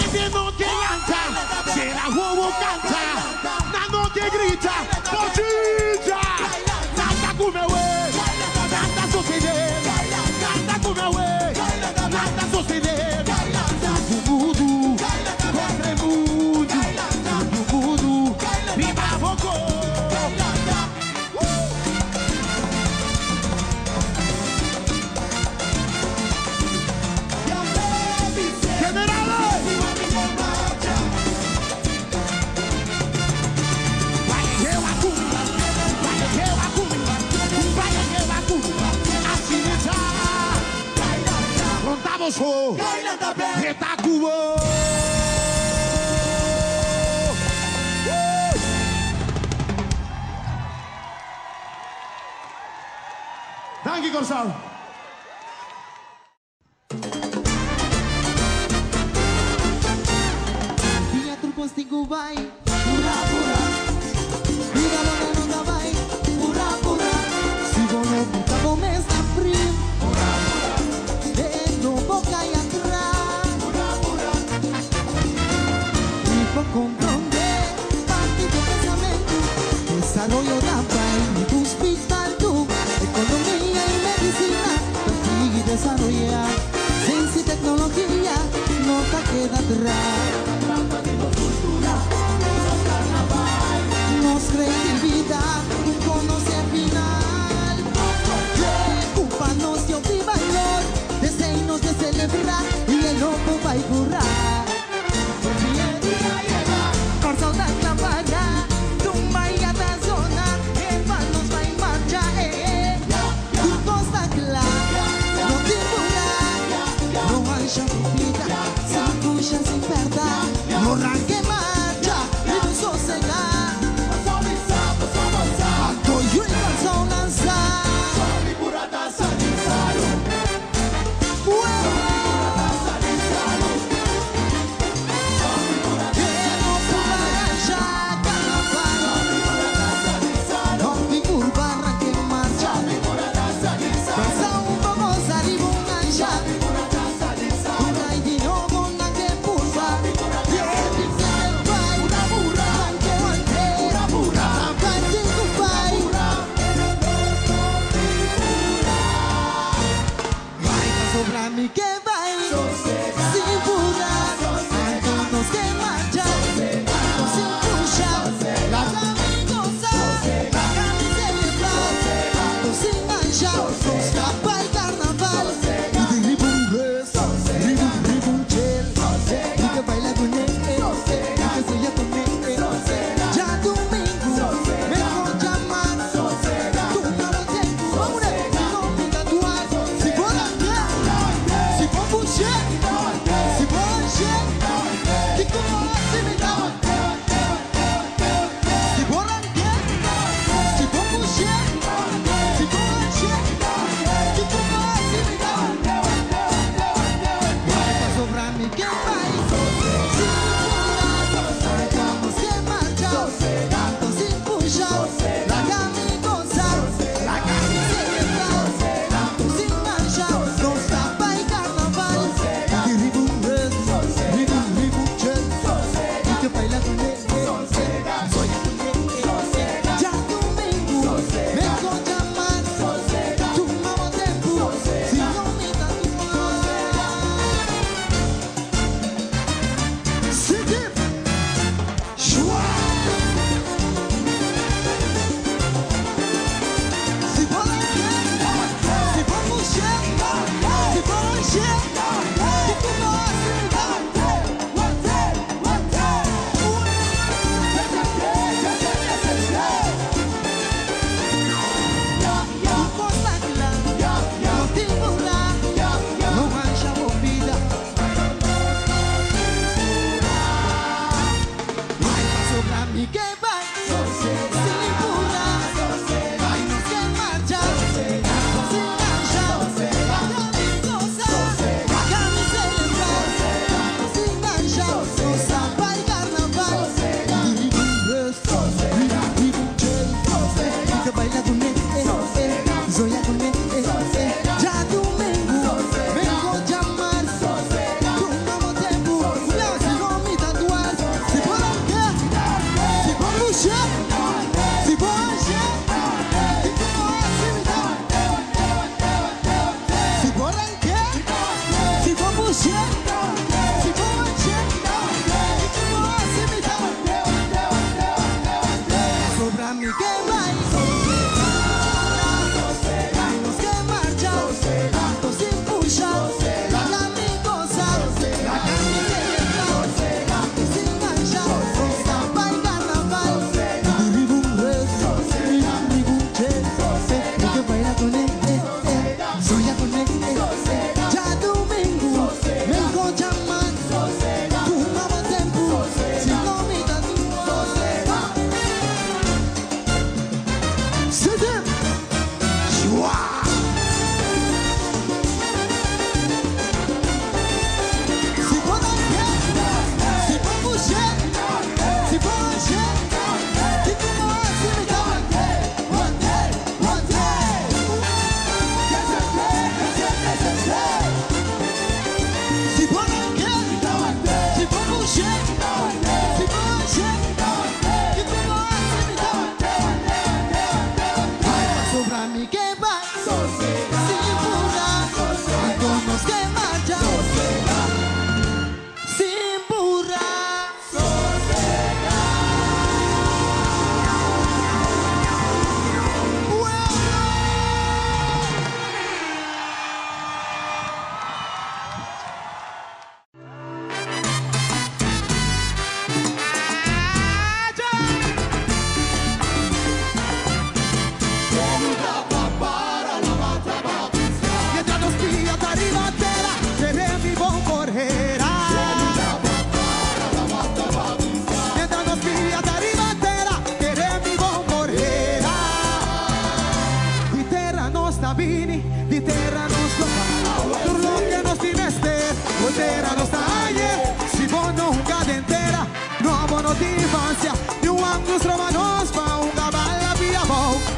Hende no ke lanta, sera wowo kanta, nan no ke grita, bochincha! Nan ta kume we, nan ta sosede, nan ta kume we, nan ta sosede. Mundu mundu, kontra e mundu, mundu mundu, riba boko. Danki Kòrsou. Dia tur kos tin ku bai pura pura Bida lo no ta bai pura pura Si bo no buta bo mes na frim pura pura Den no bo kai atras pura pura Mi por comprende parti bo pensamentu Desaroyo ta bai mi hospital tu Economia y medicina ta sigui desaroya Ciencia y tecnologia no ta keda atras Nos creatividad no conoce final Preocupa nos di hopi balor Desey nos de celebra y e loco bay pura Kòrsou ta kla para Tumba ya ta zona E pa nos bai marcha eh Tur kos ta kla No tin pura No hansha bo bida Sin pusha sin pèrda No ranke marcha Riba sosegá.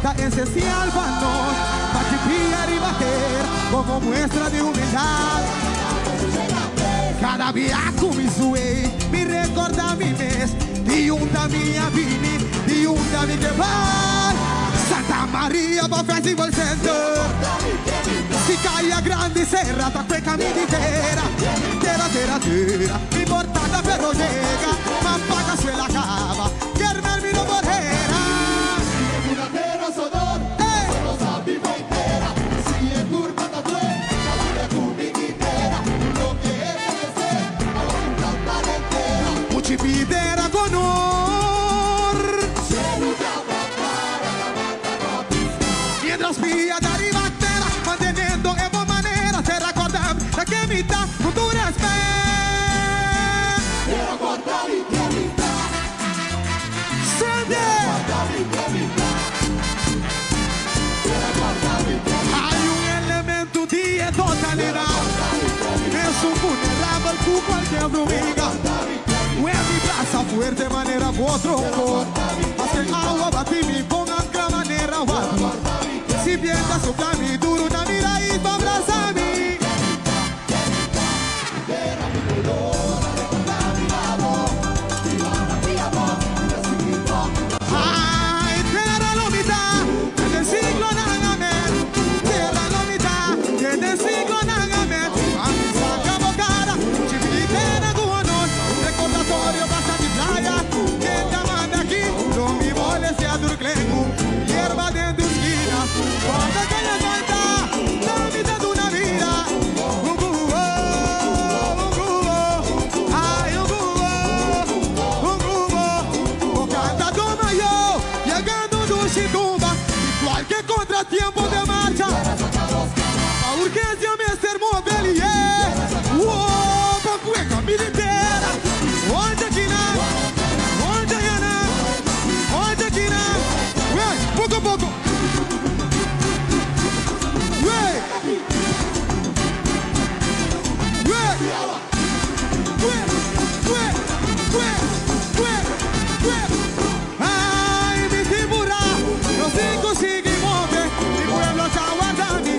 Ta esencial pa nos bati pia riba tera como muestra di humildad. Cada bia cu mi suey mi recorda mi mes di unda mi a bini, di unda mi ke bai. Santa Maria pa Festival Center. Si caya grandi cera ta cueca mi di tera. Tera, tera, tera. Mi por tarda pero yega. Ma paga suela caba. Kermel mi no por hera. Muchi pidera con honor. Mientras pia ta riba tera, manteniendo e bon manera, te recordam ta ke mi ta cu tur respet. Sende! Hay un elemento di e totalidad, Esun vulnerabel cu cualkier brumiga. Wen mi brasa fuerte manera bo tronco, Maske awa bati mi bon ancla manera wadi. Si bienta sopla mi duro na mi rais pa brasa mi. Ay, tera lo mi ta, den siglonan amen. Tera lo mi ta, den siglonan amen. Pa mi saca bo cara, chipitera cu honor. Recordatorio pasa di playa, ken ta manda aki? Lo mi molestia tur klengu, hierba den tur skina. Cuando caña canta, ta mi ta duna bida. Un cubo, un cubo, ay un cubo, un cubo. Bo canta do mayo, yegando dushi tumba. Y cualke contratiempo den marcha, pa urgencia mester move lié. Woo, pa cueca militera. Onde kinan, onde yanan, onde kinan. Wey, poco poco. Wey. Wey. Wey. Wey. Wey. Wey. Wey. Ay, mi tiburá, nos tin cu sigui move. Mi pueblo ta warda mi,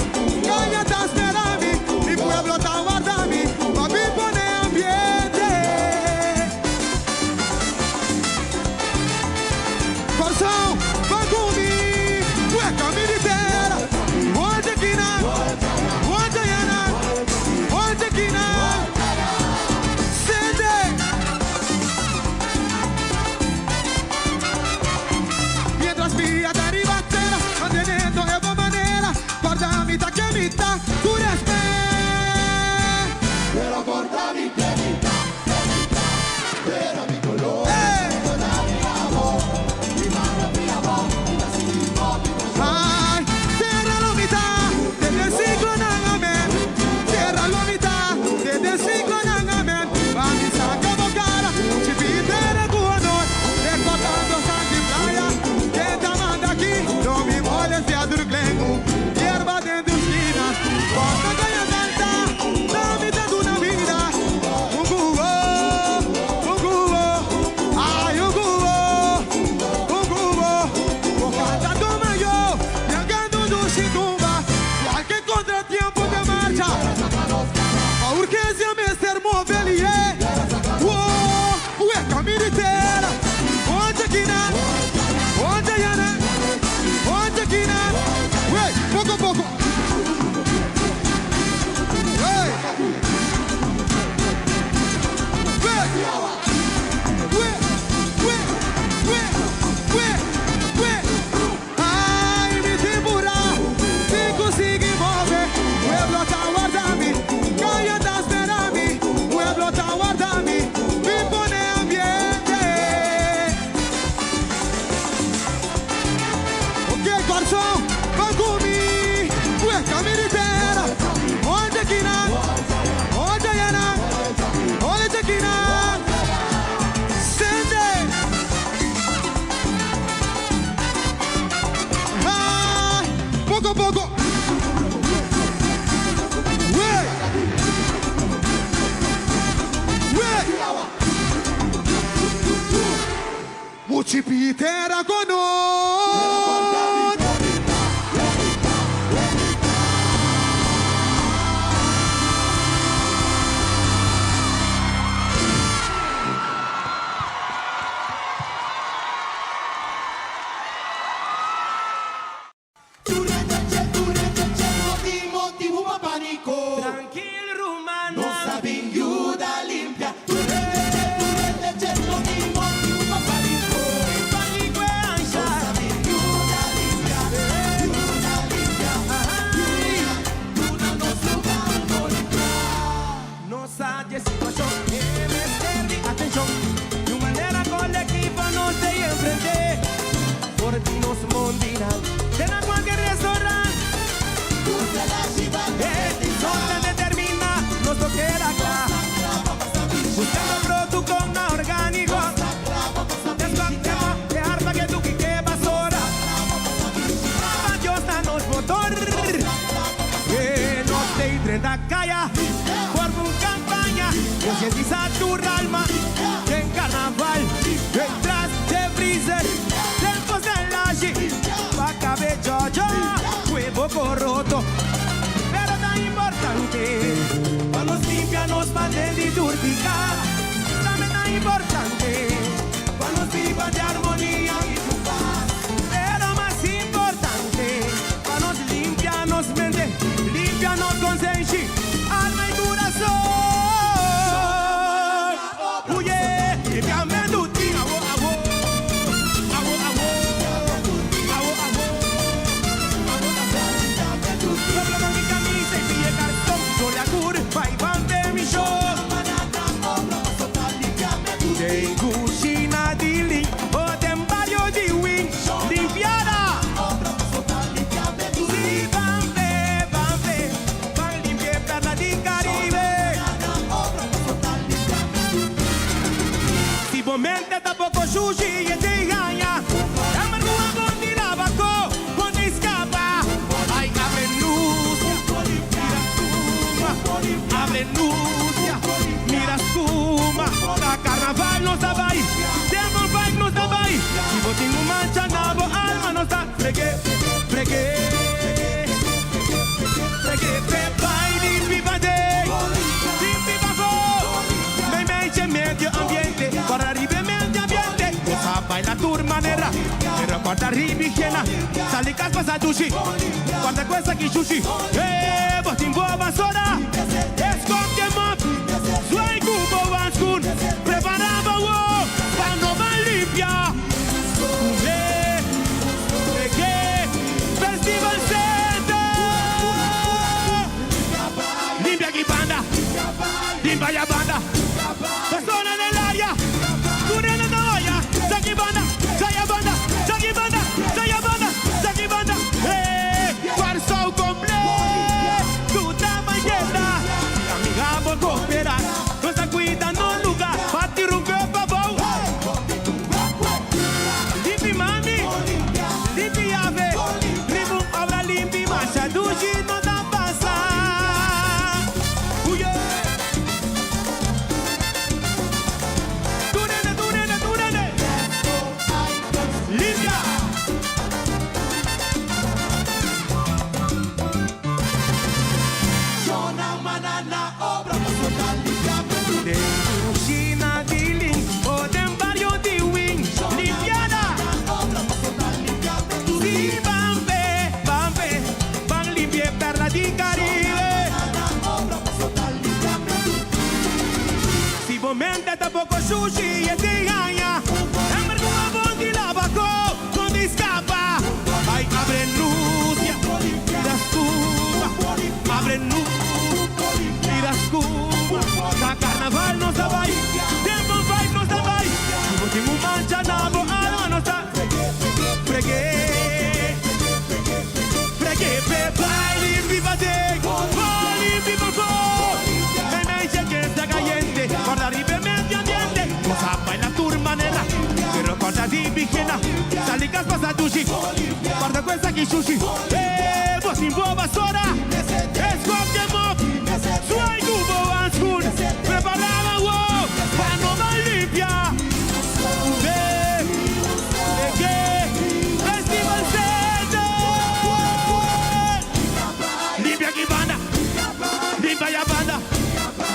caña ta spera mi. Mi pueblo ta warda mi, pa bin pone ambiente. Corsou, ban cu mi, cueca mi di tera. Onde kinan, onde yanan, onde kinan. Sende. Mientras pia ta riba tera, manteniendo e bon manera. Corda mi ta ken mi ta, cu respet. Ay, tera lo mi ta, desde siglonan amen. Tera lo mi ta, desde siglonan amen. Pa mi saca bo cara, chipitera cu honor. Recordando Santi Playa, ken ta manda aki? No mi molestia tur klengu, hierba den tur skina. Cuando caña canta, na mi ta duna bida. Un cubo, un cubo, ay un cubo, un cubo. Bo canta toma yo, llegando dushi tumba. Cualke contratiempo den marcha, pa urgencia mester move lié. Woo, weka mi di tera. Onde kinan, onde yanan, onde kinan. Wey, poco poco. Wey. Wey. Wey, wey, wey, wey, wey. Ay, mi tiburá, tin cu sigui move. Pueblo ta warda mi, caya ta spera mi. Pueblo ta warda mi, bin pone ambiente. Ok, Corsou, ban cu mi, cueca mi di tera. Onde kinan, onde yanan, onde kinan. Sende. Ay, poco poco. Wey. Wey. Muchipitera con honor. Concientiza tur alma den carnaval. Den tras dje freezer, den cos den lashi. Pa cabe djodjo, cuebo coroto. Pero ta importante pa nos limpia nos paden di tur pica. Tambe ta importante pa nos biba den armonia y cu paz. Pero mas importante pa nos limpia nos mente, limpia nos consenshi, alma y curason. Oye, limpiamentu tin awo awo, awo awo, awo awo, awo awo. Dobla manga y camisa y pie cartón, Gloria curva y van de mi show. Den cushina di lin, o den bario di win, limpiada. Si ban be, ban be, ban limpia perla di Caribe. Si bo mente ta poco sushi y te engaña, amargura bon di lava ko, bon di scapa. Ay, abre luz, mira espuma, abre luz, mira espuma. Na carnaval nos ta bay, Demon Bike nos ta bay. Si bo tin un mancha na bo alma nos ta frege, frege. Frege, pe bay limpi paden, limpi pafó. Mei mei dje medio ambiente, guarda riba e medio ambiente. Nos a baila tur manera, pero guarda riba higiena. Sali cas pasa dushi, guarda cu esaki shushi. Eh, bo tin bo basora, escoge mop, zwaai cu bo handschoen. Prepara bo wo, pa no ban limpia. Cumé, Reggae Festival Center. Limpia aki banda, limpia aya banda. Persona den area, tur hende ta oya. Aki banda, aya banda, aki banda, aya banda, aki banda. Hey, Kòrsou kompleto ta bayendo. Amiga bo koperá, nos ta kuida nos lugá. Bati un kòp abou. Limpi mami, limpi ave, riba un obra limpi, masha dushi no ta pasa. Oye. Tur hende, tur hende, tur hende. Limpia. Den kushina di lin o den bario di win, limpiada. Si ban be, ban be, ban limpia perla di Caribe. Si bo mente ta poco sushi y te engaña, amargura bon di lava ko, bon di scapa. Ay, abre luz, mira espuma, abre luz, mira espuma. Na carnaval nos ta bay, Demon Vibe nos ta bay. Si bo tin un mancha na bo alma nos ta frege, frege, pe bay limpi paden, bay limpi pafó. Mei mei che sta caliente, guarda riba e medio ambiente. Nos a baila tur manera, pero guarda di higiena. Sali cas pasa dushi, guarda cu esaki shushi. Eh, bo tin bo basora, escoge mop, zwaai cu bo handschoen. Prepara bo, pa no ban limpia. Ve, Reggae Festival Center. Limpia aki banda, limpia aya banda.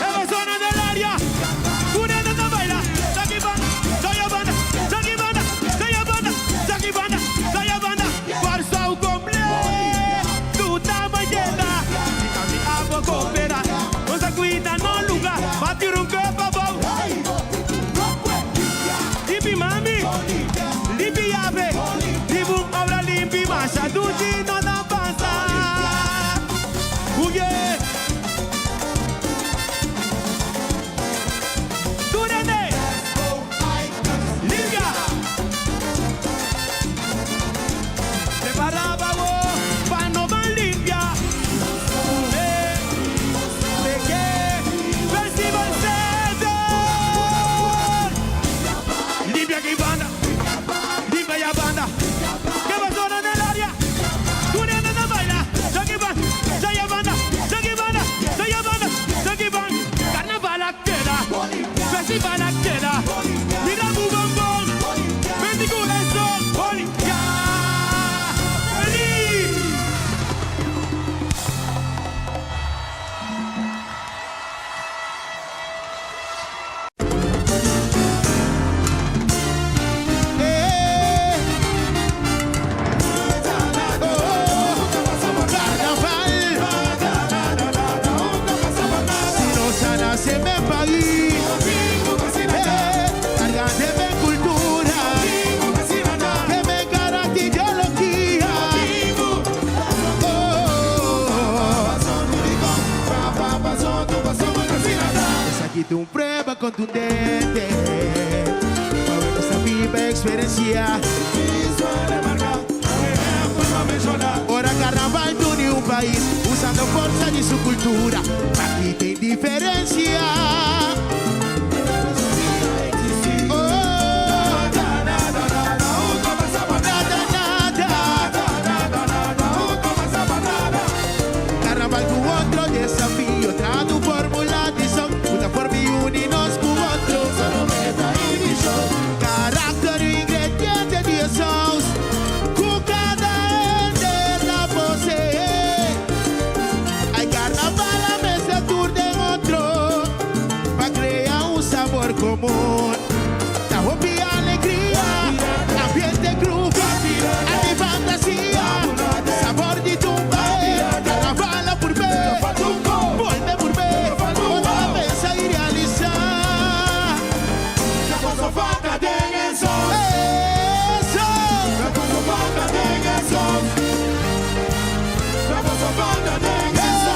E zona del area, tur hende ta baila. Aki banda, aya banda, aki banda, aya banda, aki banda, aya banda. Kòrsou kompleto ta bayendo. Si abo koperá, nos ta kuida nos lugá. Bati un kòp abou. contundente. Pa nos a biba experiencia. Ora carnaval ta uni un pais, usando forsa di su cultura. Aki tin diferencia. Oh, nada, nada. Carnaval cu otro desafio, trahando formula di son, usa forma y uni nos cu otro. Caracter y ingrediente di saus, cu cada hende ta posee. Ay, carnaval a mezcla tur den otro, pa crea un sabor comun. Ta hopi alegria, ambiente groovy, y fantasia, sabor di tumba, carnaval a purbe, bolbe purbe, pone pensa y realisa. Eso!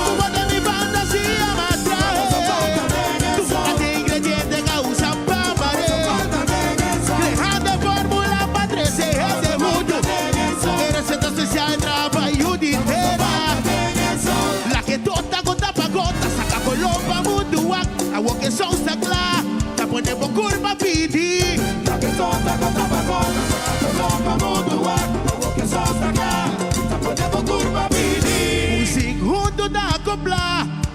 Tumba di mi fantasia m'a trae. Tumba di ingrediente cu usa pa mare. Creando formula pa trece hende hunto. E receta special trabou di tera. La que tota gota pa gota, saca color pa mundo. Awor cu saus ta cla, ta pone bo curpa pidi. La que tota gota pa gota, saca color pa mundo. Awor cu saus ta cla, ta pone bo curpa pidi. Musica hunto ta acopla,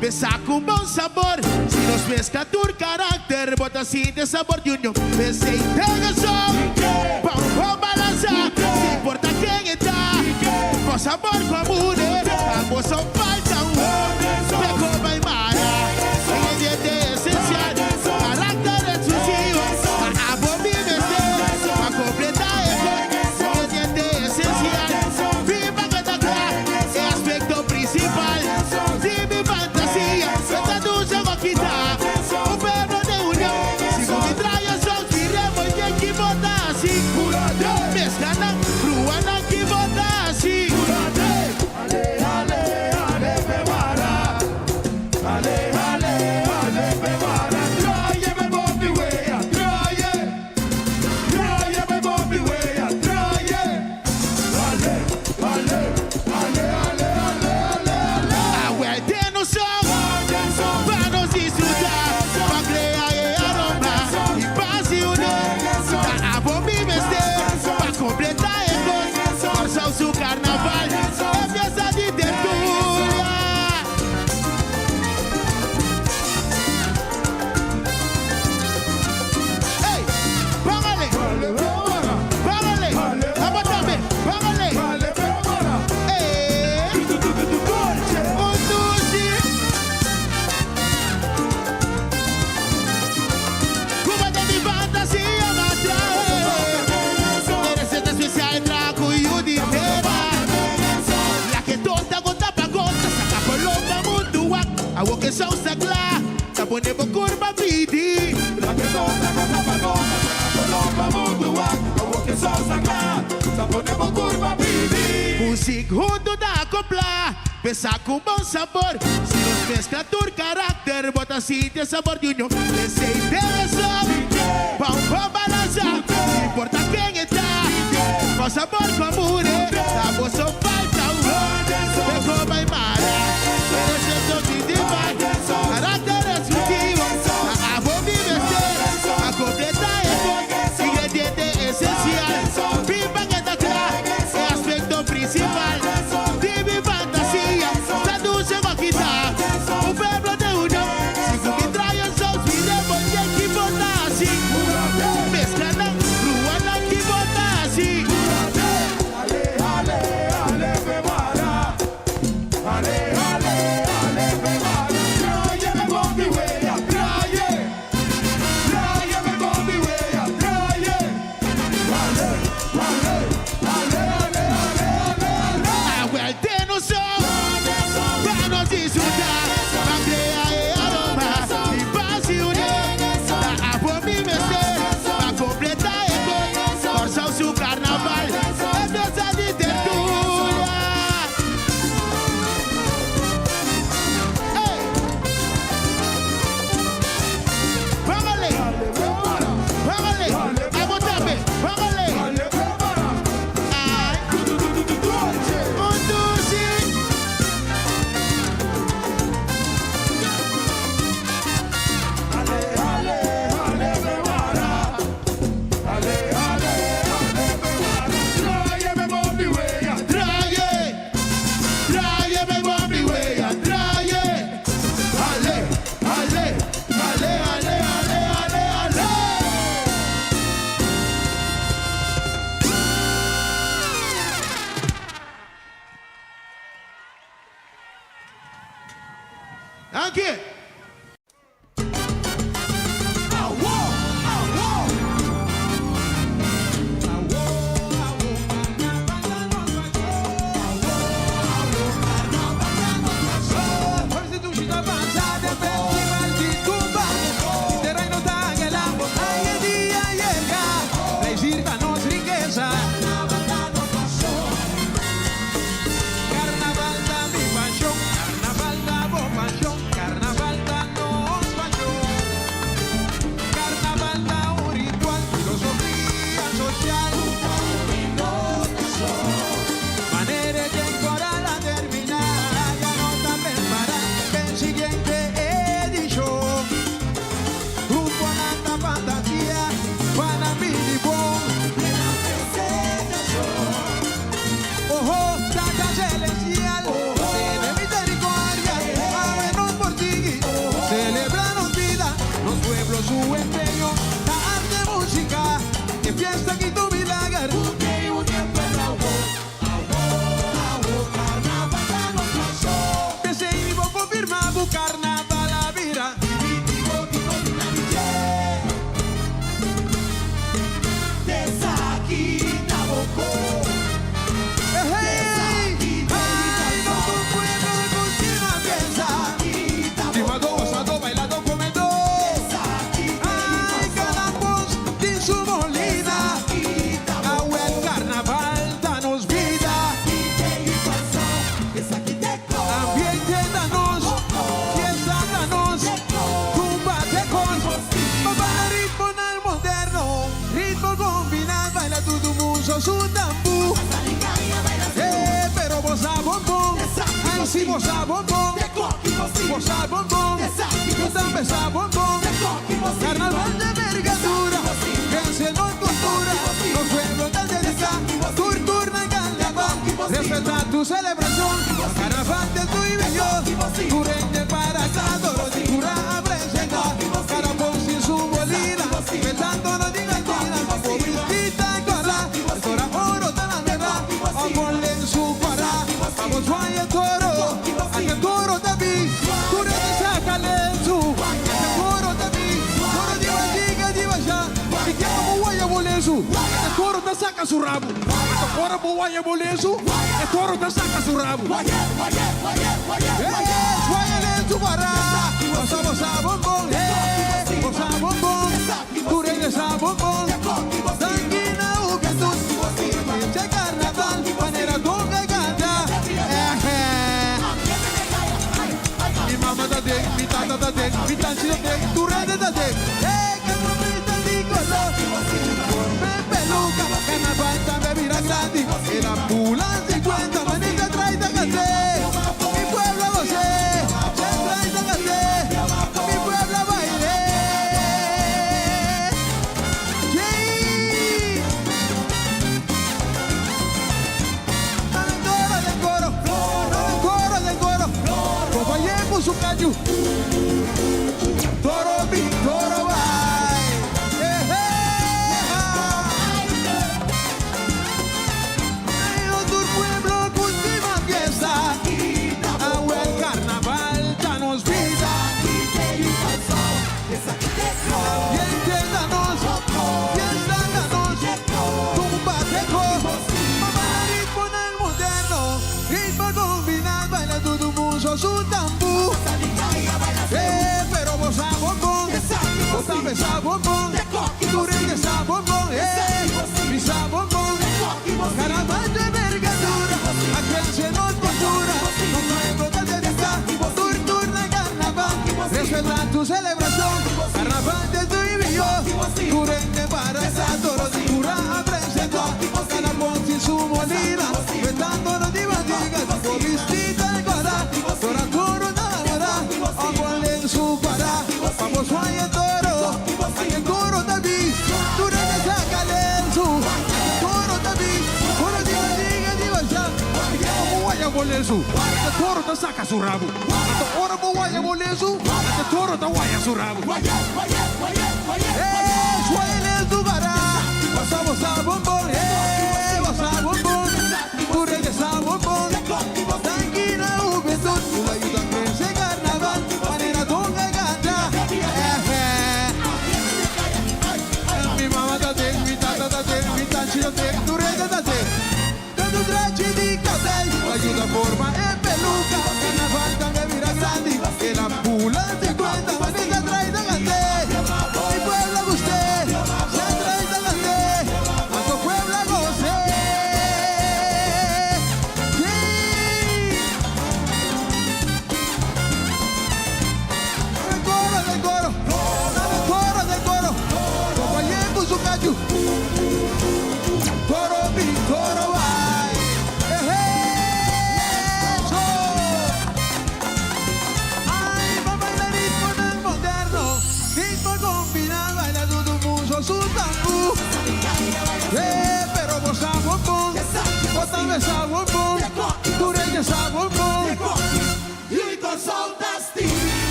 pensa cu bon sabor. Si nos mezcla tur caracter, bo ta sinti sabor di union. Pensa y son, pa un balansa, sin importa ken ta. Cu sabor comun, ambos son falta un. Peco y mara, ingrediente esencial, caracter exclusivo, pa abo mi mester, pa completa e ingrediente esencial. Viva cada cla, e aspecto principal. Di mi fantasia, esta dulce boquita, un pueblo de union. Si cu mi trae son, tiremos y equivoca así. Mezcla, ruana, equivoca así. Ale, ale, ale, pe mara. Ale, ale, ale, pe mara. Trae bobi wea, trae. Trae bobi wea, trae. Ale, ale, ale, ale, ale, ale, ale. Awel nos son, pa nos disfruta, pa crea e aroma y paz y union. Ta abo mi mester, pa completa e cos, su carnaval, e fiesta di tertulia. Hey, póngale, póngale, vamos también, póngale. Ale, pe mara. Un, dos, sí. Cuba de mi fantasia m'a trae. E receta special trago y unitera. La que tota gota pa gota, saca color pa mundo. Awor cu saus ta cla, ta pone bo curpa pidi. La que tota gota pa gota, saca color pa mundo. Awor cu saus ta cla, ta pone bo curpa pidi. Musica hunto ta acopla, pensa cu bon sabor. Si nos mezcla tur caracter, bo ta sinti sabor di union. Receita pa un bon balansa, sin importa ken ta. Cu sabor comun, ambos son falta un. Peco y mara, receta principal, carácter exclusivo, abo mi mester, pa completa e ingrediente esencial. Viva que está clara, e aspecto principal. Di mi fantasia, la dulce boquita, un pueblo de union. Si cu mi trae saus, miremos y equivoca así. Mezcla, ruana, equivoca así. Ale, ale, ale. Danki!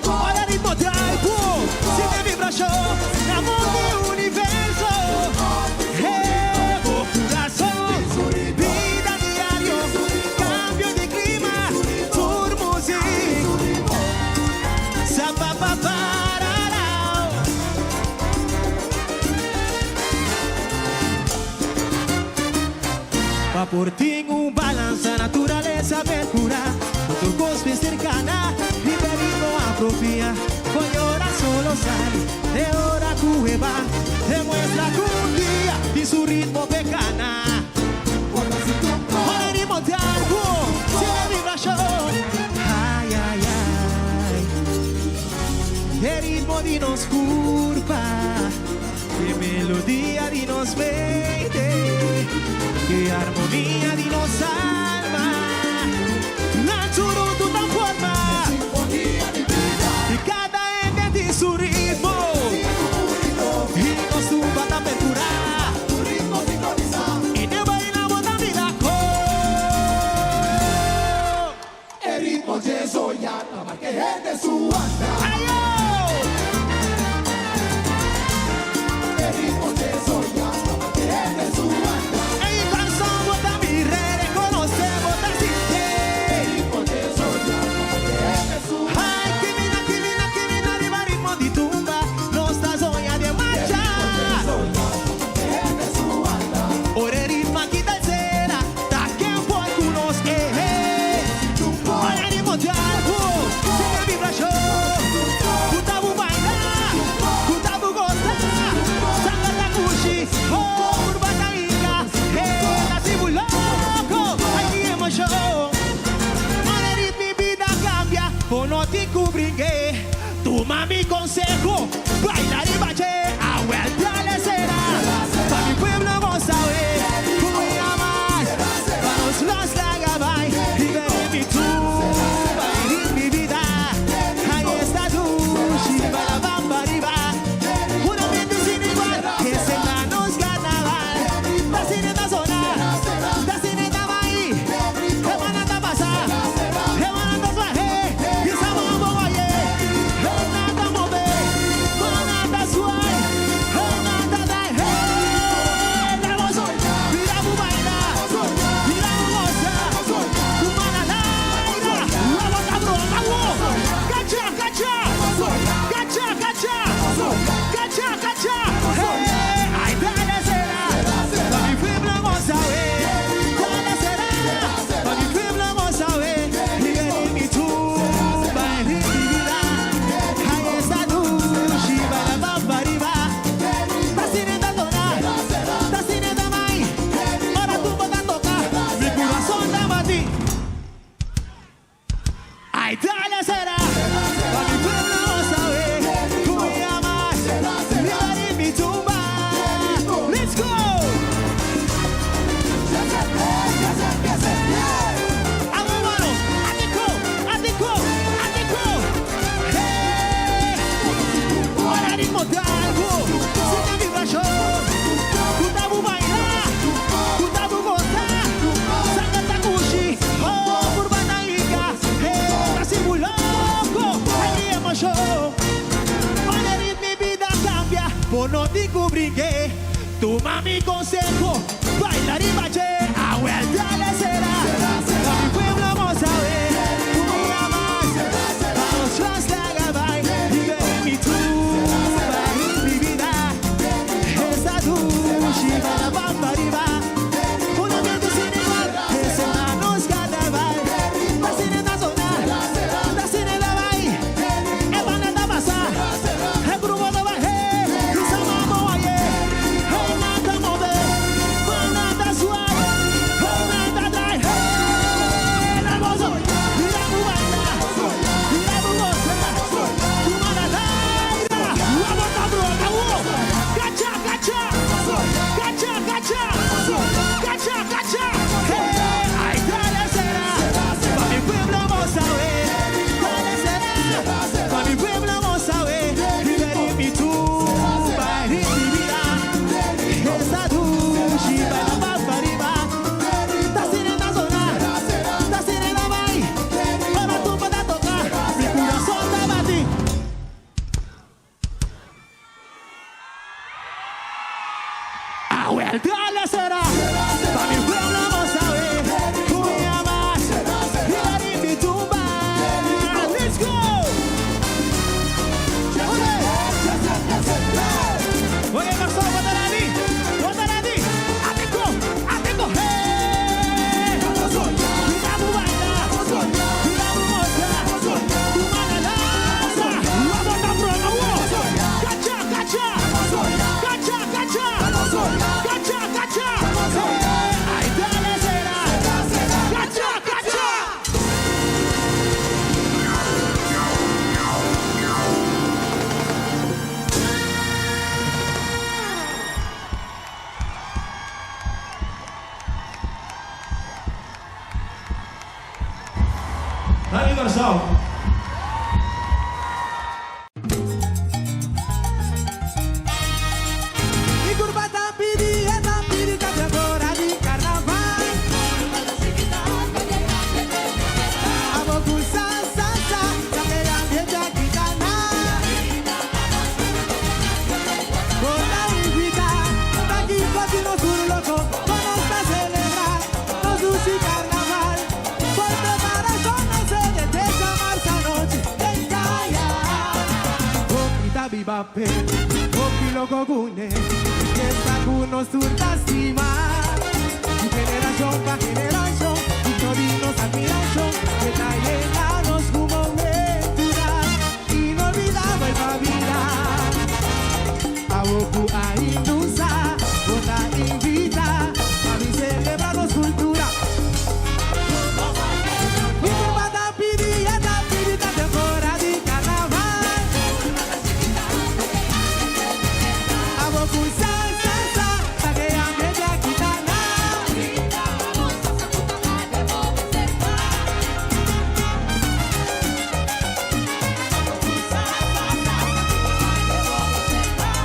Ora ritmo drai bu, siente vibracion, amor di universo. Hey, bo curason, bida diario, cambio di clima, tur music. Sa pa pa pararao. Pa por tin un balansa naturalesa percura Cu tur cos mester cana riba e ritmo apropia Con ora solo sali te ora cu e ba Demuestra cu un dia tin su ritmo p'e cana Ora e ritmo ta algo siente e vibracion Ay ay ay E ritmo di nos curpa E melodia di nos mente, e armonia di nos alma. Nan churutu ta forma. Sinfonia di bida. Y cada hende tin su ritmo. Y nos tumba ta percura. Tu ritmo sincronisa. Y den baila bo ta mira con. E ritmo dje zoya ta marca hende su anda. Ayo! E ritmo dje zoya ta marca hende su anda. Ey, canción bo ta mira, reconoce, bo ta sinti. E ritmo dje zoya ta marca hende su Ay, que mina, que mina, que mina, riba ritmo di tumba, nos ta zoya di marcha. hende su anda. Ora ritmo aki ta cera, ta ken por cu nos eh eh. Ora ritmo di algo, siente vibracion. Cu ta bu baila, cu ta bu goza, sanga ta cushi, oh, curva ta inga, eh, ta si bu loco, ay ki emocion. Ora ritmo mi bida cambia, bo no tin cu bringue. Tuma mi conseho, baila riba dje, awel dale será. Pa mi pueblo goza, eh, cu mi amas, pa nos los laga bay, y ven mi tumba, y mi vida. Ahí está dushi, baila bamba arriba. Un ambiente sin igual, que se nos carnaval. Da cine da zona, da cine da bay, Hermana da pasa, hermana da suaje, y esa mambo valle, hermana move, hermana suay, hermana da hey, la voz, mira bu baila, mira bu goza, tu mana laira, la bota broma, cacha, cacha, cacha, cacha, cacha, cacha, hey, ay, dale será, pa mi pueblo goza, eh, dale será, pa mi pueblo goza, eh, y ven mi tumba, en mi vida, ahí está dushi, baila bamba arriba, ta sine ta dona, ta sine ta mai, ora tumba ta toca, mi corazón ta bati. Ay, dale será, pa mi pueblo sabe, cómo llamas, viva en mi tumba. Let's go! Ya se ya se empieza. Vamos, mano, atico, atico, atico. Hey! Ora ritmo de algo, siente vibracion. Cu ta bu baila, cu ta bu goza, sanga ta cushi, oh, curva ta inga, hey, ta si bu loco, ay, ki emocion. Ora ritmo mi bida cambia, bo no tin cu bringue. Tuma mi conseho, baila riba dje, awel dale será. Pa mi pueblo goza, cómo llamas, vamos los laga bay, y ven mi tumba y mi vida. Esta dushi, baila bamba arriba. Un ambiente sin igual, es en manos carnaval. Ta sine ta zona, ta sine ta bay, e banda ta pasa, e grupo ta bay, hey, y mambo aye, hey, nada move, nada suave, hey, nada. Danki Kòrsou. Mi curpa ta pidi, e ta pidi ta temporada di carnaval. Abo cu sa, sa, sa, sa que ambiente aki ta na. Bo ta invita, ta ki pa nos tur loco, pa nos ta celebra nos dushi carnaval. Por preparacion no se deteca marcha nochi den caya. Hopi ta biba p'e, hopi loco cune, fiesta cu nos tur ta stima. Di generacion pa generacion, digno di nos admiracion, cu ta yena nos cu momentonan inolvidabel pa bida. Awo cu ainda bo ta invita pa bin celebra nos cultura. Mi curpa ta pidi, e ta pidi ta temporada di carnaval. Abo cu sa, sa, sa, sa que ambiente aki ta na.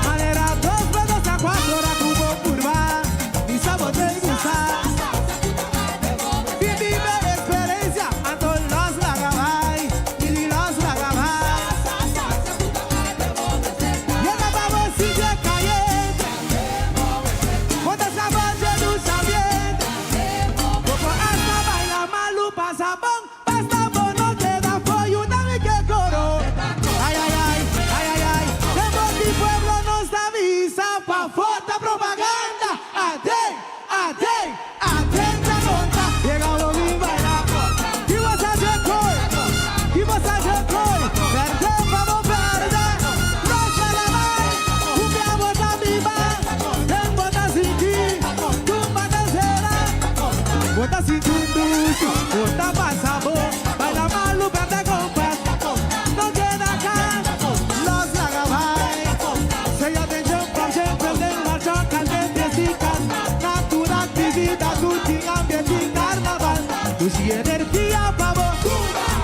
Manera dos pa dos a cuatro ora cu bo curva, mi sa bo ta gusta. Bin biba experiencia, anto los laga bay, y di los laga bay. Yega pa bo sinti caliente, bota sabor di ambiente. Poco hasta baila malu pasa bon, basta bo no keda foyo, dame que coro. Ay, ay, ay, ay, ay, ay, Tempo di pueblo nos avisa pa foto propaganda. Ate, ate, atenta conta. Llega Bobby baila. Y vas a hacer y vas a hacer Verde, vamos verde. Los la bay, cumbia bota viva. Tempo ta sinti, tumba ta cera. Bota sin tunducho, bota pasabo, baila malu, verde compás. No queda acá, los lagabay. Say atención, pa siempre en marcha, caliente, chicas. Natura, actividad, tutti, ambiente, carnaval. Luz y energía, pavo.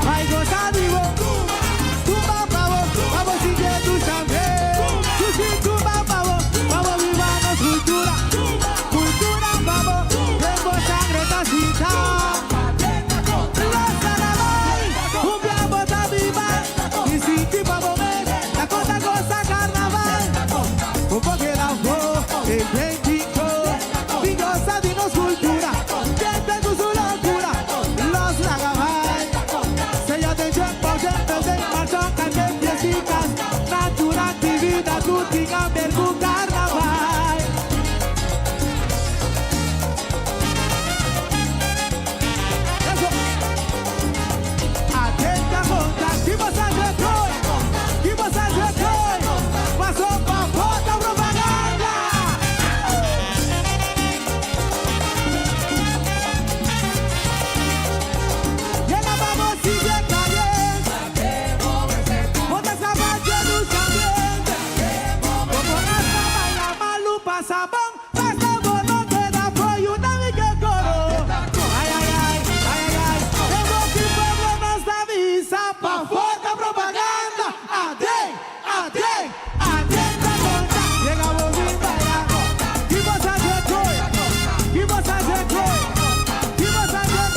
Vai gozar vivo. Tumba, pavo. Vamos sigue tu también. Tusi, tumba, pavo. Vamos viva nos cultura. Cultura, pavo. Tengo sangre tacita. Los carnaval, cumbia bota viva. Y sinti pavo la cosa goza carnaval. Como que la voz, el bien chico, Dios dinos cultura, gente con su locura, los lagabay. Se atención, pa' gente de marcha, caliente, chicas, natura, actividad, tutti, gamber, carnaval. Eso. Atenta conta, que você ajetou, que você ajetou, passou pa bota propaganda. Llega, vamos, sigue caliente. Bota esa valle luz ambiente. Como hasta baila malu pasa bon, pasa bon, no queda pollo, dame que coro. Ay, ay, ay, ay, ay, ay. Tengo que pueblo nos avisa pa foto propaganda. Ate, ate, atenta conta. Llega Bobby baila. Y vos haces y vos haces y vos haces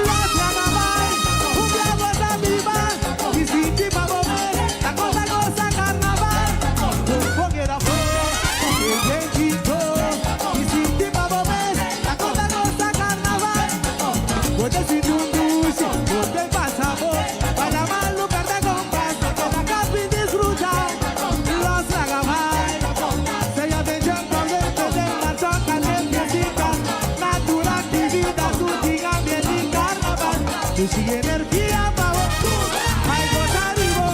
Los lagabay, cumbia bota viva. Y sin ti pa' mover, la cosa goza carnaval. Porque la fue, el bien chico. Y sin ti pa' mover, la cosa goza carnaval. Bote sin un dulce, bote pasamos. Baila mal, lugar de compás, la casa y disfruta. Los lagabay. Se atención por dentro de marcha, caliente, chicas. Natura, actividad, tutti, ambiente y carnaval. Luz y energía, pavo. Ay, goza vivo.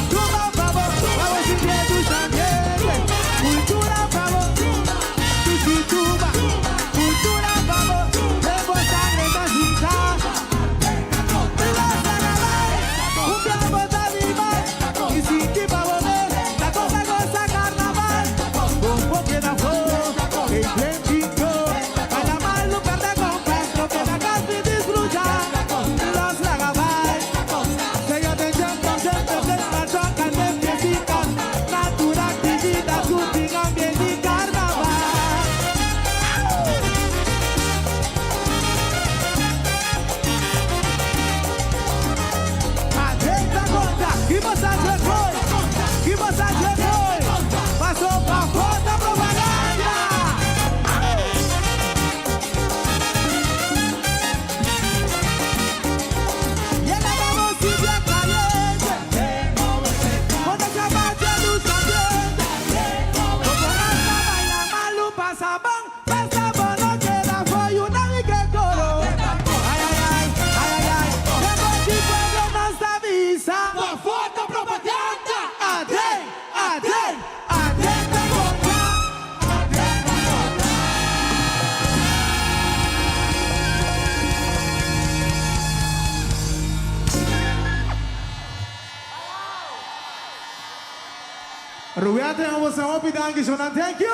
Tumba, pavo. Vamos sintiendo ambiente. Cultura, pavo. Tusi, tumba. Cultura, pavo. Tengo sangre, tacita. Los lagabay. Cumbia, bota viva. Y sin ti, pavo, la cosa goza carnaval. Como queda fuego, el bien chico. Baila mal, lugar de compás, lo que la casa y disfruta. Los lagabay. Rubiate a boso hopi danki shonan. Thank you!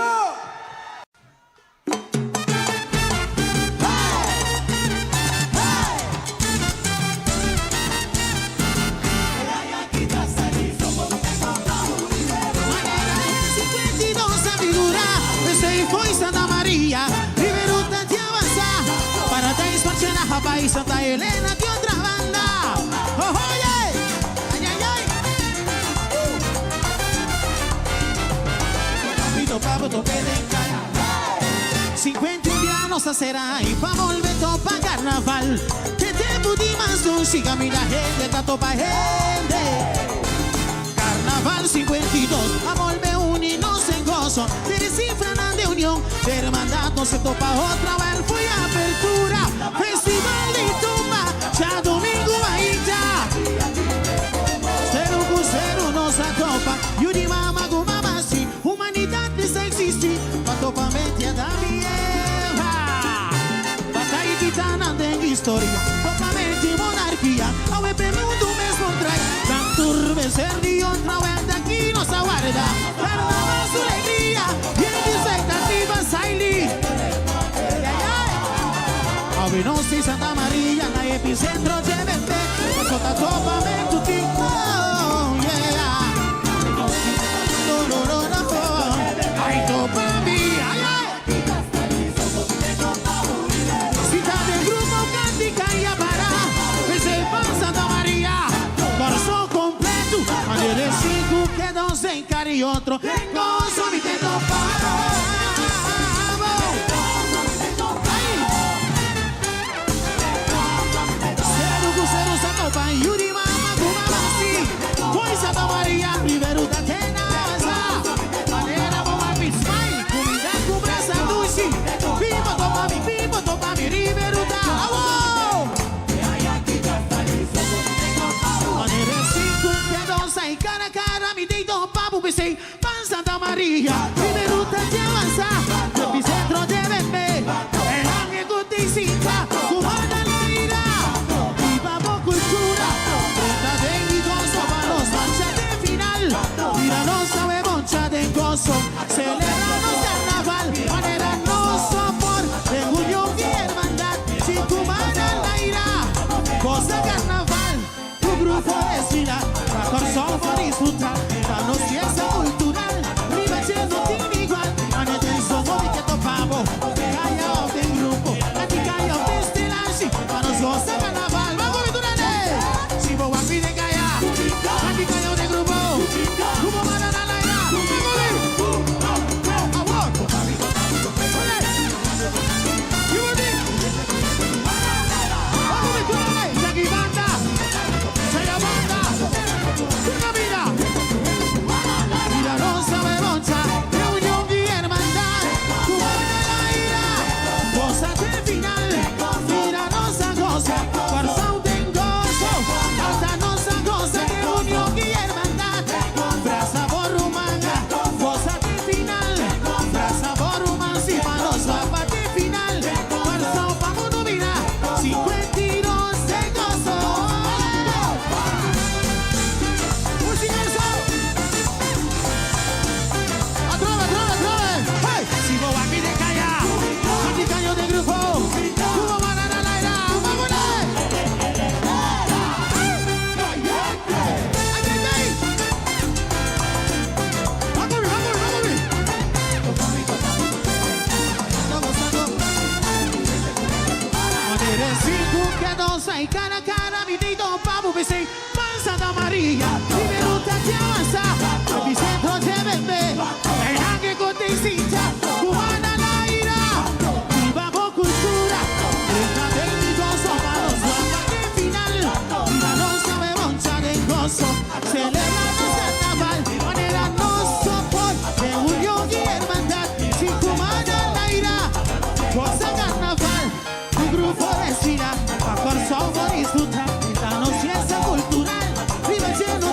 Manera 52 a figura, Esey foi Santa Maria, Riberuta di avanza, Paradise Marchena, Hawaii, Santa Elena di otra banda. Oh, oh, yeah. Ay, ay, ay. Papito, papo, toque de cara. 51 dia nos a sera y pa bolbe topa carnaval. Que tempo di mas dushi caminda hende ta topa hende. Carnaval 52, a bolbe uni nos den goso. Tin cifranan di union, di hermandad nos a topa otro bes. Foi apertura, Festival di Tumba, djadomingo ainda. Cero cu cero nos a topa, yu di mama cu mama si, humanidad ta existi, pa topa mente da Eva. Bataya titanan den historia, topa mente monarquia, awe pe mundo mesmo trai, tanto vencer di otro vuelta aki nos a warda, Carnaval su alegria, y expectativa saili. Ay, ay, ay. Awe nos tin Santa Maria na epicentro di bembe, Sota topa mente ti, oh yeah. No, no, no, no, ay, topa mi, ay, ay. Cita di grupo Cantica y Apara, Ese Santa Maria, Corazón completo, manera cinco que dos en cara y otro, gozo mi te topa. Ay. Cero cu cero sa topa, yu di mama cu mama si. Foi Santa Maria, Ribeiro da Tenasa. Manera boa mi smile, cuminda cu brasa dushi. Viva topa mi, viva topa mi, Ribeiro da. Awo! Manera cinco que dos ay cara a cara, mi dedo papu besei, pan Santa Maria, Ribeiro da te avanza, epicentro de bembe, el ángel Gutisita, cubana la ira, viva bo cultura, Punta de gozo pa nos marcha de final, mira nos sabe moncha de gozo, celebra nos carnaval, manera nos sopor, de unión y hermandad, si cubana la ira, goza carnaval, tu grupo desfila, pa Corsou por disfrutar, danos fiesta cultural, riba no tiene igual, anete somos que topamos, calla del grupo, calla de estilashi, pa nos goza carnaval, vamos culturales, si vos guapi de calla, calla de grupo, grupo banana la ira, vamos. Vamos, Jackie Banda, Chaya Banda, Mira, mira, no sabe moncha, reunión y hermandad, cubana la ira, goza de final, mira, no se goza, Corsou den gozo, hasta no se goza de unión y hermandad, brasa bo ruman, goza de final, brasa bo ruman, si pa nos pa de final, Corsou pa mundo mira, 52 de gozo. Música eso. Atrove, atrove, atrove. Hey, si vos aquí de calla, aquí caño de grupo. Cubo banana la ira, vámonos. Ay, ay, ay. Vamos, vamos, vamos. Estamos Manera cinco que dos ay cara a cara mi dedo papu besei pan Santa Maria Ribeiro te avanza epicentro de bembe el ángel con cinta cubana la ira viva bo cultura Entra de mi gozo pa nos de final Viva nos sabe moncha de gozo celebra nos carnaval manera nos sopor de unión y hermandad sin cubana la ira goza carnaval un grupo desfila pa Corsou por disfrutar danos fiesta cultural viva el cielo.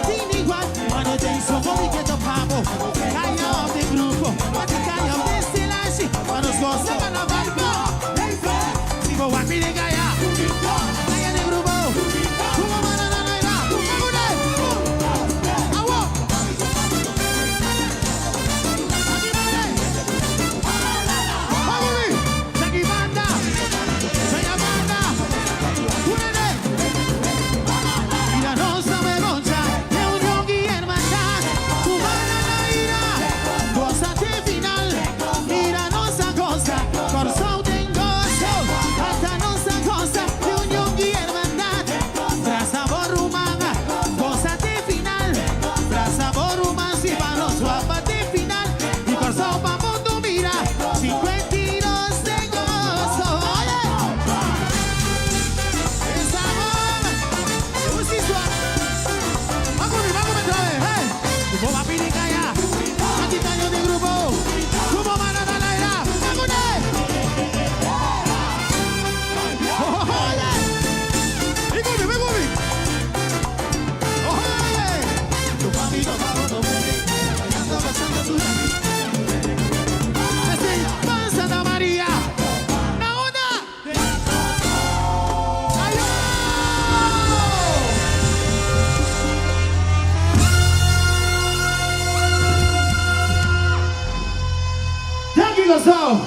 Kòrsou!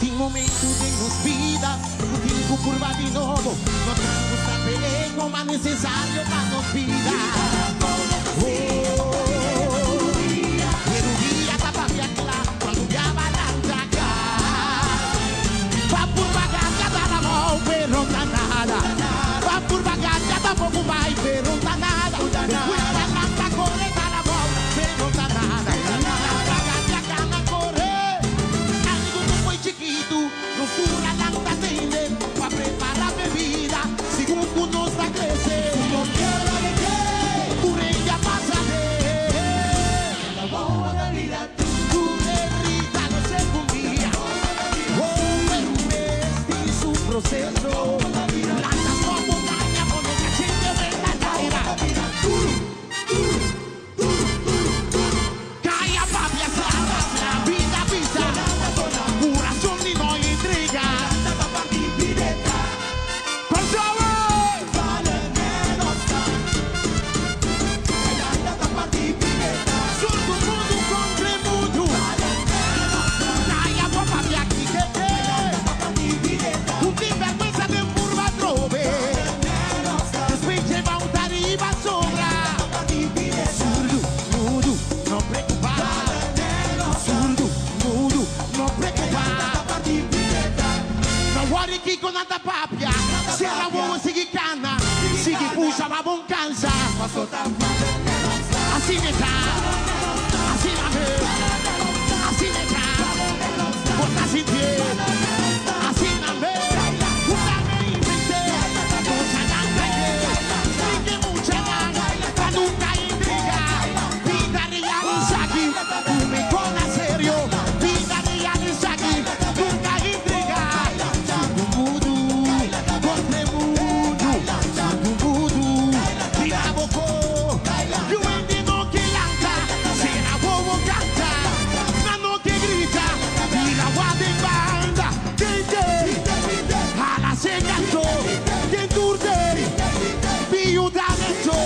Tin momento den nos bida ku tin ku purba di nobo. No tin ku sa p'e koma nesesario pa nos bida. Oh, pero dia ta papia kla cuando ya balanta kai. Pa purba gana ta la mou, pero ta nada. Pa purba gana tampoco bai, pero ta nada. Despues balanta corre ta la mou, pero ta nada. La gana gana corre. Algo ku foi chikitu, nos tur a lanta tende pa prepara bebida, segun ku nos ta krese. Tur hende a pasa den. Tur herida lo segun dia. Oh, pero un bes tin su proseso. Lanta stop bo daña, pone kachete brenda laira. Duru, duru, duru, duru, duru. Kaya papia kla, bida bisa. Kurason di no intriga. Kòrsou! Surdu mudu kontra e mundu. Kaya bo papia kikeke. Un tin bèrgwensa den purba trobe. Despues dje bouta riba sobra. Surdu, mudu, no preokupá. Surdu, mudu, no preokupá. No wòri kiko nan ta papia. Sera wowo sigui kana. Sigui pusha pa bon kansa. Asina e ta. Asina be. Asina e ta. Bo ta sintié. Asina be. Usa me invent'é. Muchanan ta ye. Brinke muchanan. Pa nunka intriga. Bida real esaki. Tuma kon na serio. Bida real esaki. Nunka intriga. Surdu mudu. Kontra e mundu. Surdu mudu. Bira bo ko. Yu hende no ke lanta. Sera wowo kanta. Nan no ke grita. Bira wak den banda. Kende. Hala se kanto. Den tur den. Biuda neto.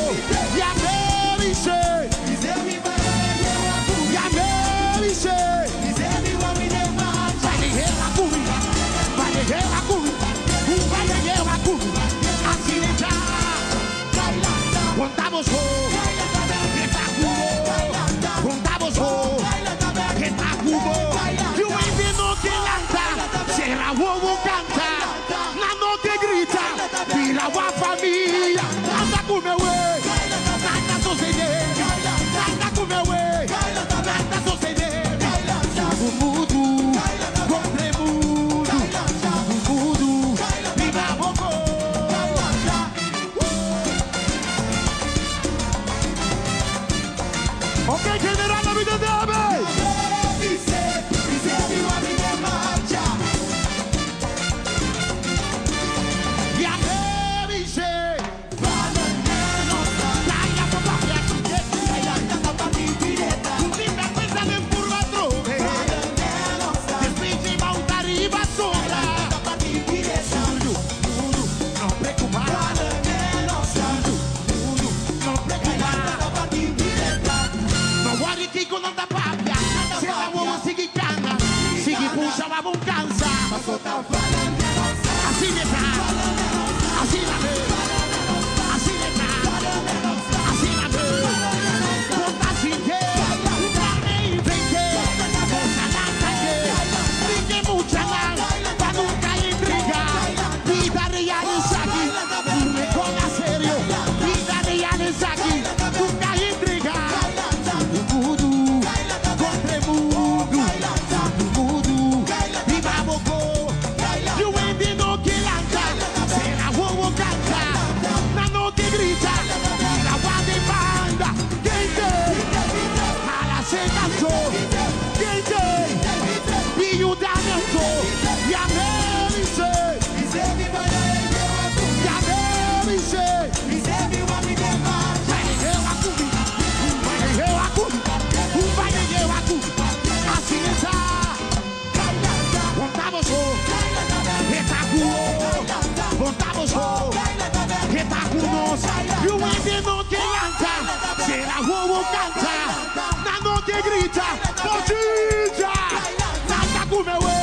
Ya me bis'é. Ya me bis'é. Vai lihé wak ku mi. Vai lihé wak ku mi. Vai lihé wak ku mi. Asina ta. Contamos Kita cubo. Contamos Kita cubo. Yu hende no ke lanta. Sera wowo kanta. Nan no ke grita. Bira wak famia. Anda ku mi we. Nada sucede. Anda ku mi we. Nada sucede. Surdu mudu. Kontra e mundu. Surdu mudu. Biba bo ko. Ok, general la vida debe. Ya me bis'é. Kaya bo papia kikeke. Un sinbèrgwensa den purba trobe. Despues di bouta riba sobra. Surdu, mudu, no preokupá. Surdu, mudu, no preokupá. No wòri kiko nan ta papia. Sera wowo sigui kana. Sigui pusha pa bon kansa. Asina e ta. Asina be. Asina e ta. Asina be. Bo ta sintié. Ta me invent'é. Muchanan ta ye. Brinke muchanan. Pa nunka intriga. Bida real esaki. Tuma kon na serio. Bida real esaki. Nunka intriga. Surdu mudu. Kontra e mundu. Surdu mudu. Biba bo ko. Yu hende no ke lanta. Sera wowo kanta. Nan no ke grita. Bira wak den banda. Kende. Hala se kanto. Kende. Biuda neto. Ya me bis'é. Contamos que ta ku nos. Yu hende no ke lanta, sera wowo kanta, nan no ke grita, bochincha. Nan ta kume we,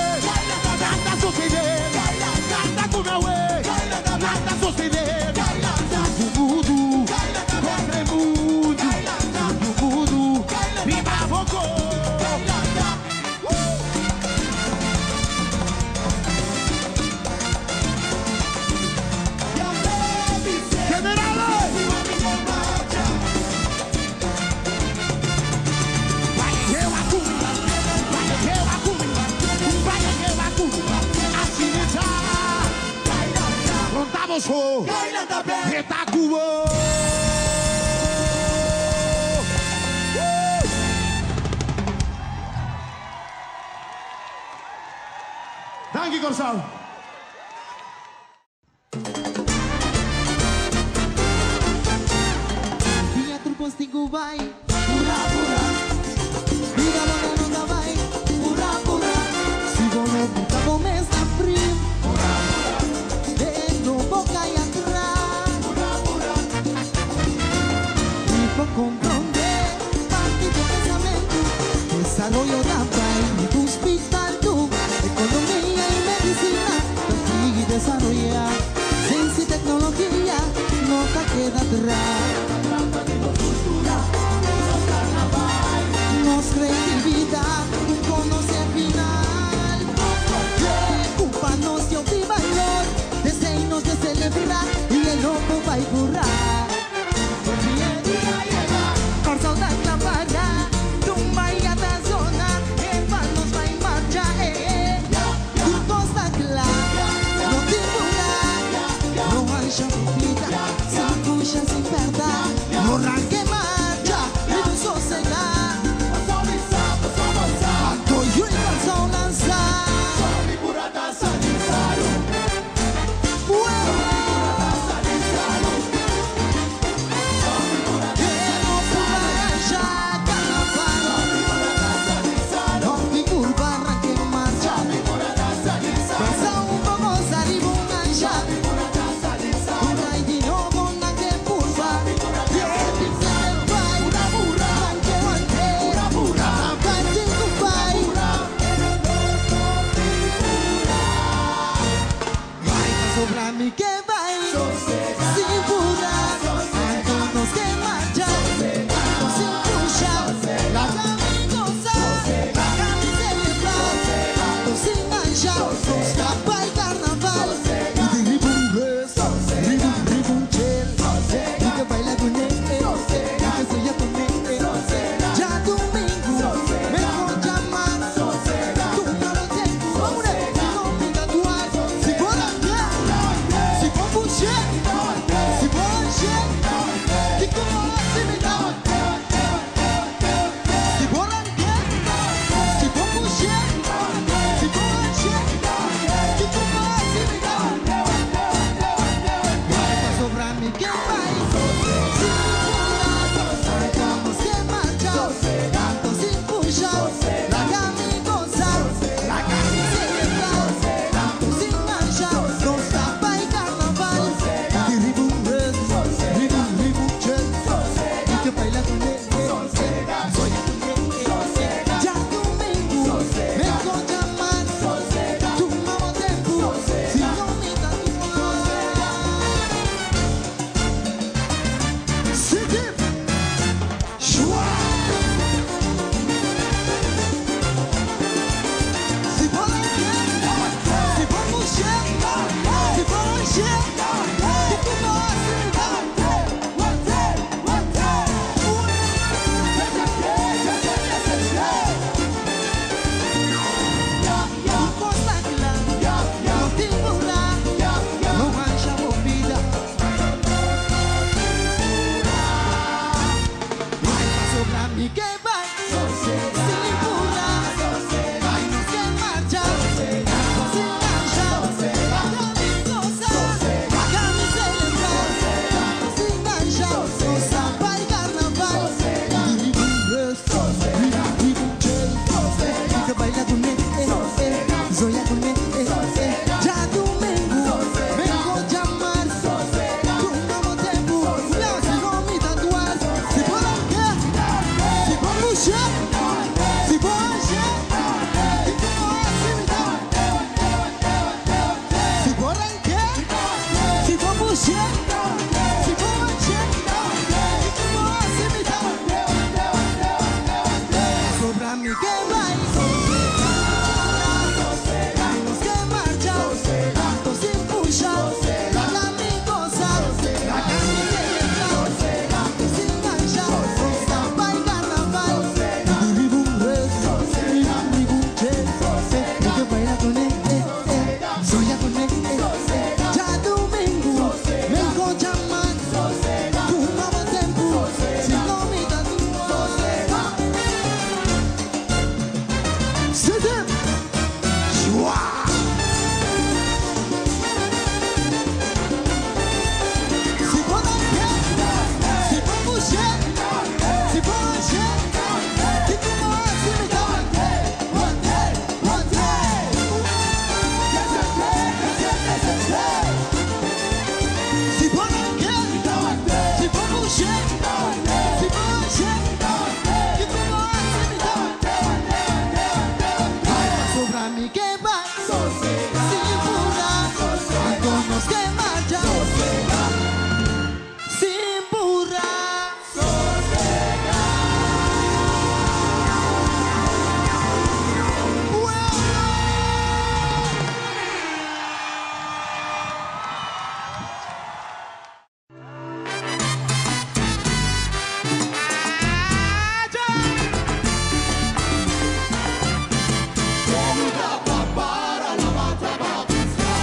nan ta sosede, nan ta kume we, nan ta sosede. Mudu, mudu, kontra e mundu, mudu, mudu, biba boko. Generales! Contamos Retacubo. Danki Kòrsou. Dia tur kos tin ku bai pura pura Bida bo no ta bai pura pura Si bo no buta bo mes na frim pura pura Den no bo kai atras pura pura Mi por comprende parti bo pensamentu Desaroyo ta bai mi hospital tu Economia y medicina ta sigui desaroya Ciencia y tecnologia no ta keda atras Nos creatividad conoce final Preocupa nos dio di valor Deseinos de celebrar y el loco va a burrar Kòrsou ta kla pará, tumba ya ta zona, e nos bai marcha, eh, eh. Tur kos ta kla, no tin purá, no hansha bida, sin pusha, sin pèrdè, no ranke marcha, riba sosegá. Anto yu i Kòrsou lansa. Sobra mi ke bai sin pura, anto nos ke marcha, anto sin pusha, laga mi gosa, laga mi celebra, anto sin ansha, nos ta bai carnaval. I di riba un res, riba riba un chel, i ke baila kuné, i ke soña kuné. Djadumingu, mehor djamars, tuma bo tempu, i no pinta duar. Si bo ranka, si bo push'é, si bo hansh'é, kiko bo hasi mi ta? Si bo ranka, si bo push'é, si bo hansh'é, kiko bo hasi mi ta? Pasobra mi ke bai sin pura, nos ke marcha, tanto sin pusha, laga mi gosa, laga mi celebra, tanto sin ansha, nos ta bai carnaval. pushe, si bo manche, kiko bo hasi mi ta. Sobra mi ke bai, nos ke marcha, anto sin pusha, laga mi gosa, laga mi keda, anto sin mancha, nos ta bai carnaval. Riba un red, riba un che, mi ke baila con e, eh, eh, soña con e, eh, eh. Djadumingu, mi nkontra man, tuma bo tempu, si no mi ta dua. Sete! Shua! Si bo ta ke, si bo pushe, si bo hanche, kiko bo hasi mi ta want'é, want'é, want'é. Si bo ta ke, si bo pushe, si bo hanche, kiko bo hasi mi ta Sobra mi ke bai, sin pura, anto nos ke marcha, sin pura.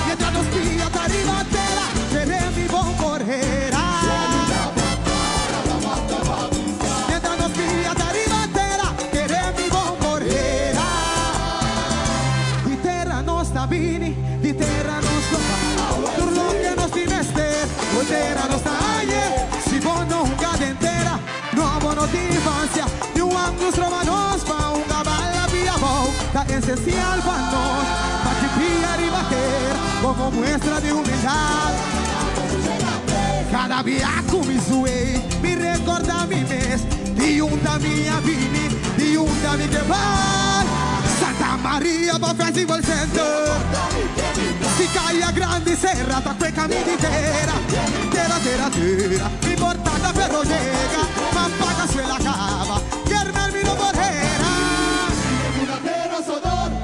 Mientras nos pia ta riba tera, kere mi bon por hera. Mientras nos pia ta riba tera, kere mi bon por hera. Di tera nos ta bini, di tera nos lo bai. Tur loke nos tin mester, fo'i tera nos ta hañ'é. Si bo no hunga den tera, no bo no tin infansia. Ni un angus roba nos pa hunga bala pia abou. Ta esensial pa nos, bati pia riba tera, komo muestra di humildat. Kada bia ku mi zuei, mi rekordá mi mes, di unda mi a bini, di unda mi ke bai. Santa Maria pa Festival Center. Si kaya grandi sera, ta kue kaminda di tera. Tera, tera, tera, mi portada pero yega, ma paga suela kaba, Germán mi no por hera.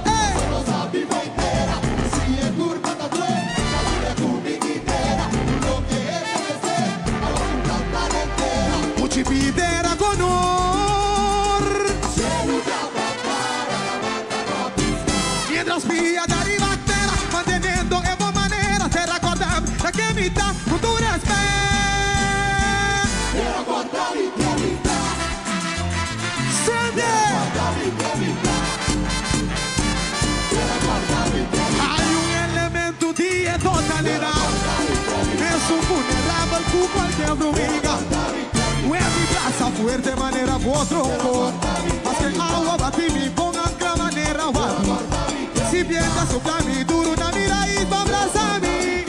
Ey! Muchi pidera con honor. Mientras pia ta riba tera, manteniendo e bon manera, tera kòrda mi ken mi ta ku tur rèspèt. Sende! Hay un elemento di totalidat. Es un vulnerabel ku kualke hormiga. Mi brasa fuerte manera otro. Maske awa bati mi bon ankra manera watu. Si bientu supla mi duru na mi rais pa brasa mi.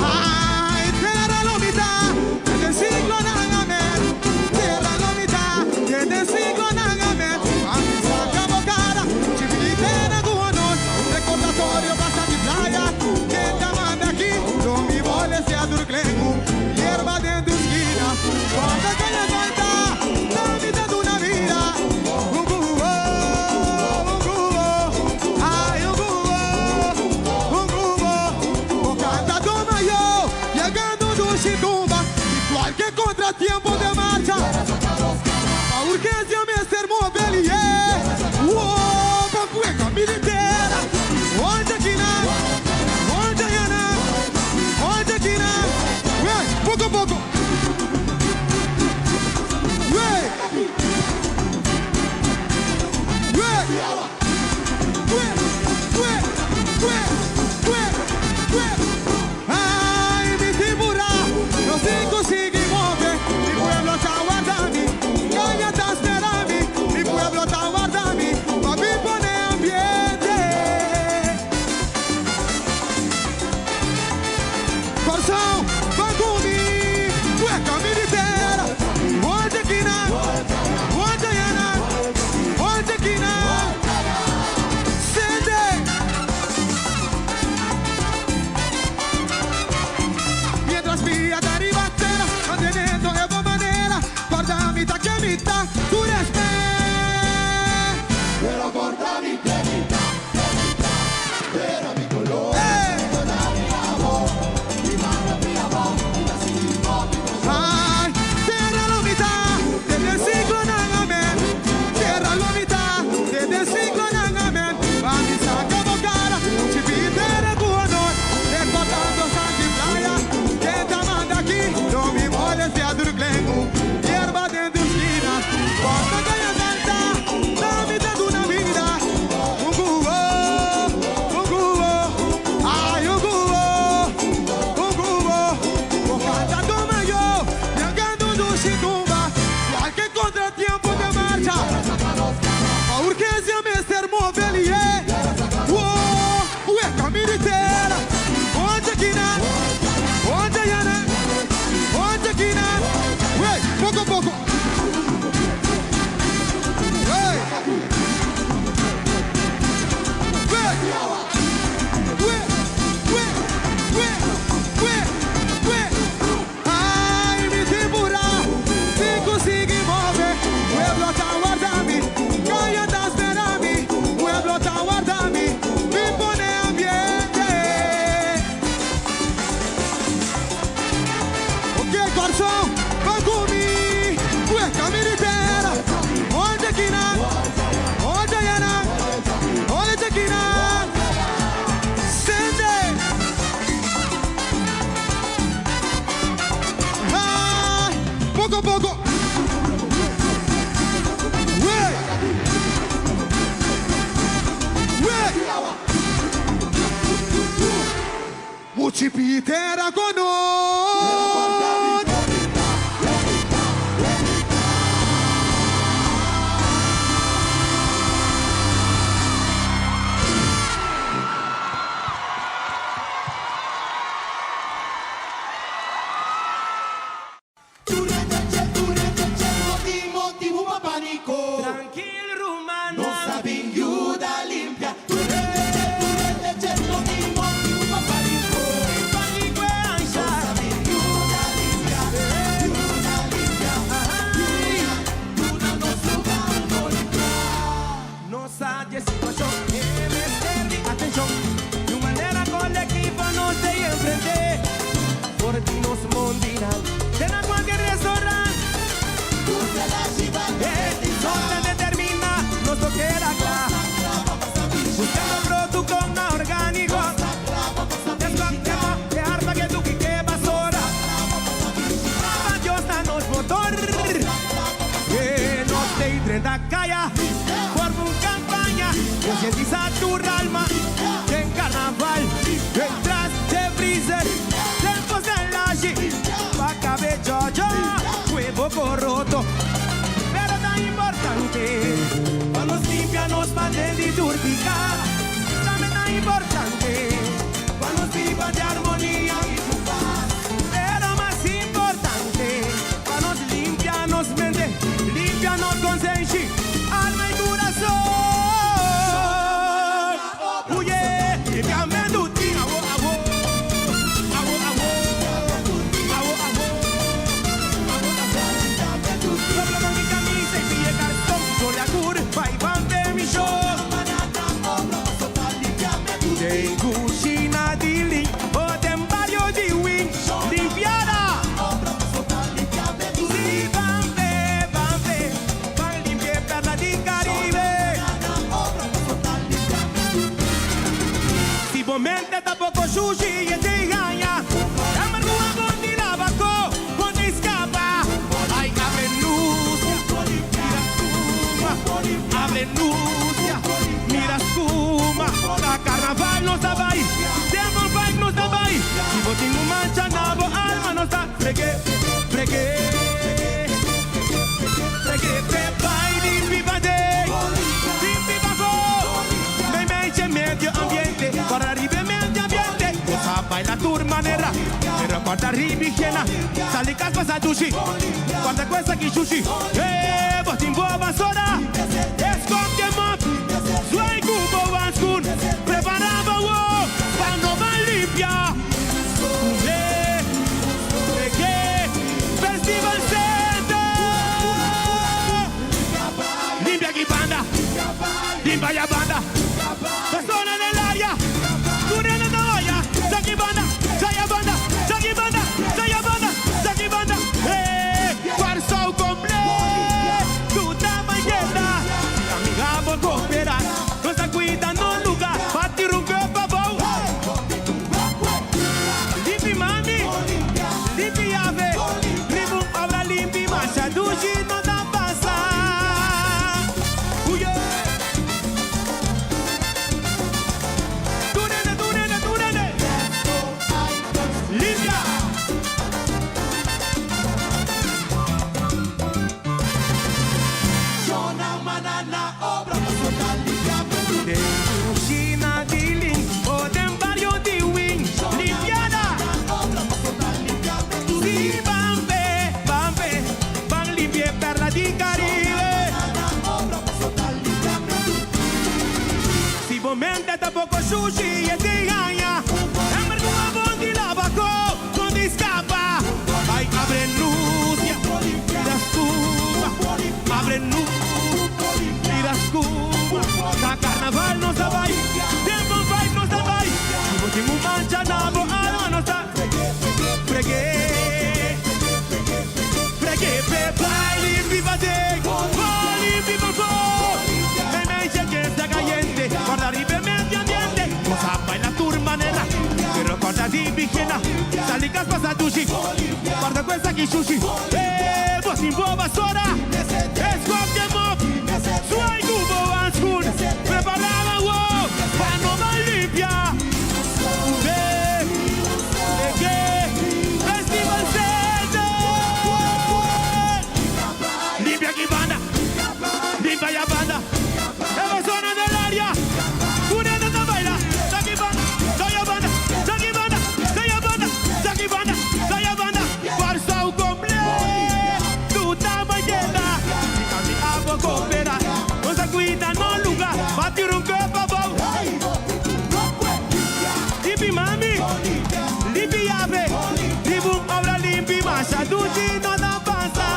Ay, tera lo mi ta, den siglonan amèn. Tera lo mi ta, den siglonan amèn. Pa mi saka bo kara, chipitera ku honor. Rekordatorio pasa di playa, ken ta manda aki, lo mi molestiá tur klenku. Yerba den tur skina, kòrda ku e falta, na mi ta duna bida. Dushi tera ku nos. Trankil, ruman. Limpia. Panico e ansha. Limpia, limpia. Nos sa di e situashon, mester di atenshon. Di un manera kolektivo nos ta enfrentá. For di nos mondinan, te na kualke restaurant. Nos ta determiná, nos no keda kla. Buskando produkto orgániko. Deskòp, e arma ku tu ke basora. Pa Dios ta nos motor. Nos ta drenta kaya forma un kampaña. Konsientisá tur alma den karnaval. Tras di freezer, tempu lashi, pa kabe jojo, webu roto. Pero ta importante, pa nos limpia nos mantene di tur piká. Tambe ta importante, pa nos biba den armonia i pas. Pero mas importante, pa nos limpia nos mente, limpia nos konsenshi, alma i kurason. Oye, limpia mente, awo, awo, awo, awo, awo, awo, awo, awo. Problema mi camisa y pille cartón, sole a curva y van de mi show. Den kushina di lin, o den bario di win, limpiada. Si, ban be, ban be, ban limpia perla di Caribe. Si bo mente ta poko sushi e ta gaña, amargura bon di labako, bon di skapa. Ai, abre mira skuma, abre mira skuma. Na karnaval nos ta bai, Demon Bike nos ta bai. Si bo tin un mancha na bo alma nos ta frega, frega. Frega, bai, limpi paden, limpi pafó. Mei mei medio ambiente, para riba medio ambiente. Gosa baila tur manera, pero kòrda riba higiena. Sali kas pasa dushi, kòrda ku esaki sushi. Bo tin bo basora, skonde mòp, zwaai ku bo hanskun, prepará bo pa no mal limpia. Reggae Festival Center. Limpia aki banda, limpia aya banda. Persona den área, Turena na oya. Aki banda, aya banda, aki banda, aya banda, aki banda. Kòrsou kompleto, ta mayenda. Amiga, bo kooperá, nos ta kuida nos lugá, bati un pa bou. Limpi mami, limpi ave, limpi obra limpi, masha dushi no ta pasa. Uye. Turene, turene, turene. Limpia. Manana obra Den kushina di lin, o den bario di win, limpiada. Si, ban be, ban be, ban limpia perla di Caribe. Si bo mente ta poko sushi e ta gaña, amargura bon di labako, bon di skapa. Ai, abre mira skuma, abre mira skuma. Na karnaval nos ta bai, Demon Vibe nos ta bai. Si bo tin un mancha na bo alma nos ta frega. Frega, bai limpi paden, bai limpi pafó. Mei mei che sta caliente, guarda riba medio ambiente. Gosa baila tur manera, pero kòrda riba higiena. Sali kas pasa dushi, kòrda ku esaki sushi. Bo tin bo basora, skonde mòp, zwaai ku bo hanskun, prepará bo, pa no mal limpia. tira un kop abou. Limpi mami, limpi yabe, riba un obra limpi masha dushi no ta pasa.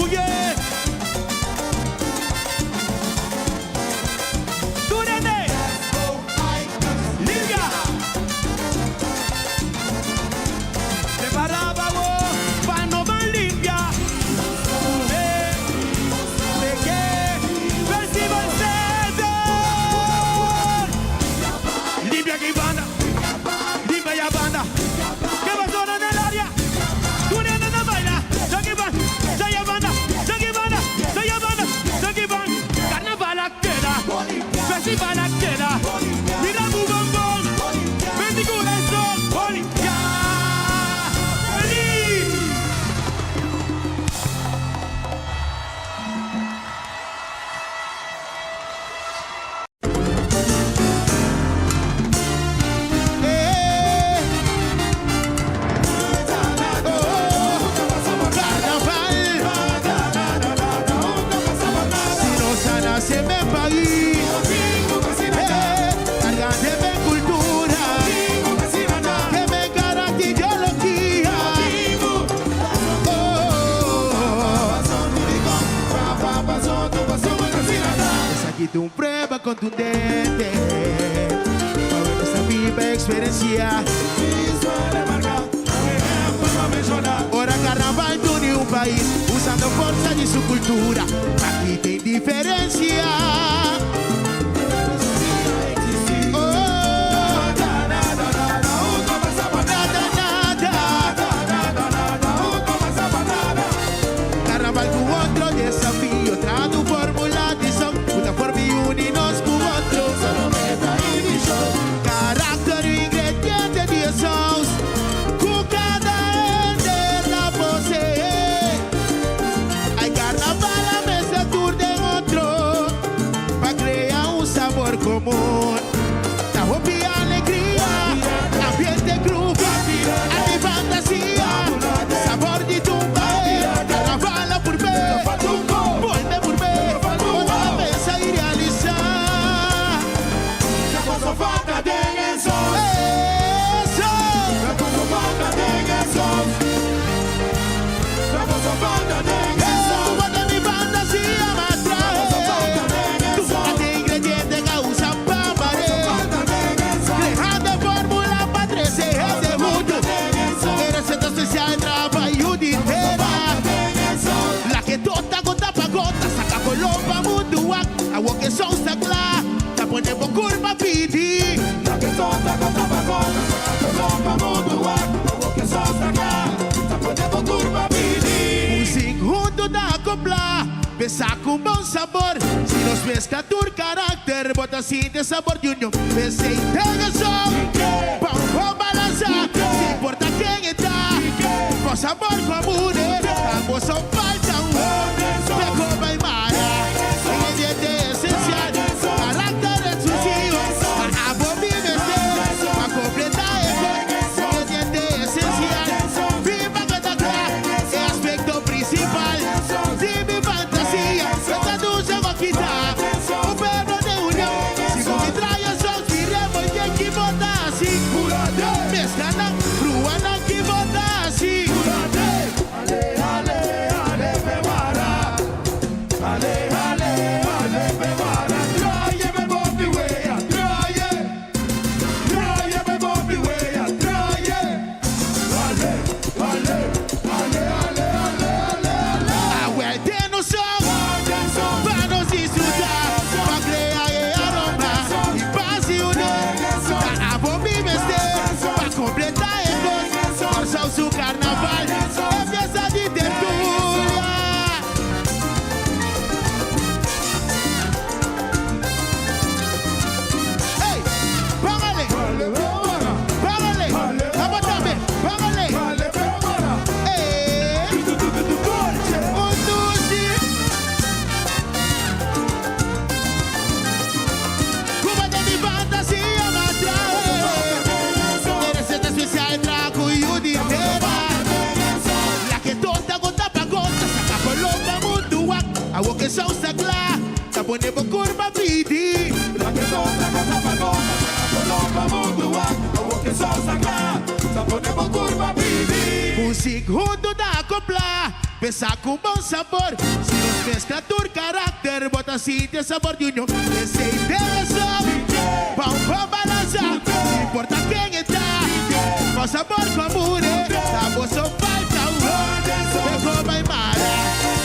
Uye. Tur hende, limpia. Prepara pa bo pa no ban limpia. Limpia aki banda, limpia allá banda. Ke pasó den el área? Tur hende ta baila. Aki banda, allá banda, aki banda, allá banda, aki banda. Carnaval a keda, festival a keda. Mira bo bombon, mente corazón. Limpia, feliz. Si nos a nace den pais, carga di cultura, cu mi carácter ideologia. Oh. Esaki ta un prueba contundente pa nos biba experiencia. Ora carnaval uni un pais usando forsa di su cultura. Aki tin diferencia. Oh, nada, nada. Carnaval cu otro desafio, traha un formula di son, un forma di uni nos cu otro. Carácter ingrediente di saus, cu cada hende ta posee. Ay, carnaval a mezcla tur den otro, pa crea un sabor comun. Ta hopi alegria, ambiente groove, arte fantasia, sabor di tumba, carnaval a purbe, bolbe purbe, ora pensa y realisa. Eso! Eso, cuando mi fantasía me atrae. Tu arte ingrediente causa pa mare. Creando fórmula pa 13 de junio. E receta especial trabajo di tera. La que tota gota pa gota, saca color pa mundo. Awo cu son sta cla, ta pone bo curpa pidi. La que tota gota pa gota, saca color pa mundo. Awo cu son sta cla, ta pone bo curpa pidi. Musica hunto ta acopla, pensa cu bon sabor. Si nos mezcla tur carácter, bo ta sinti sabor di union. Pensa y son, pa un bon balansa, sin importa ken ta. Cu sabor comun, ambos son falta un. Me y mara, ingrediente esencial, carácter exclusivo. Abo mi mester, pa completa e ingrediente esencial. Viva cla, e aspecto principal. Di mi fantasia, esta dulce boquita. Un pueblo de unión. Si con mi trae son, miremos y equivota así. Mezcla, ruana, equivota así. Ta pone bo curpa pidi. Loke sos ta kla pa nos, ta solo pa mundu wak. Awor ke sos ta kla, ta pone bo curpa pidi. Music huntu ta acopla, pesa cu bon sabor. Si nos mezcla tur caracter, bo ta sinti e sabor di union. Esey debe so, pa un bon balansa, no importa ken e ta. Con sabor cu amor, ta boso falta un. Mejor bay mara,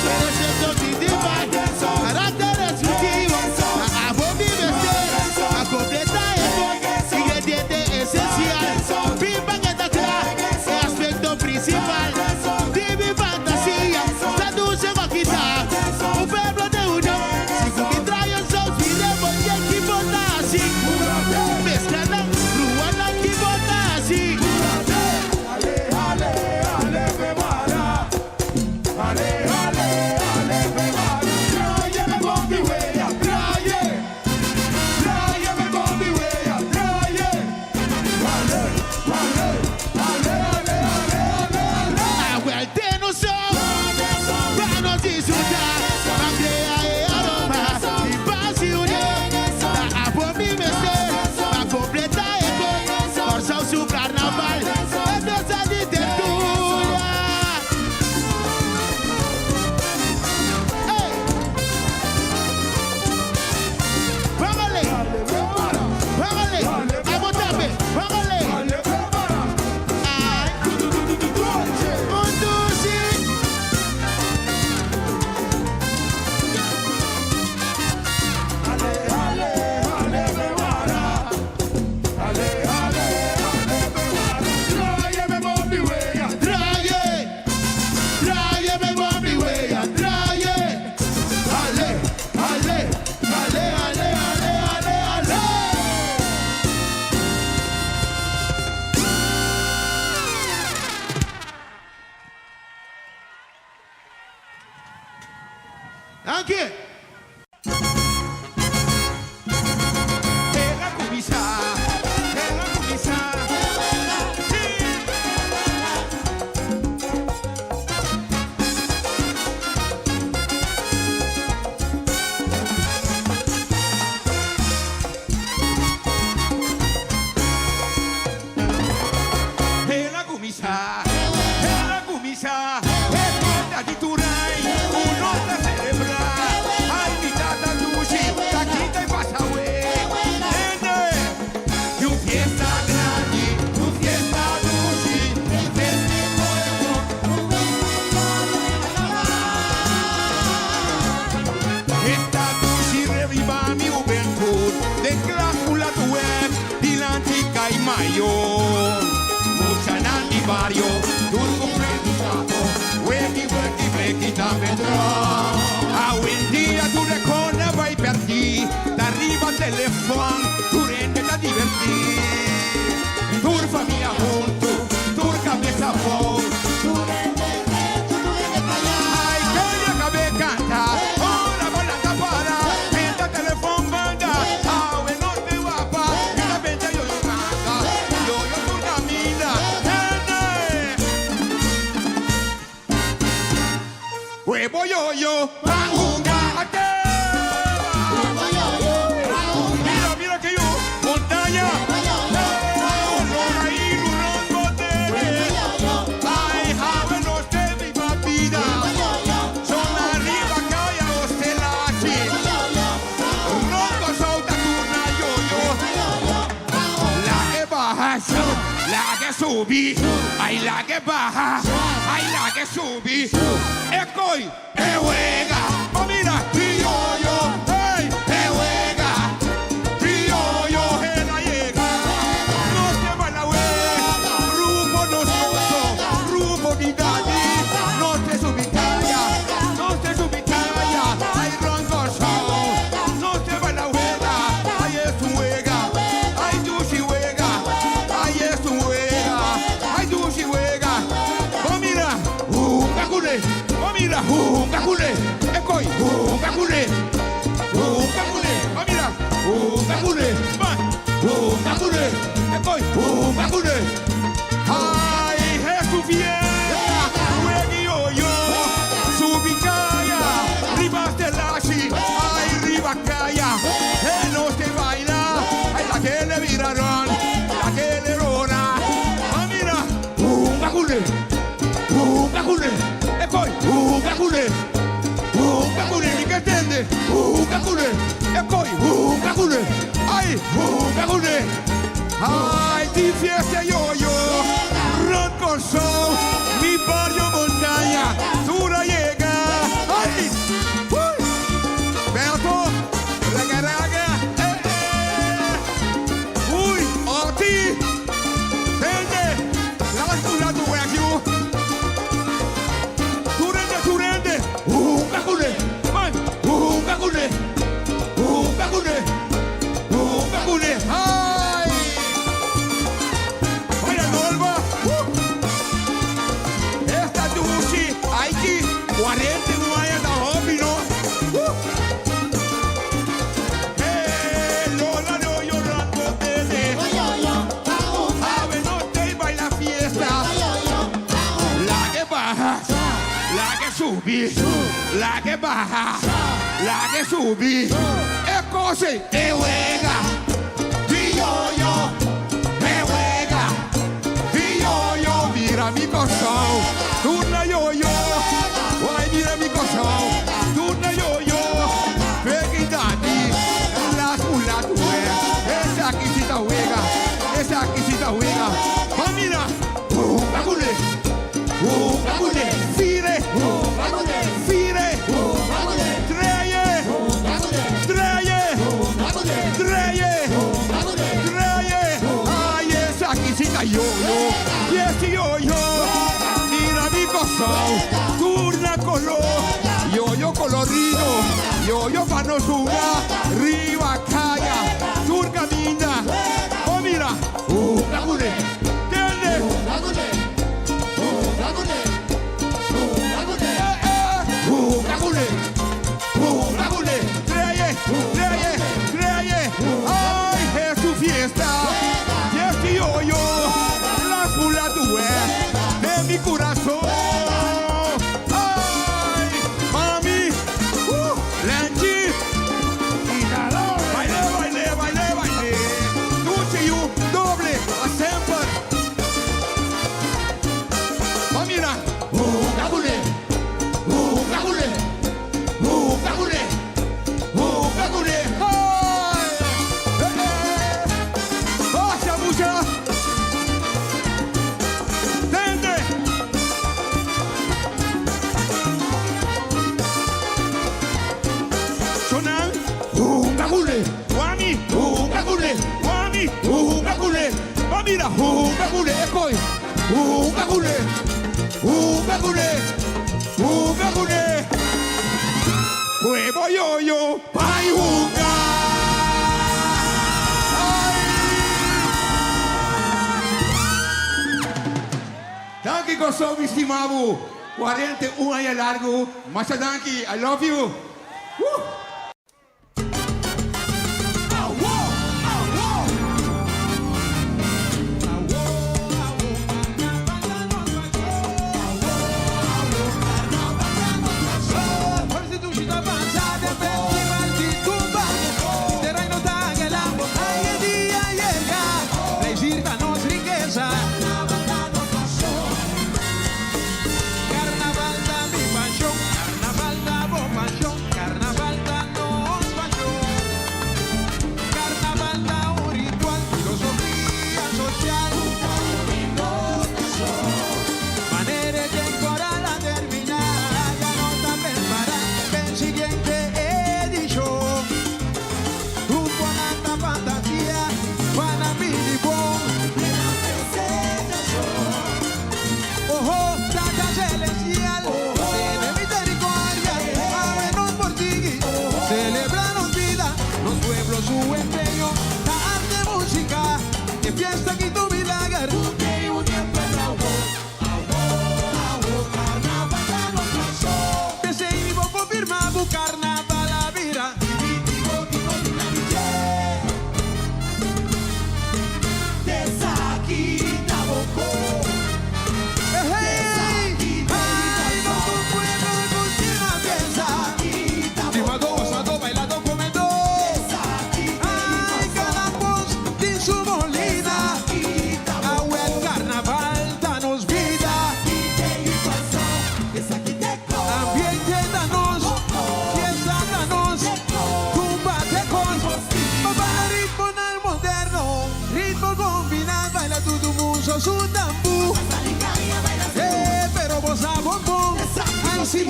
pero siento sin di bay. Caracter exclusivo, ta abo mi mester. Pa completa e bon ingrediente esencial. Bin pa ke ta cla, e aspecto principal. Di mi fantasia, ta dulce wakita. Un pueblo de union, si cu mi trae un saus, mi rebo y equipo ta haci. Mezcla nan, brua nan ki bo ta haci. Ale, ale, ale, prepara. Ale, ale, ale, prepara. Trae me bombi wea, trae. Trae me bombi wea, trae. Ale, ale, ale, ale, ale, ale, ale. Awel den nos so, pa nos disfruta, pa crea e aroma di paz y union. Ta abo mi mester, pa completa e con Corsou su carnaval, e fiesta di tertulia. Ey! Póngale, póngale, abo tambe, póngale. Ale, prepara. Ay, un, dos, sí. Ale, ale, ale, prepara. Ale, ale, ale, prepara. Trae me bombi wea. Trae, trae me bombi wea, trae. Ale, ale, ale, ale, ale, ale, ale. Danki. El a cuminsa, el a cuminsa. Sí. El a cuminsa, el a cuminsa. E fiesta di tur rey, uno ta celebra. Ay, mi tata dushi, ta kita y pasa we. Hende, y un fiesta grandi, un fiesta dushi, un festival. Esta dushi reviva mi hubentud. Den klas web, dilanti cay mayo. Muchanan di bario, tur cumpli saco. Weki, weki, weki, dame. Awendia tur cos a bay perdi. Ariba telefon, tur hende ta diverti. Tur famia hunto, tur cabes abou. Ay, caya cabe canta, ora volanta para, entra telefon banda, awe no te guapa, mira benta yo yo canta, yo yo tu camina, hende. Huevo yo yo, ban hunga, ate. Mira, mira que yo, montaña, olor ahí, ronco Ay, awe nos te viva vida. Son arriba caya ostelachi. Ronco solta tuna yo yo. La que baja, la que subi. Ay, la que baja, ay, la que subi. Ekoi, e juega. Oh, mira, y yo yo, hey, e juega. Y yo yo, la llega. No se va la wea. Rumbo nos gozo, rumbo di daddy. No te subitaya, no te subitaya. Ay, ronco show. No se va la juega. Ay, es un juega. Ay, dushi juega. Ay, es un juega. Ay, dushi juega. Oh, mira, hunga cune. Oh, mira, hunga cune. Ekoi, hunga cune. kuné, e koi, hunga kuné, ai, hunga kuné. Ai, tin fiesta yoyo, rònt Kòrsou, mi bario Montaña, tur a yega. Ai, ui, Berto, raga raga, eh eh. Ui, Oti, hende, laga skula tu wèk yu. Tur hende, tur hende, hunga kuné, man, hunga kuné, hunga kuné, hunga kuné, ai. Mira Norma, Esta dushi, ai ki 41 aña ta hopi no. Hey, Lola no llorando tene. Ave no te baila fiesta. La que baja, la que subi, la que baja, la que subi. E cose, e juega, di yo-yo, e juega, di yo-yo, mira mi corazón, turna yo-yo, ay mira mi corazón, turna yo-yo, Peggy Daddy, la pula tu esa aquí sí ta juega, esa aquí sí ta juega, va mira, hunga kuné, hunga kuné, fire, fire, treye, treye, treye, treye, ay esa aquí sí ta yo-yo, yes yo-yo, mira mi corazón, turna color, yo-yo colorido, yo-yo pa nos hunga, riba kaya, tur kaminda, oh mira, hunga kuné, tende, eh, eh, hunga kuné, hunga kuné, treye, treye, treye, ay, es tu fiesta, yes yo-yo, la pula tu de mi corazón, ay, mami, Lenchi, baile, baile, baile, baile, dushi yu, doble, a semper, va mira, hunga kuné, hunga kuné, hunga kuné, hunga kuné, ay, eh, eh, Pasa mucha, tende, Sonal, hunga kuné, wami, hunga kuné, wami, hunga kuné, va mira, hunga kuné, ekoi, hunga kuné, hunga kuné, hunga kuné, Huevo yo-yo, bai hunga. Ai. Danki Kòrsou, mi stima bo. 41 aña largu. Masha danki. I love you. Woo.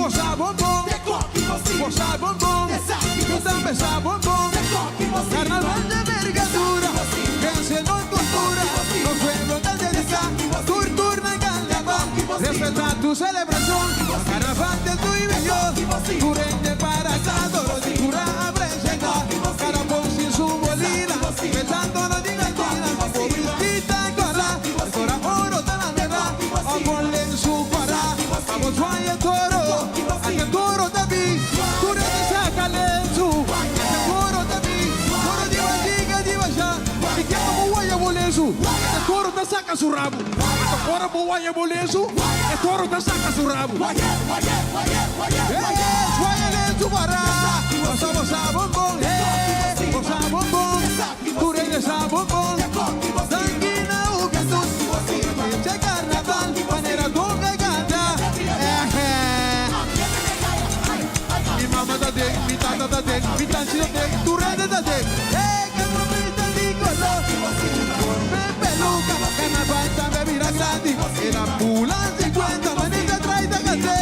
Bo sa bon bon, bo sa bon bon, bo tambe sa bon bon. Carnaval de envergadura, crece nos cultura, nos pueblo ta dedica, tur tur na carnaval. Respeta tu celebracion, carnaval de tu y yo, tur hende para sa, doro di cura a presenta, Carapon sin su bolina, petando no diga tina, bo vistita cora, cora oro ta la mera, a ponle en su para, vamos vaya toro, a que toro ta bi, tur hende saca lensu, a que toro ta bi, toro di bandiga di basha, y que como guaya bolesu, e toro ta saca su rabo, ora bo guaya bolesu, e toro ta saca su rabo. Hey, lensu para, bosa bosa bon bon, hey, bosa bon bon, tu regresa bon bon, Danki na juventud, che carnaval, manera donde gana, eh, Mi mama ta den, mi tata ta den, mi tanchi ta den, tu rende ta den. Hey, que bonita di color, me peluca, carnaval tambe mira grandi, en la pula 50, manita trae de café.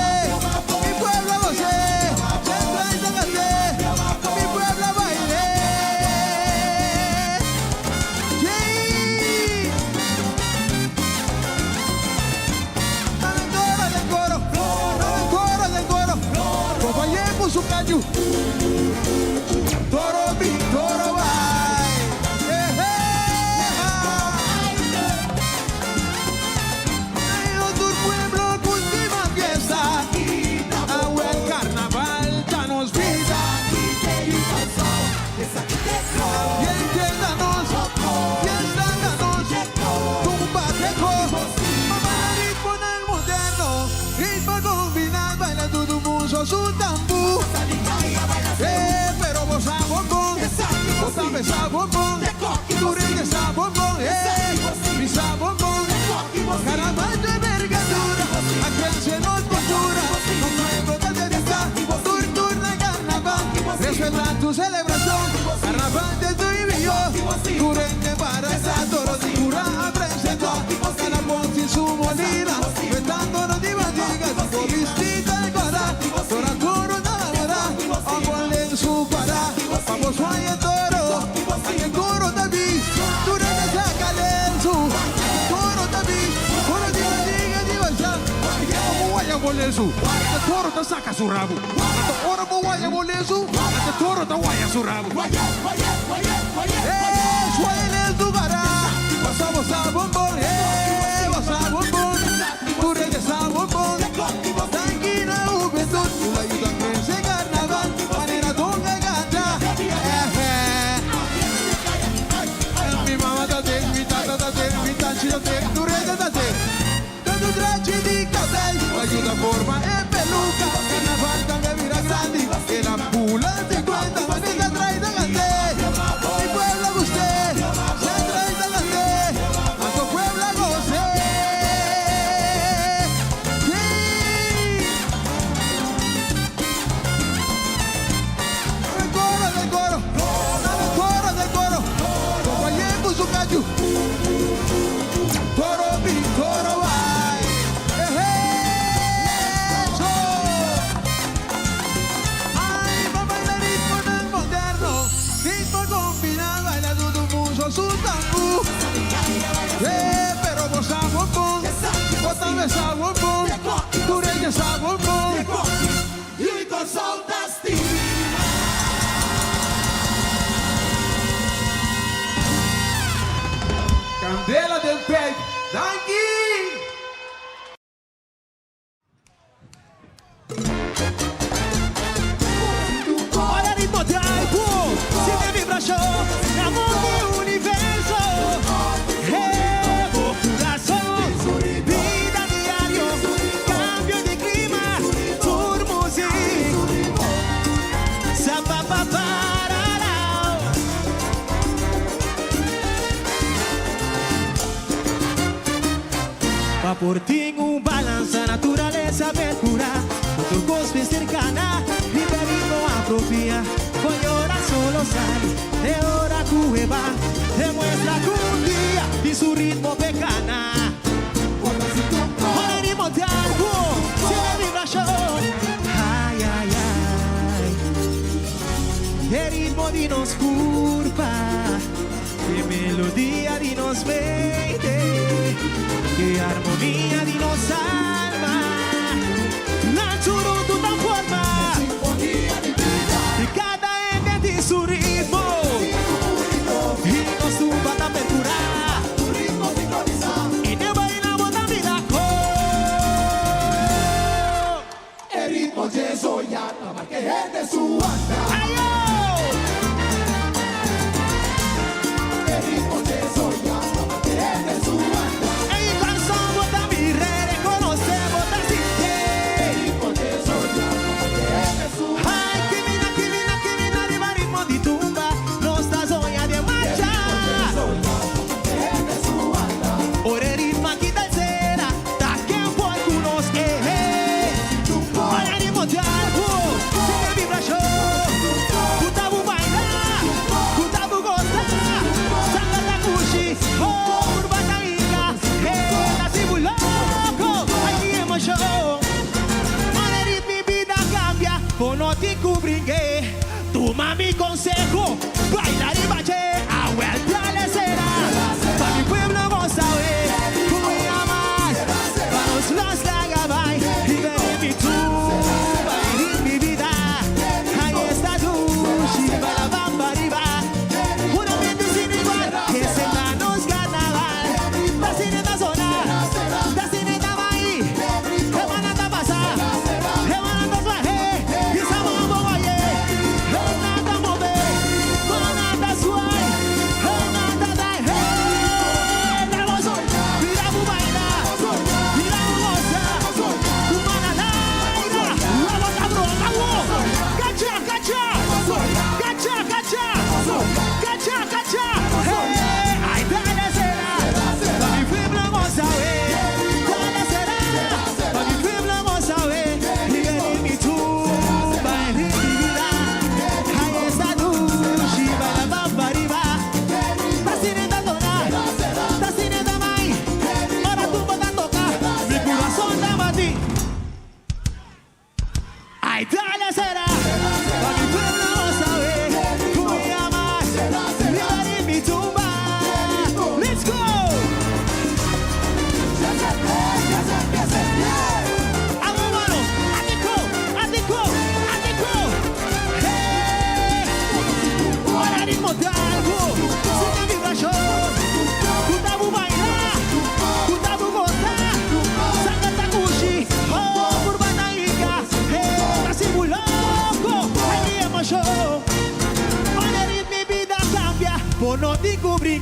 Mi pueblo goce, se trae de café, mi pueblo baile. Sí. Dale coro, del coro, dale coro, del coro. Compañero con su caño. Toro bi, toro bai. Eh, eh, ah. Ay, otro pueblo cultiva fiesta. Agua el carnaval, danos vida. Ambiente danos, fiesta danos, tumba teco. Mamá ritmo en el moderno, ritmo combinado, baila todo mundo su tambú. Pero vos sabes bon, vos sabes bon bon, tu regresa bon bon, mi sabon bon. Carnaval de envergadura, crece nos cultura, nos pueblo de dedica, tur tur na carnaval, respeta tu celebración, carnaval de tu y yo, tu rende para esa toro di cura a presenta, Carapón sin su molina, petando no di bandiga, tipo vestida de cora, tora toro na hora, a en su para, vamos vaya toro, a que toro tabi, tu rende saca lensu, toro tabi, toro di bandiga di basha, como guaya bolesu, e toro ta saca su rabo, ora bo guaya bolesu, e toro ta guaya su rabo. Eh, suele tu cara, bosa bosa bon bon, eh, bosa bon bon, tu regresa bon bon, tranquila juventud, tu ayuda a crecer carnaval, manera donde gana, eh, Mi mamá ta den, mi tata ta den, mi tanchi ta den, tu rey ta den. Tanto traje di cabello, ayuda forma en peluca, carnaval también mira grande, que la pula 50, manita trae de grande. Mi pueblo guste, se trae de grande, a tu pueblo goce. Sí. Del coro, del coro, dale coro, del coro, Compañero su cacho. Toro bi, toro bai. Eso. Ay, va a bailar ritmo en el moderno, ritmo combinado, baila todo mundo su tambú. Pero vos sabes bon, vos también sabes bon, tu rey sabes bon. Y con estima. Candela del Peg, Danki! Olha ritmo traibo, siente vibración, amor de universo. Evo corazón, vida diario, cambio de clima, tur music. Sa pa pa pararao. Pa por tin un balansa naturalesa percura Otro cosme cercana, riba ritmo apropia Voy ora solo sal, de hora cueva Demuestra que un día y su ritmo pecana. Ora ritmo de algo, tiene vibración. Melodia di nos mente, e armonia di nos alma. Nan churutu ta forma. Y cada hende tin su ritmo. Y nos tumba ta percura. Y ne baila bo ta mira con. E ritmo dje zoya ta marca hende su anda. Ayo! E ritmo dje zoya ta marca hende su anda. Ey, corazón, bo ta mira, reconoce, bo ta sinti. E ritmo dje zoya ta marca hende su Ay, que mina, que mina, que mina, riba ritmo di tumba, nos ta zoya di marcha. Ora ritmo aki ta cera, ta ken por cu nos eh, eh. Ora ritmo di algo, sigue vibracion. Cu ta bu baila, cu ta bu goza, sanga ta cushi, oh, curva ta inga, eh, ta si bu loco, ay, ki emocion. Ora ritmo mi bida cambia, con no ti cubringue. Tuma mi consejo, baila y bache, a vuelta le será. Pa mi pueblo goza, eh, como llamas, vamos las la gabay, y ven mi tumba, y mi vida. Ahí está tu, shiba la bamba arriba. Un ambiente sin igual, que se nos carnaval. Da cine da zona, da cine da baí, Remanata pasa, remanata suaje, y samambo guaye, renata move, manata suai, renata dai, mira bu baila, mira bu goza, kumana laira, la bota broma, wo, cacha, cacha, cacha, cacha, cacha, cacha, hey, ay, dale será, pa mi pueblo goza, eh, dale será, pa mi pueblo goza, eh, y ven mi tumba, en mi vida, ahí está tu, shiba la bamba arriba, ta sirena dona, ta sirena mai, ora tumba ta toca, mi corazón ta bati. Ay, dale será, pa' mi pueblo sabe cómo llamas, viva en mi tumba. Let's go. Vamos, mano. Atico, atico, atico. Hey. Ora ritmo de algo, siente vibración. Kutabu baila, kutabu goza, sanga takushi, oh, urbana inga, hey, casi muy loco, ay, mi emoción. Ora mi vida cambia, por no descubrir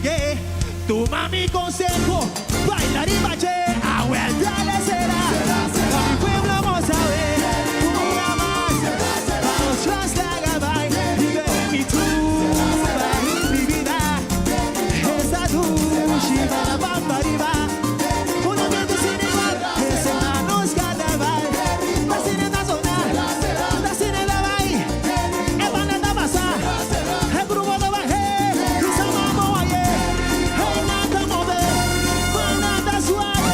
Toma mi consejo, bailar y bache, a vuelta le será. A mi pueblo vamos a ver, un día más, vamos tras la gabay, y ver mi tumba y mi vida. Esa dushi va la bamba arriba, un ambiente sin igual, es en manos carnaval. La sirena zona, la sirena bay, el banana pasa, el grupo de baje, y samamo aye, hey nada move, nada suave,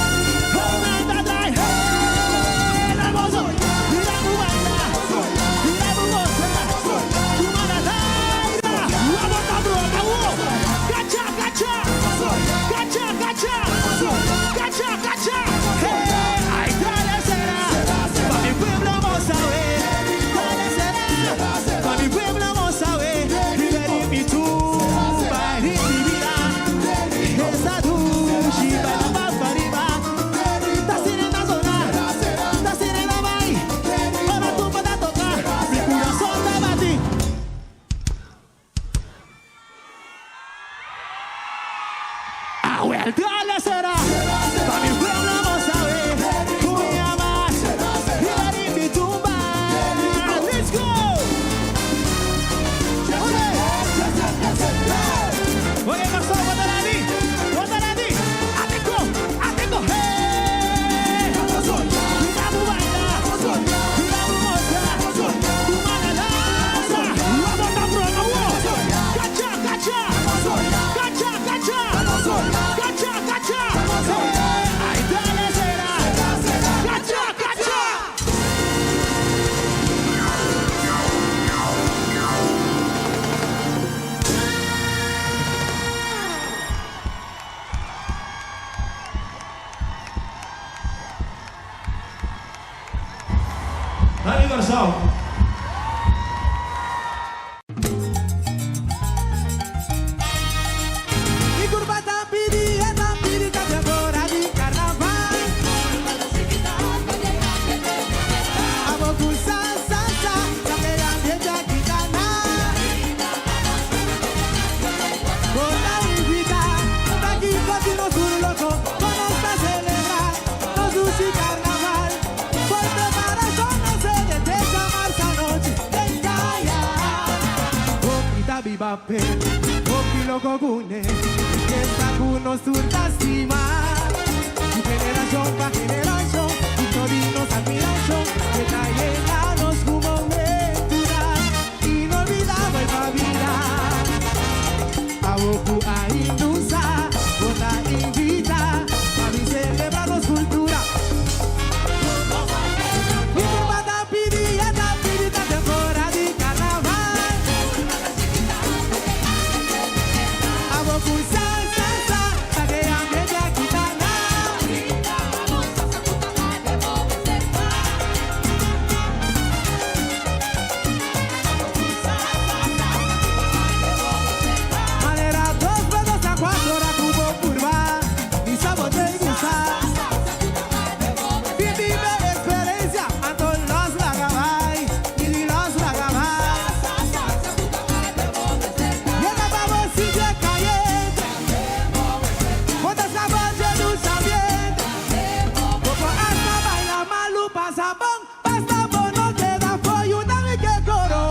hey nada trae, hey la gozo, mira bu baila, mira bu goza, tu mana laira, la bota brota, wo, cacha, cacha, cacha, cacha, cacha, cacha, hey, ay, dale será, pa' mi pueblo vamos a ver, dale será, pa' mi pueblo vamos a ver, y mi tumba, y mi vida, esa dushi, baila pa' arriba, ta sirena zona, ta sirena vai, ora tumba ta toca, mi corazón ta bati. A vuelta le será, pa' mi pueblo vamos a ver, cómo llamas, y mi tumba. Let's go. Oye, pasó, Guatarani, Guatarani, Ateco, Ateco, hey. Mira bu baila, mira bu goza, tu mana lanza, la bota broma, wo. Cacha, cacha, cacha, cacha, cacha, cacha, hey. p'e, hopi loko kuné. Rikesa ku nos tur ta stima. Di generashon pa generashon, digno di nos admirashon. E ta yena nos ku momentunan inolvidabel pa bida. Awo ku a indusa, bo ta invita pa bin celebra nos cultura. Mi curpa ta pidi, e ta pidi, ta temporada di carnaval. Awo ku sa, sa, sa, ta ke ambiente aki ta na. Manera dos pa dos ta cuatro ora cu bo purba, mi sa bo ta gusta. Bin biba e experiencia, anto los laga bay, mi di los laga bay. Yega pa bo sinti e cayente, bo ta scapa dje luz ambiente. Bo por hasta baila malu pasa bon, basta bo no keda fo yuda mi ke coro.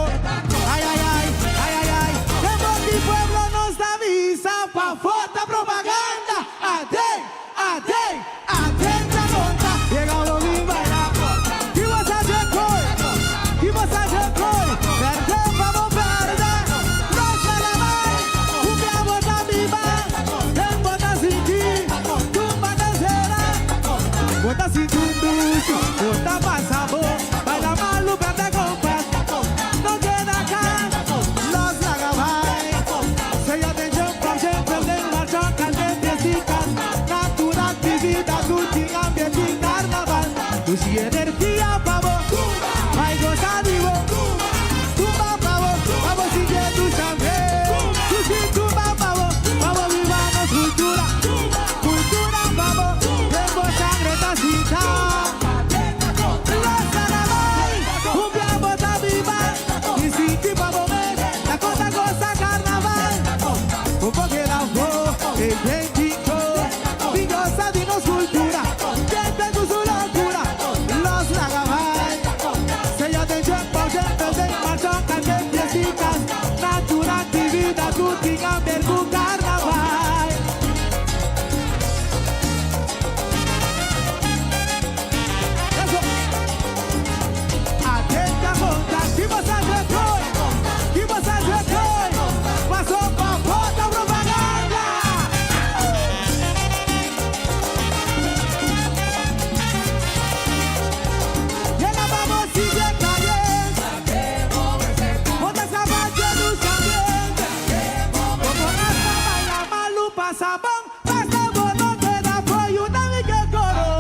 Ay ay ay, ay ay ay, den bo di pueblo nos ta bisa pa fota propaganda. Aden, aden, atenta conta, yega bo bin baila. Ki bo sa dje koy, ki bo sa dje koy, perde pa bo perde. Los laga bay, cumplia bo ta biba, den bo ta sinti, tumba ta cera. Bo ta sinti un dushi, bo ta pasa bo, baila malu perde compas. No keda cas, los laga bay. Sea den jump up, jump den marcha, cante fiesticas. Natural actividad, dushi ambiente carnaval. Dushi energia pa bo, bay goza di bo. Tumba pa bo, pa bo sinti dushi ambiente. Dushi tumba pa bo, pa bo biba nos cultura. Cultura pa bo, den bo sangre ta sinta. Los laga bay, cumplia bo ta biba. Y sinti pa bo mes, la cosa goza carnaval. Un poco da fo, e bien chico. Bin goza di nos cultura, gente cu su locura. Los laga bay. Sea den jump up, jump den marcha, cante fiesticas. Natural actividad, cu tin amber cu carnaval. Eso. Atenta conta, ki bo sa dje koy, ki bo sa dje koy. Paso pa bota propaganda. Yega pa bo sigue caliente. Bota scapa dje luz ambiente. Como hasta baila malu pasa bon, basta bo no keda fo yuda mi ke coro.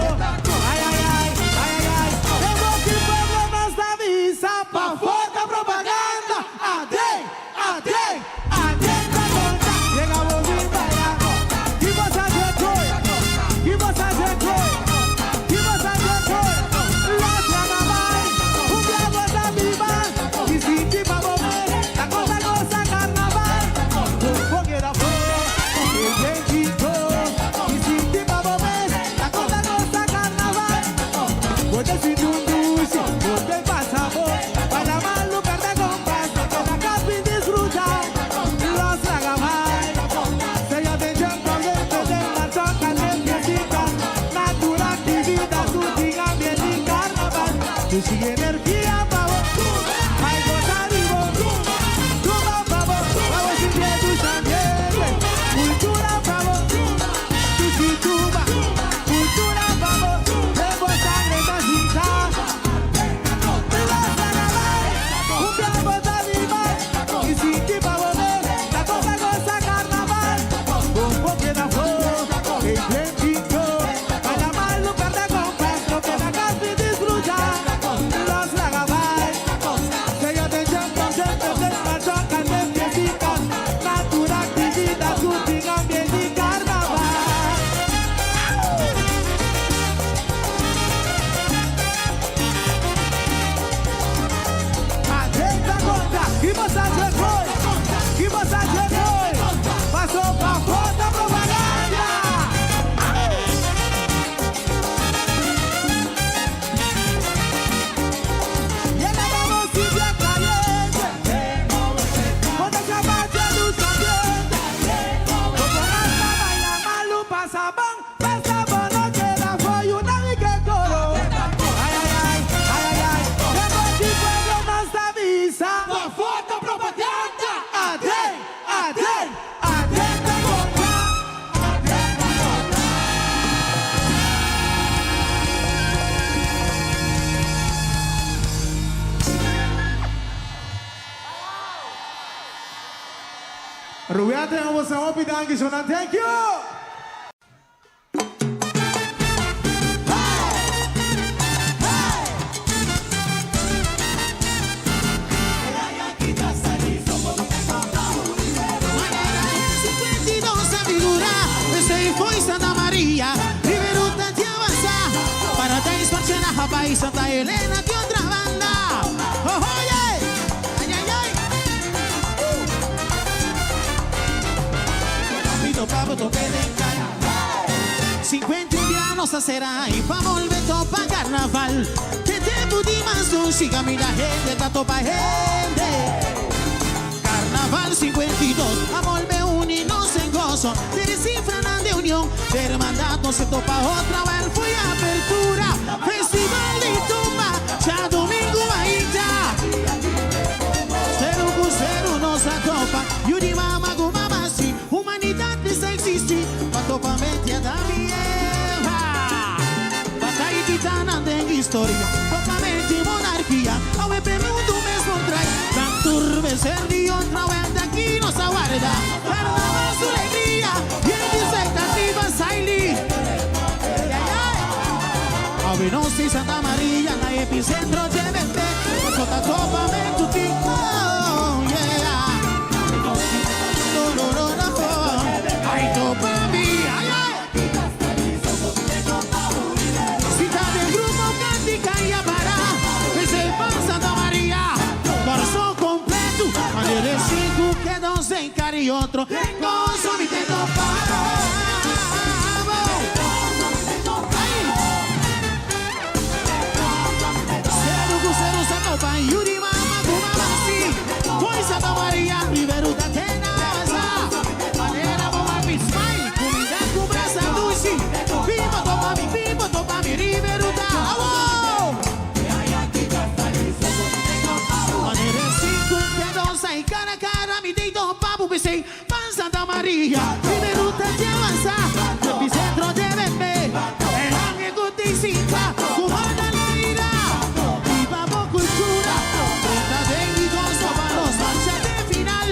Ay ay ay, ay ay ay, den bo di pueblo nos ta bisa pa fota propaganda. Aden, aden, atenta conta, yega bo bin baila. Ki bo sa dje koy, ki bo sa dje koy, ki bo sa dje koy. Los laga bay, cumplia bo ta biba, y sinti pa bo mes, la cosa goza carnaval. Un poco da fo, e bien. Rubiante a boso hopi danki shonnan thank you. Manera 52 a figura, esey foi Santa Maria, Riberuta di avanza, Paradise Marchena Habai, Santa Elena di otra banda. Oh, oh, yeah. Ay, ay, ay. Papito, papo, toque de cara. 51 dia nos a sera y pa bolbe topa carnaval. Te tempo di mas dushi caminda hende ta topa hende. Carnaval 52 a bolbe uni nos den goso. Den e cifranan di union, de hermandad nos a topa otra wel fo'i apertura. Festival di Tumba, djadomingo ainda. Seru cu seru nos a topa, yu di mama cu mama si. Humanidad mester existi pa topa mente Adam y Eva. Bataya titanan den historia, topa mente monarquia. Awe p'e mundo mes por trai. Dan tur vencer di otra welta aki nos a warda. Carnaval su alegria, yen di expectativa saili. Awe nos tin Santa Maria na epicentro dje bebé. Paso ta topa mentu tin oh yeah. No no no no Ay topa mi ay ay. Si ta den grupo cantica y a para. P'esei pa Santa Maria. Corazon completo. Manera e sinku ke dos den cara y otro. Gozo mi te topa bo. Ay. Seru ku seru sa topa yu di mama ku mama si. Foi Santa Maria Riberu ta tenaza. Manera bo mami smile kuminda ku brasa dushi. Biba topa mi biba topa mi Riberu ta awo. Manera sinku ke dos ay cara cara mi te topa bo p'esei pan Santa Maria Riberu ta te avanza. Epicentro de bebé. E hang'e ku tin sinta ku manda na ira. Viva bo cultura. Drenta den di gozo pa nos marcha te final.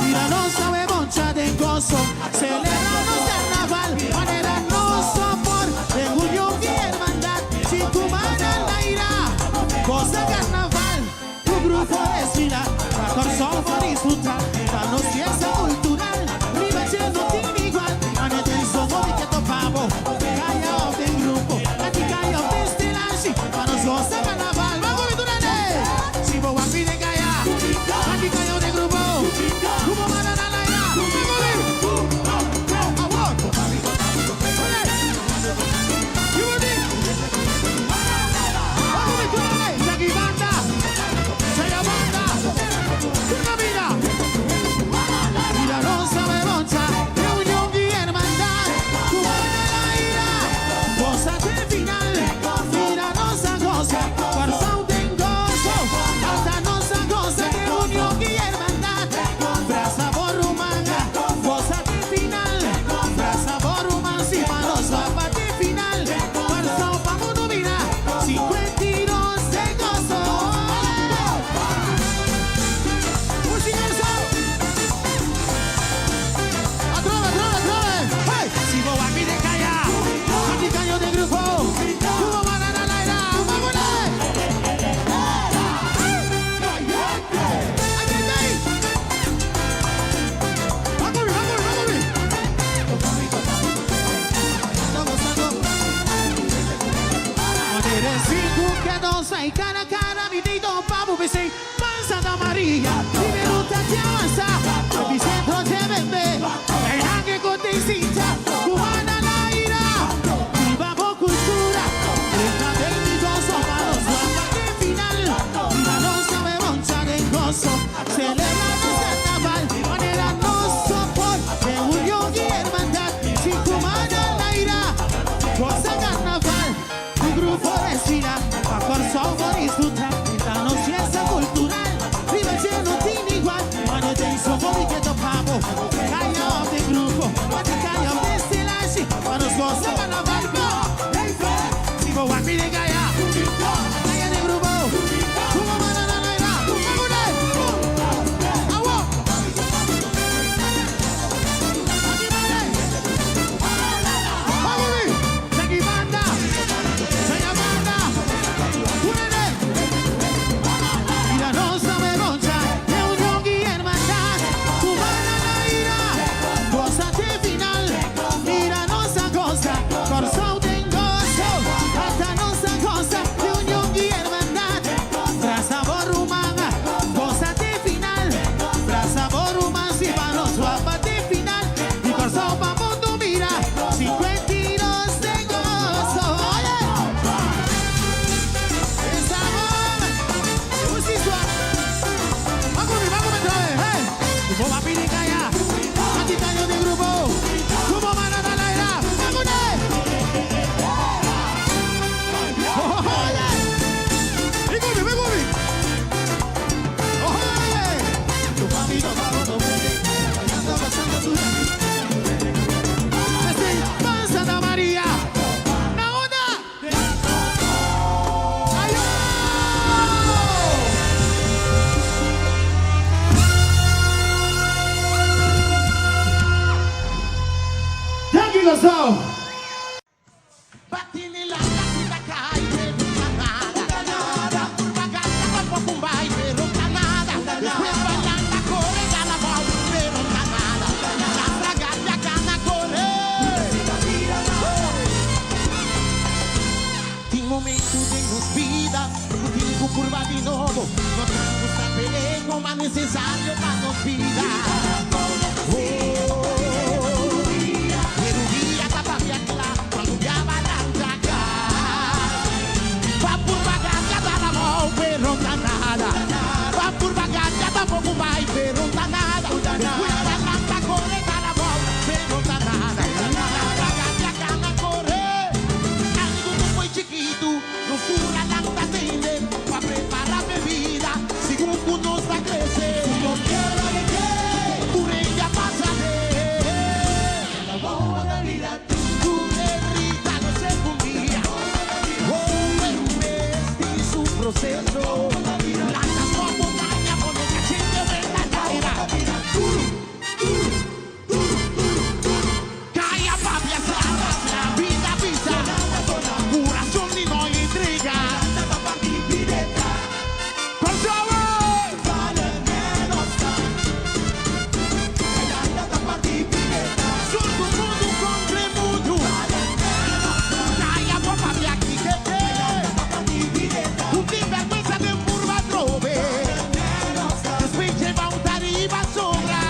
Mira nos awe boncha den gozo. Celebra nos carnaval. Manera nos sopor den union y hermandad. Si ku manda na ira. Goza carnaval. Tu grupo desfila. Pa Corsou por disfruta. Pa nos fiesta cultural. Riba dje no tin igual. Ane den zomo mi ke topa bo. Caya of den grupo. Anticaya of den stilanshi. Pa nos goza carnaval. Ban cu mi tur hende. Si bo wak mi den caya. Anticaya of den grupo. Grupo manda na laira. Ban cu mi. Awor. Ole. Kibo di? Ban cu mi tur hende. Esaki banda. Saya banda. Tur camina. Mira nos awe boncha. Reunion y hermandad. Cu manda na ira. Goza te final. Mira nos a goza. Corazón den gozo. Hasta nos a goza de unión y hermandad. Brasa bo ruman. Goza te final. Brasa bo ruman. Si pa nos va pa te final. Corazón pa mundo mira. 52 de gozo. Música sol. Atrobe, atrobe, atrobe. Hey! Si bo wak mi den caya. Anticayo den grupo. Grupo banana laira. Vámonos. Ay, ay, ay. Vamos, vamos, vamos. Estamos gozando. Manera sinku ke dos ay cara cara mi te topa bo p'esei pan Santa Maria Riberu ta te avanza Epicentro te bebé E hang'e ku tin sinta ku manda na ira. Viva bo cultura. Drenta den di gozo pa nos wak te final. Mira nos awe boncha den gozo. Celebra nos carnaval. Manera nos sopor de unión y hermandad. Si ku manda na ira. Goza carnaval. Tu grupo desfila. Pa Corsou por disfruta. Ta nos fiesta cultural. Riba dje no tin igual. Mane den so. Kòrsou! Tin momento den nos bida ku tin ku purba di nobo. No tin ku sa p'e koma nesesario pa nos bida. Oh, pero dia ta papia kla cuando ya balanta kai. Pa purba gana ta la mou, pero ta nada. Pa purba gana tampoco bai, pero ta nada. Despues balanta corre ta la mou, pero ta nada. La gana gana corre. Algo ku foi chikitu, nos tur a lanta tende pa prepara bebida, segun ku nos ta krese. Tur hende a pasa den. Tur herida lo segun dia. Oh, pero un bes tin su proseso. Lanta stòp bo daña, pone kachete benta laira. Duru, duru, duru, duru, duru. Kaya papia sa, bida pisa. Kurason di no intriga. Kòrsou! Surdu mudu kontra e mundu. Kaya bo papia kikete. Un tin bèrgwensa den purba trobe. Despues dje ba un tariba sobra.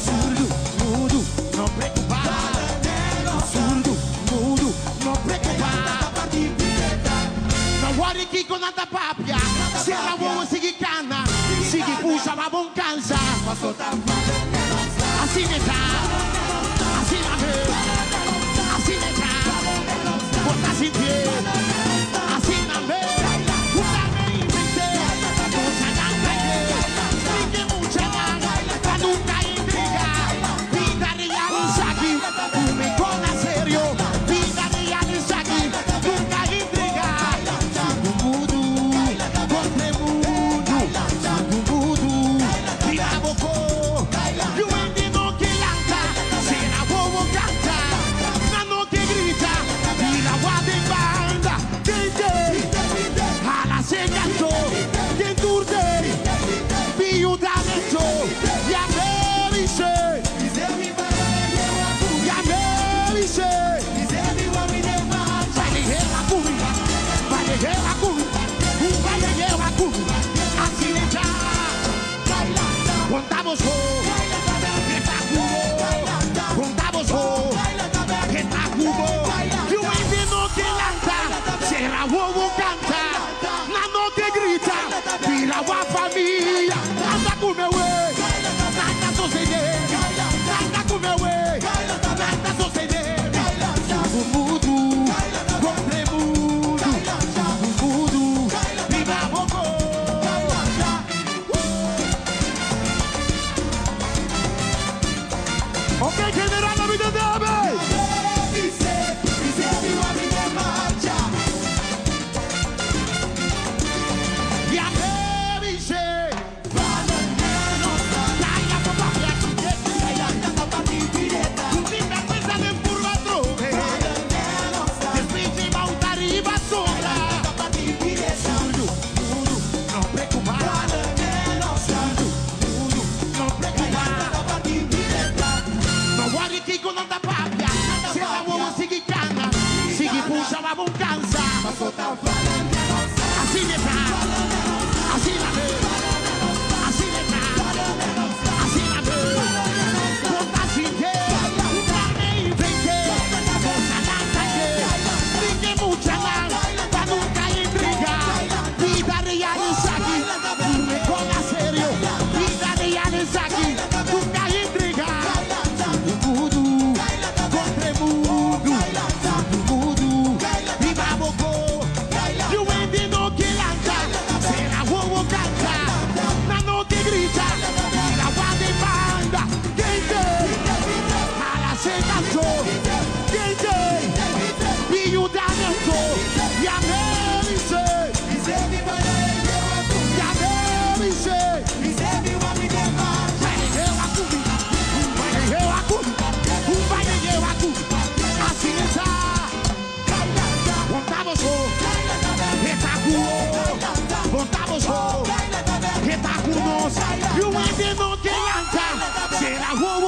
Surdu mudu no preokupá. Surdu mudu no preokupá. No wòri kiko nan ta papia. Sera wowo sigui kana. Sigui pusha pa bon kansa. Asina e ta. Asina be. Asina e ta. Bo ta sintié. Asina be. Usa me invent'é. Muchanan ta ye. Brinke muchanan. Pa nunka intriga. Bida real esaki. Tuma kon na serio. Bida real esaki. Nunka intriga. Surdu mudu. Kontra e mundu. Surdu mudu. Bira bo ko. Yu hende no ke lanta. Sera wowo kanta. Nan no ke grita. Bira wak den banda. Tende. Hala seka so. Den tur den. Biuda neto. Ya me bis'é. Ya me bis'é. Vai lihé wak ku mi. Vai lihé wak ku mi. Vai lihé wak ku mi. Asina ta. Contamos ho. Keta kubo. Contamos ho. Keta kubo. Yu hende no ke lanta. Sera wowo kanta. Nan no ke grita. Bira wak famia. Anda ku mi we. Nada sosodé. Anda ku mi we. Nada sosodé. Surdu mudu. Kontra e mundu. Surdu mudu. Biba bo ko. Ok, general na bida debe. Ya me bis'é. Kaya bo papia kikete. Un tin bèrgwensa den purba trobe. Despues dje ba un tariba sobra. Surdu mudu no preokupá. Surdu mudu no preokupá. No wòri kiko nan ta papia. Sera wowo sigui kana. Sigui pusha pa bon kansa. Asina e ta. Asina be. Asina e ta. Asina be. Bo ta sintié. Dame invent'é. Muchanan ta ye. Brinke muchanan. Pa nunka intriga. Bida real esaki. Tuma kon na serio. Bida real esaki. Nunka intriga. Surdu mudu. Kontra e mundu. Surdu mudu. Biba bo ko.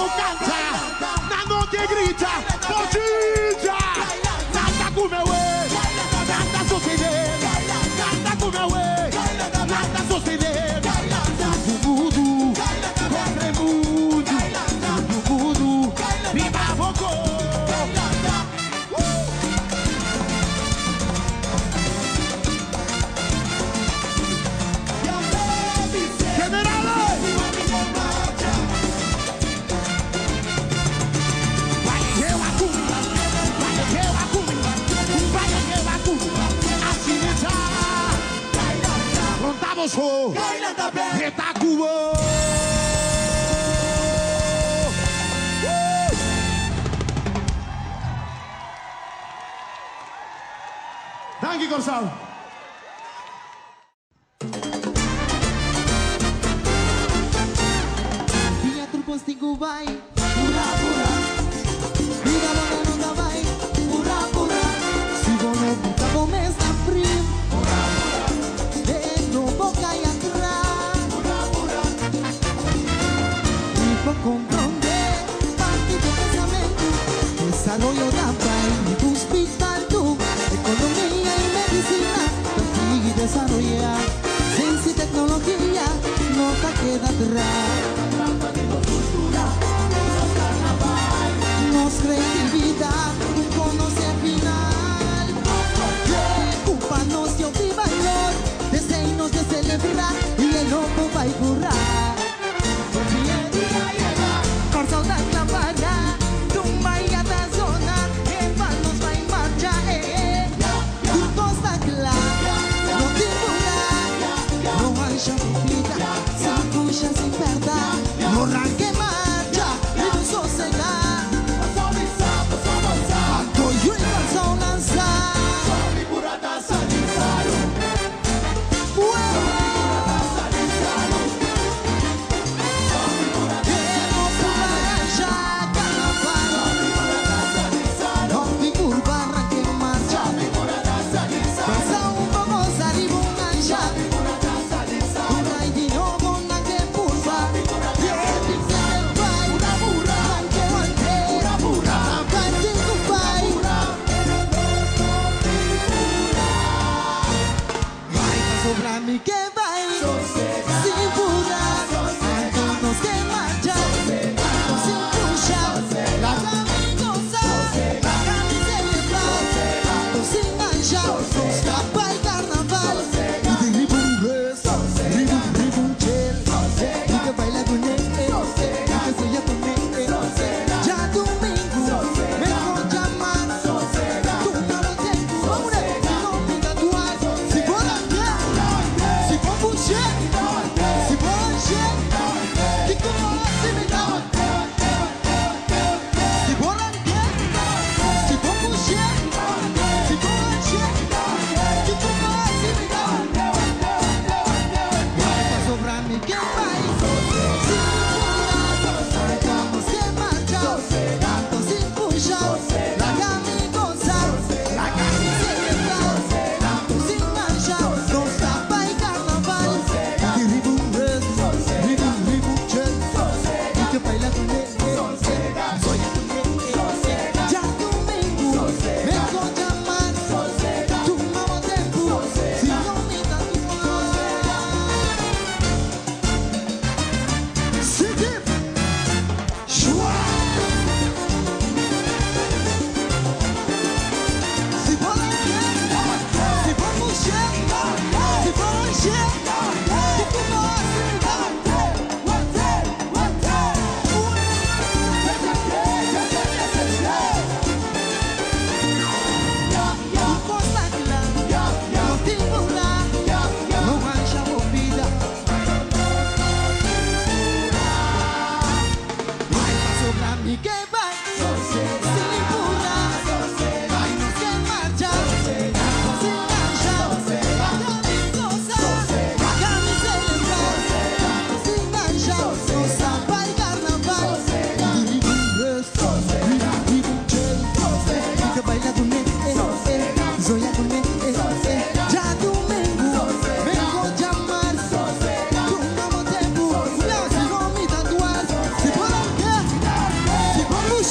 bobo canta, nan no ke grita, bochincha. Nan ta come we, nan ta sostene, nan ta come we, nan ta sostene. Todo mundo, contra el mundo, todo mundo, viva Bongo. Generales! Contamos con Retacubo. Danki, Kòrsou. Dia tur kos tin ku bai pura pura. Bida bo no ta bai pura pura. Si bo no buta bo mes na prim pura pura. Den no bo kai atras pura pura. Mi por comprende parti bo pensamentu. Desaroyo ta bai riba un speed altu. Ekonomia i medisina ta sigui desaroyá. Siensia i teknologia no ta keda atras. Nos kreatividat no konosé final. Preocupa nos dio hopi balor. Desei nos de selebrá i e lobo bai purá. Kòrsou ta kla pará, tumba ya ta zona, epa nos bai marcha, eh eh. Tur kos ta kla, no tin purá, no hansha bo bida, sin pusha, sin pèrdè.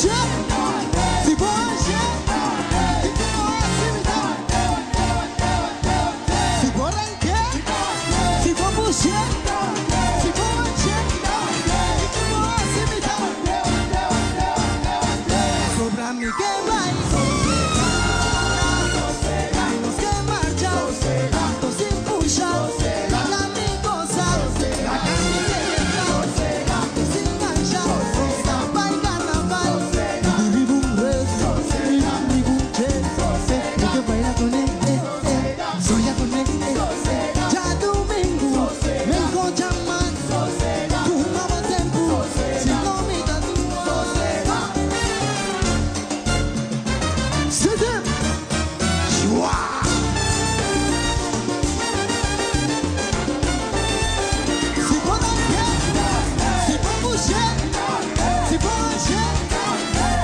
push'é, si bo hansh'é, kiko bo hasi mi ta? Si bo rank'é, si bo push'é, si bo hansh'é, kiko bo hasi mi ta? Sobra mi ke bai, nos ke marcha, anto sin pusha, laga mi gosa, laga mi celebra, anto sin hansha, nos ta bai carnaval. Riba un res, riba un che, mi ke baila con e, eh, eh, soña con e, eh, eh. Djadumingu, mihó djaman, tuma bo tempu, si no mi ta dual. Sete! Shua! Si bo rank'é, si bo push'é, si bo hansh'é,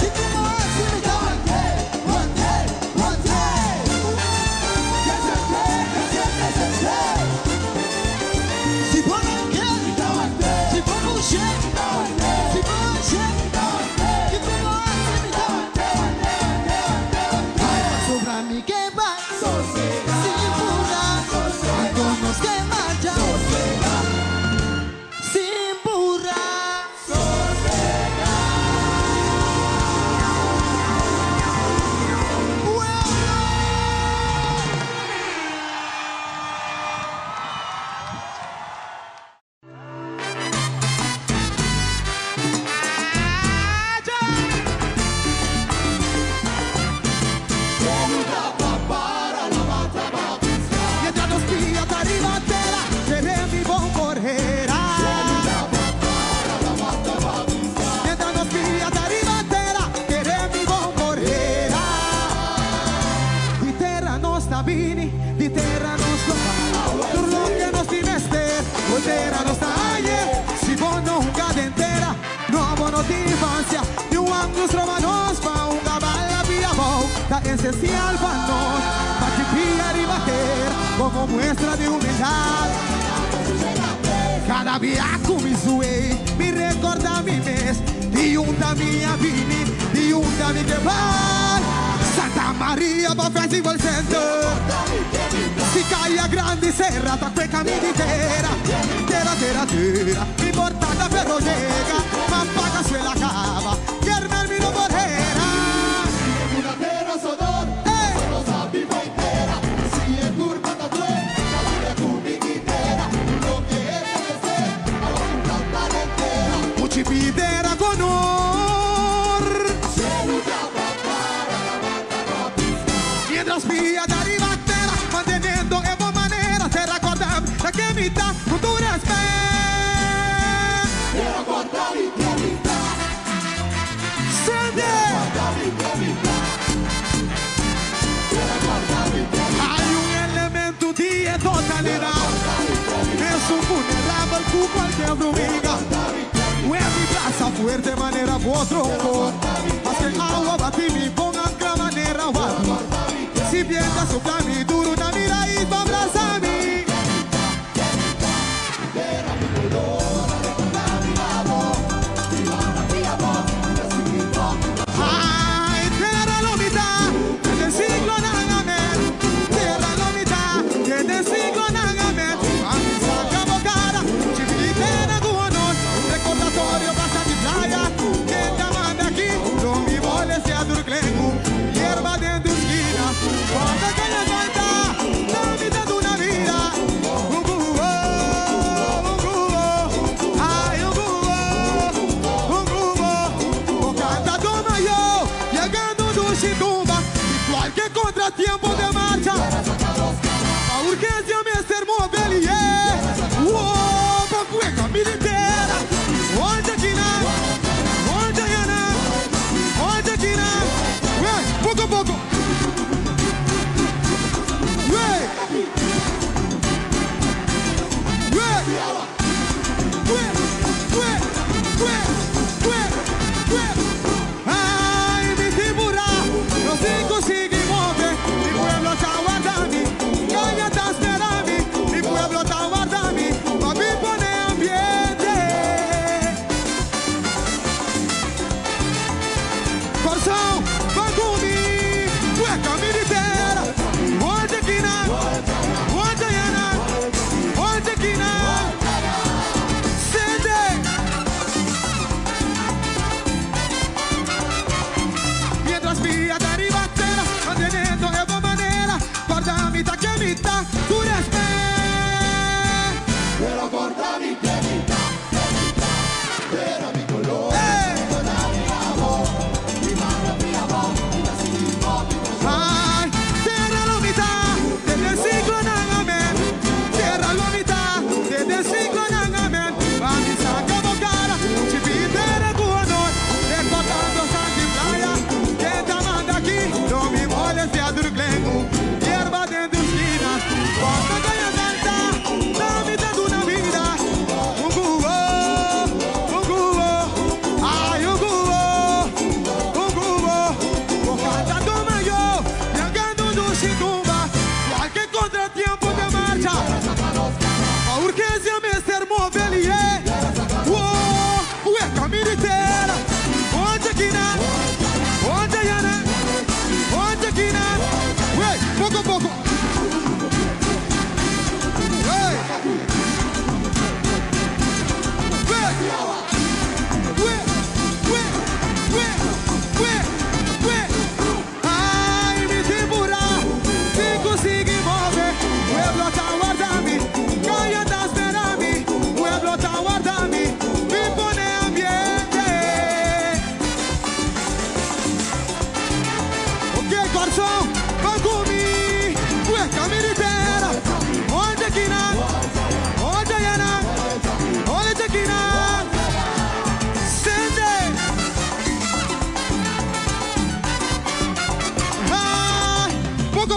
kiko bo hasi mi ta? Wante, wante. Si bo rank'é, si bo push'é, si bo hansh'é, kiko bo hasi mi ta? Sobra mi ke bai, sin pura, anto nos ke marcha, sin pura. Mientras nos pia ta riba tera, kere mi bon por hera. Mientras nos pia ta riba tera, kere mi bon por hera. Di tera nos ta bini, di tera nos lo bai. Tur loke nos tin mester, fo'i tera nos ta hañ'é. Si bo no hunga den tera, no bo no tin infansia. Ni un anglo stroba nos pa hunga bala pia abou. Ta esensial pa nos, bati pia riba tera, komo muestra di humildat. Kada bia ku mi zuei, mi rekordá mi mes, di unda mi a bini, di unda mi ke bai. Santa Maria pa Festival Center. Si Kaya Grandi sera, ta kueka mi di tera. Tera, tera, tera, mi portada pero yega, m'a paga suela kaba, Germán mi no por hera. Ey! Muchipidera con honor. Mientras pia ta riba tera, manteniendo e bon manera, tera korda ta ken mi ta ku tur rèspèt. Sende! Hay un elemento di totalidat. Esun vulnerabel ku kualke brumiga. Mi brasa fuerte manera otro. Maske awa bati mi bon ankra manera watu. Si bientu supla mi duru na mi rais pa brasa mi. Ay, tera lo mi ta, te den siglonan amèn. Tera lo mi ta, te den siglonan amèn. Ami saka bo kara, chipitera ku honor. Rekordatorio basta di playa. Ken ta manda aki, lo mi molestiá tur klenku. Yerba den tur skina, kuantu kaña kanta, na mi ta duna bida. Un grupo, un grupo, ay, un grupo, un grupo. O kantadó mayó, yegando dushi tumba, i kualke kontratiempo den marcha. Pa urgensia mester move lihé. Wow, pa kueka militera. Onde kina, onde yana, onde kina. Wey, poko poko. Wey. Wey. Wey, wey, wey, wey, wey. Ay, mi tibura, nos tin ku sigui move. Mi pueblo ta warda mi, Kaya ta spera mi. Mi pueblo ta warda mi, pa mi pone ambiente.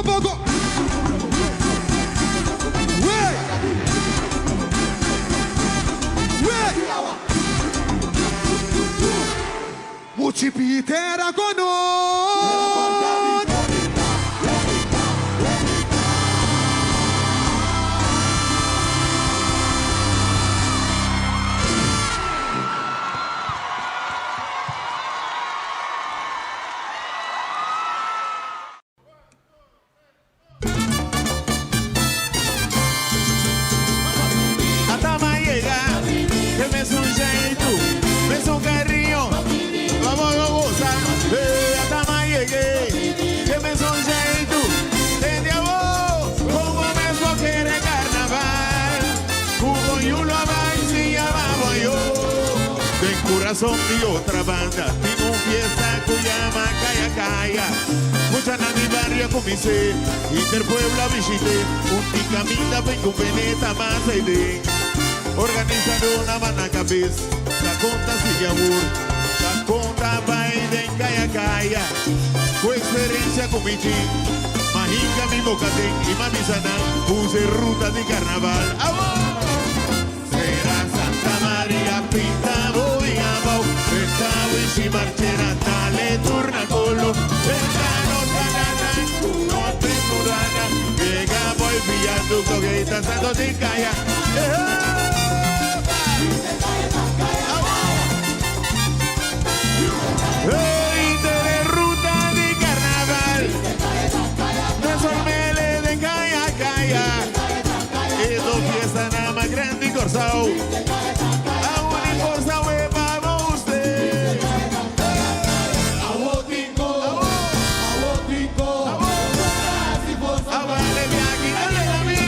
Poko poko. Wey! Wey! Muchi pitera con nos. Atama yega, ke mesun zjeitu, mesun kariño, vamos a goza. Eh, Atama yega, ke mesun zjeitu, tende abo, como mesmo kere carnaval, Cubo yulo abai, si llama yo. Den Curazón y otra banda, tiene un fiesta que llama Calla Calla. Muchanan di barrio cuminsé, Inter pueblo a bishité, un ticaminda pen cu veneta mas aiden. Organisadónan a na cabes, ta conta sigui awor, ta conta bay den Calla Calla. Cu experiencia cu mi tin, ma hinca mi boca den y ma bisa nan, puse ruta di carnaval. Awor! Será Santa Maria pinta voy abao Esta wishi marchera dale turna colo Esta no tanana no te murana Llega voy viaducto que está santo de calla. Ey, de ruta de carnaval De Sormele de calla calla Edo fiesta nada más grande y corsao. Aún y corsao e pa usted. Avale viaje, dale a mí.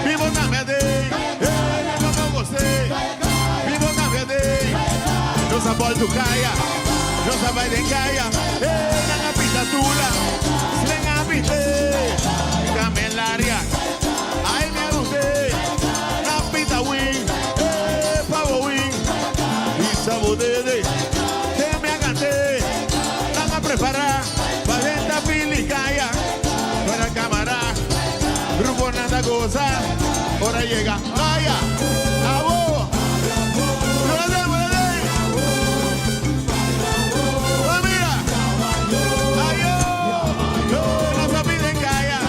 Vivo cambia de, como você. Vivo cambia de. Nos a calla, nos a baile calla. Eh, pita tula, slenga pite. Camelaria. Ay, me gusté. Na pita win, pavo win. Y sabodede, que me agante. Van a preparar, pa' pilicaya. Para cámara, grupo nada goza. Ahora llega, vaya, abo. Oh, mira. Ay, oh. Yo no sabía de calla.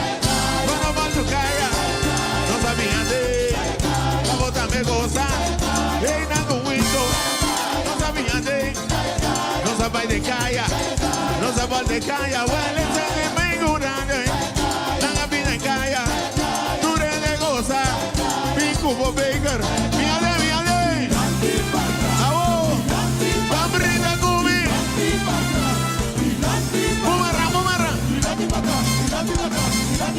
Cuando va su calla. No sabía de. La bota me goza. Ey, nango window. No sabía de. No sabía de calla. No sabía de calla. Huele, se me grande. Nanga pide calla. Dure de goza. Mi cubo baker. Mira de, mira de. Abo. Bambrita cubi. Mumarra, mumarra.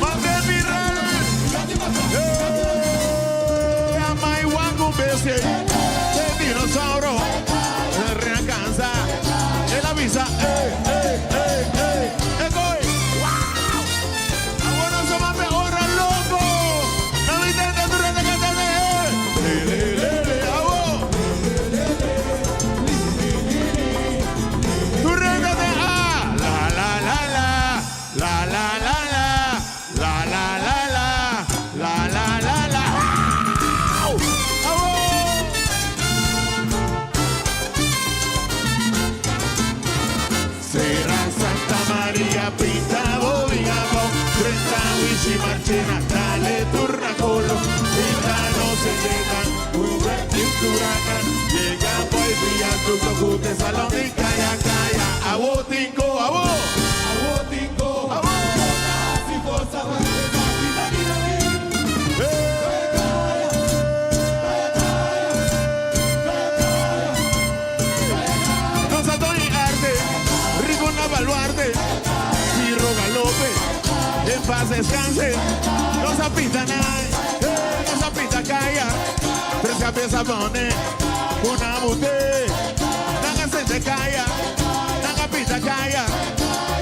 Mande mi rey. Eh, amai wangu bese. El dinosaurio. Se realcanza. Él avisa. Egoy. ¡Wow! Ahora se va mejor al loco. No me intentes durante que te deje. Le, le, le, le, abo. Durante a la la la la la la la la la la la la la la la la. ¡Au! ¡Abo! Será Santa Maria Pinta Bobiabo, Trenta Wishi Marchena, Dale Turna Colo, Pinta no se llega, Uber Huracan, llega boy viaducto, Cute Salón y Calla Calla, Abo Tinko, Abo, Abo. Nos y arte, rico na baluarte, Ciro Galope, en paz descanse, no se pinta nada, no se pinta calla, tres cabezas pone, una bute, nanga se te calla, nanga pinta calla,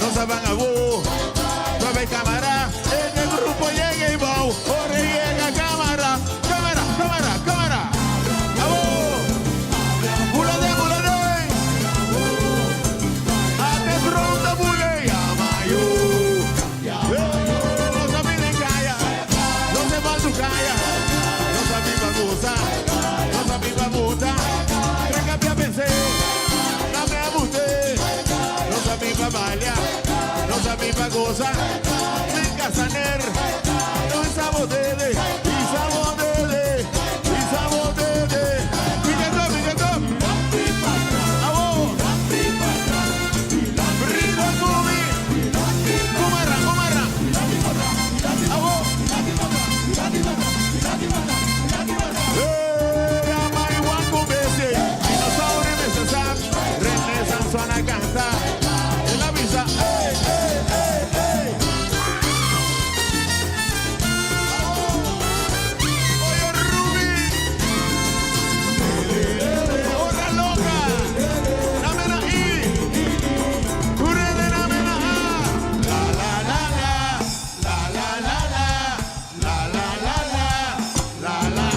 no se van a bu, nueve cámara, en el grupo llega y va, ahora llega cámara, cámara, cámara, cámara, ¡Abo! ¡Bulade, bulade! Ate pronto bule amayo. goza. Casaner, no sabotede, y sabotede, y sabotede. Piquetó, piquetó. Abo. Rico Cumi. Kumarra, kumarra. Abo. René canta. En la visa. ¡Ey, ey, ey, ey! Oye, Ruby. Otra loca. Dame la I. Turene, dame la A. La, la, la, la. La, la, la, la. La, la, la, la. La, la.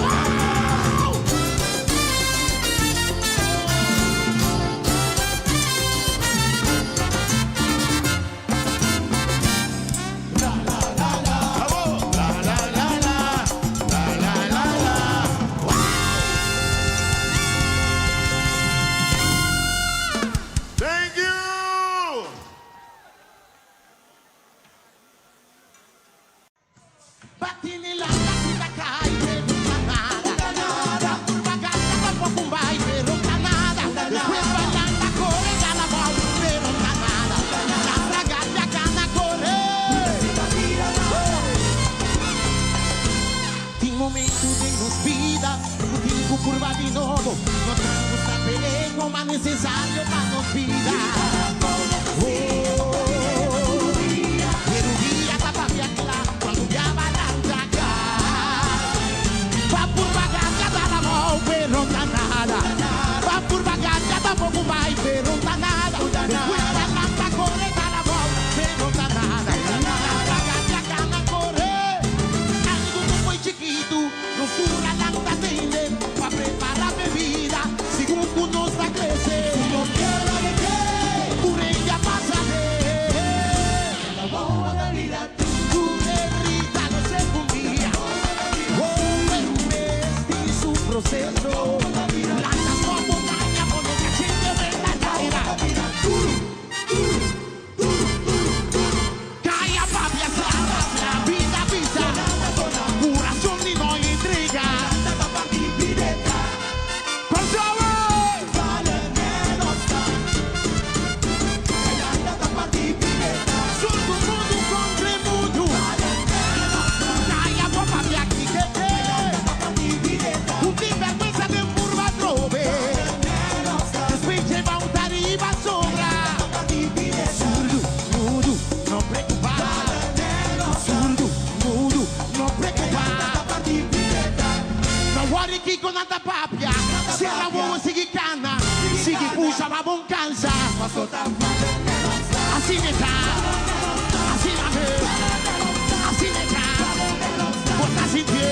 Vamos. La, la, la, la. La, la, la, la. Thank you. Batini la la kai pero nada. Curva gata tampoco un bai pero nada. Después bailando corre ya la voz pero nada. La gata gana corre. Tin momento den nos bida, cu tin cu curva di nobo. No ta gusta pero mas necesario pa nos bida. Oh, pero dia ta papia cla, cuando ya balanza Pa curva gata da la mão, pero no nada. Pa curva gata tampoco vai, pero no nada. Después balanza corre da la mão, pero no nada. La gata gana corre. Algo muy chiquito, nos dura lanta tende pa preparar bebida, según que nos va a crecer. Curella pasa de Curerita no se cumplía. Oh, pero un su proceso. Lantas como caña, pone cachete de la caída. Duro, duro, duro, duro, duro. Calla, papi, la vida pisa. Curación ni no intriga. ¡Con sabe! Surdo mundo contra mundo. Calla, papi, aquí que te. Un sinvergüenza de curva trove. Después lleva un tariba sobra. Surdo, mudo, no preocupa. Surdo, mudo, no preocupa. No worry kiko nada papia. Cierra huevo, sigue cana. Sigue puxa, va bon cansa. Así me está. Así la ve. Así me está. Bota sin pie.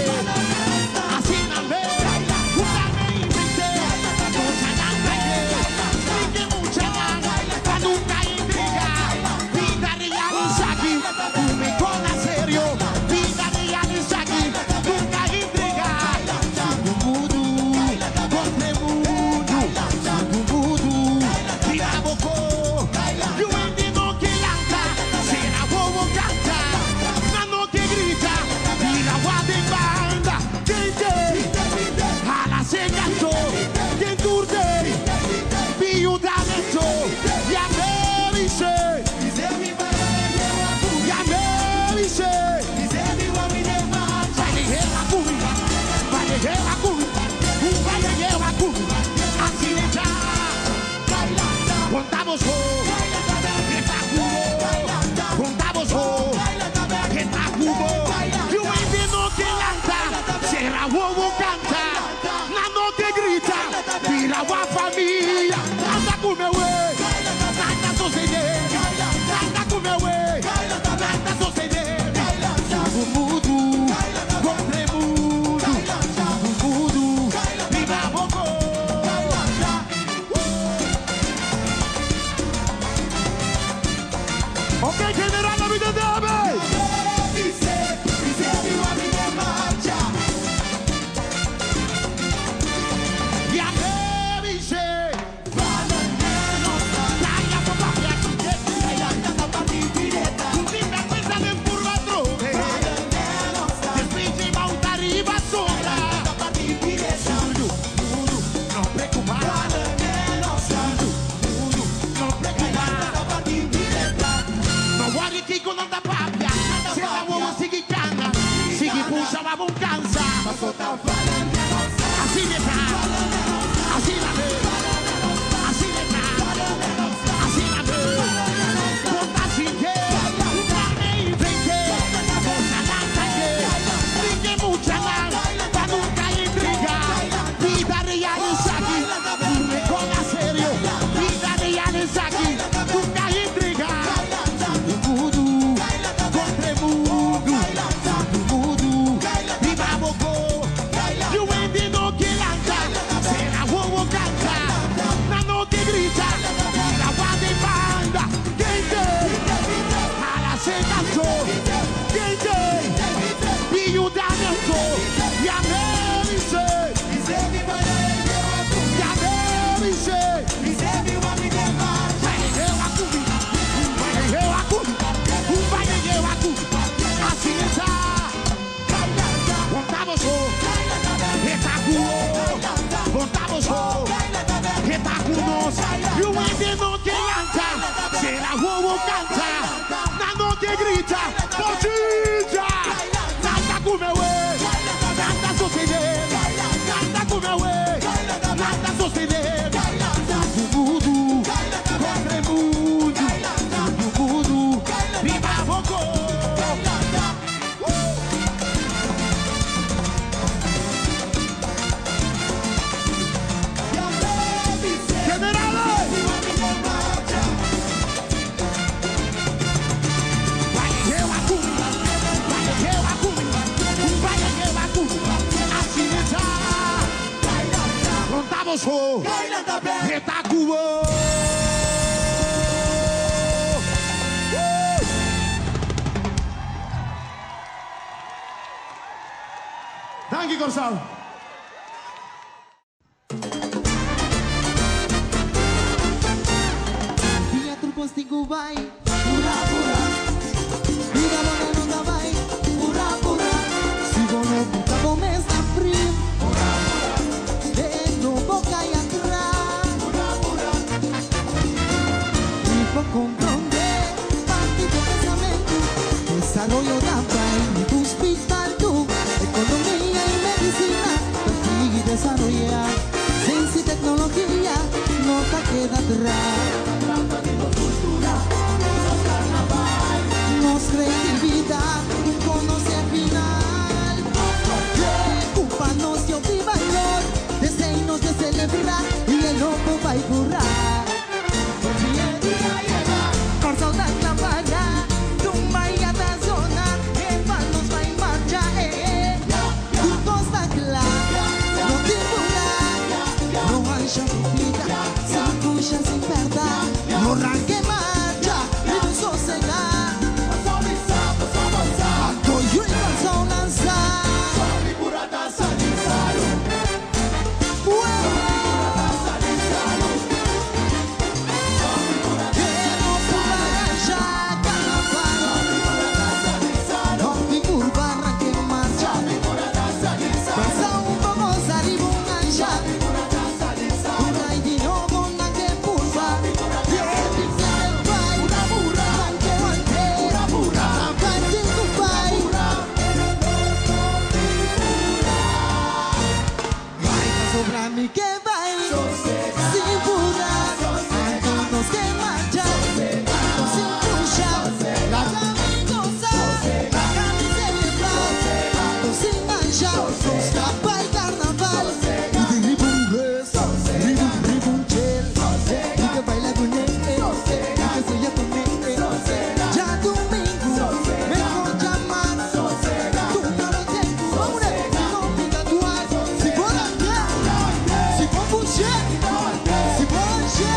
Así la ve. Una me inventé. Mucha gana que mucha gana. Pa nunca intriga. Vida real y saki. Me con serio. Vida real y saki. Nunca intriga. Mudu. Contra mundo. Mudu. Tira boco. Yo entiendo que lanta. Será bobo canta. Nano que grita. Tira de banda. Gente. A la se cantó. Quien turte. Viuda dentro. Ya me dice. Ya me dice. Vale, lleva cubi. Vale, lleva cubi. Así de ya. Contamos con. Que está cubo. Contamos con. Que está cubo. Yo entiendo que lanta. Será huevo canta. Nano que grita. Tira a familia. Anda come güey. Anda sucede. Anda come güey. Anda sucede. Mudu. Compre mudu. Mudu. Viva Boco. Ok, general David Debe. Ya me dice. grita, bochincha. Nada come we, nada sucede, nada come we, nada sucede. Mundo, contra mundo, mundo, viva Bongo. Generales! Contamos o Retacubo. Danki, Kòrsou. Via trucos bai, pura pura. Vida bona no ta bai, pura pura. Si bo no buta bo mes na friu, pura pura. Den bo kai atras, pura pura. I por komprondé parti di pensamentu, desaroyo ta bai, hospital tu, ekonomia i medisina, pa sigui desaroyá, siensia i teknologia no ta keda atras. Nos kreatividat konosé final. Ocupa nos di valor, deseos de celebrar y el loco va a currar. Kòrsou ta kla tumba i zona, e nos bai marcha, eh. Tur kos ta kla, no tin purá, no hancha bida, sin pusha, sin pèrdè, no ranke marcha, i sosegá. Anto yu i Kòrsou lansa. Que no marcha, carnaval. No tin curva, arranque marcha. Pasa un poco, salimos un ancha. Un raidi nobo, nanke purba. Ranke wante. Parti Dubai. Sobra mi ke bai, sin purá, anto nos ke marcha, anto sin pusha, laga mi gosa, laga mi selebrá, anto sin mancha, nos ta bai karnaval. I di ribun res, ribun ribun chill, i ke baila kuné, i ke soña kuné. Djadumingu, mehó djamars, tuma bo tempu, si no pinta duas, si bo ranka, si bo pusha, si bo hancha,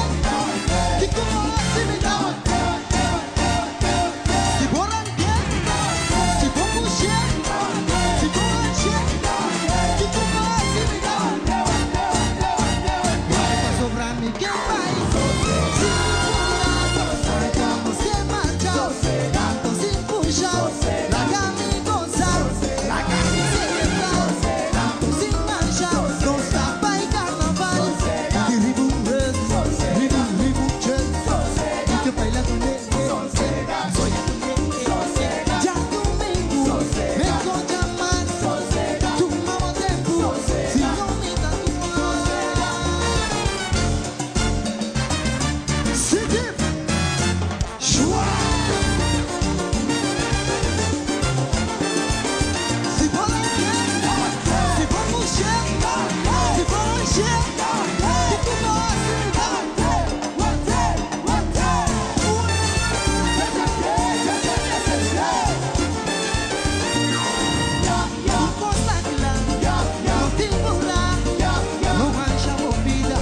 ki komo si mi ta. Si bo ranka, si bo pusha, si bo hancha, ki komo si mi ta. Sobra mi ke bai, sin purá, nos ke marcha, anto sin pusha, laga mi gosa, laga mi selebrá, anto sin mancha, nos ta bai karnaval. Di ribun res, ribun ribun chill, i ke baila kuné, soña kuné. Djadumingu, mehó djamars, tuma bo tempu, si no mi ta City. Shua. Si bo ranka, si bo pusha, si bo hancha, ki komo si mi ta. Wante, wante, Tur kos ta kla, no tin purá, no hancha bo bida.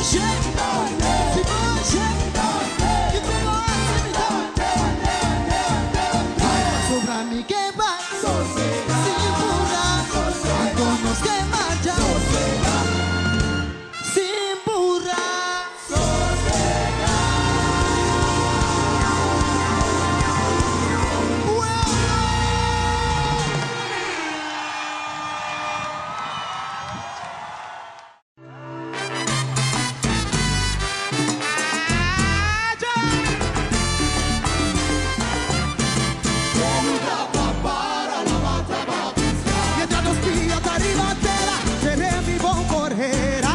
Si bo Kiko bo hasi mi ta Sobra mi ke bai Sin pura Anto nos ke marcha Sin pura. Mientras nos pilla arriba tera, seré mi bon correra.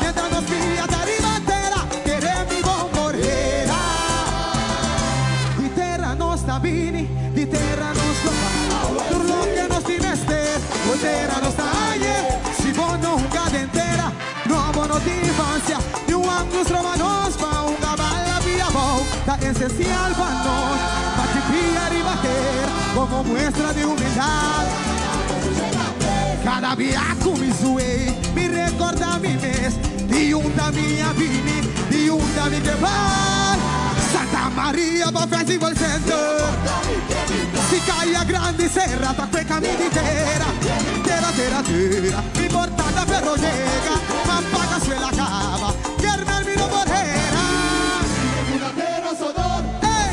Mientras nos pilla arriba tera, seré mi bon correra. Di terra nos ta bini, di terra nos lo va. Tur loke nos tin mester, o terra nos ta aye. Si bo no hunga den tera, no bo no tin infancia. Ni un ángulo stroba nos pa hunga bala via bou. Ta esencial pa nos, bati pia riba tera, como muestra di humildad. Cada bia cu mi zuey, mi recorda mi mes, di unda mi a bini, di unda mi ke bay. Santa Maria pa Festival Center. Si caya grandi serra, ta cue caminda di tera. Tera, tera, tera, mi portada pero yega, ma paga suela caba, Kermel mi no por hera. Ey!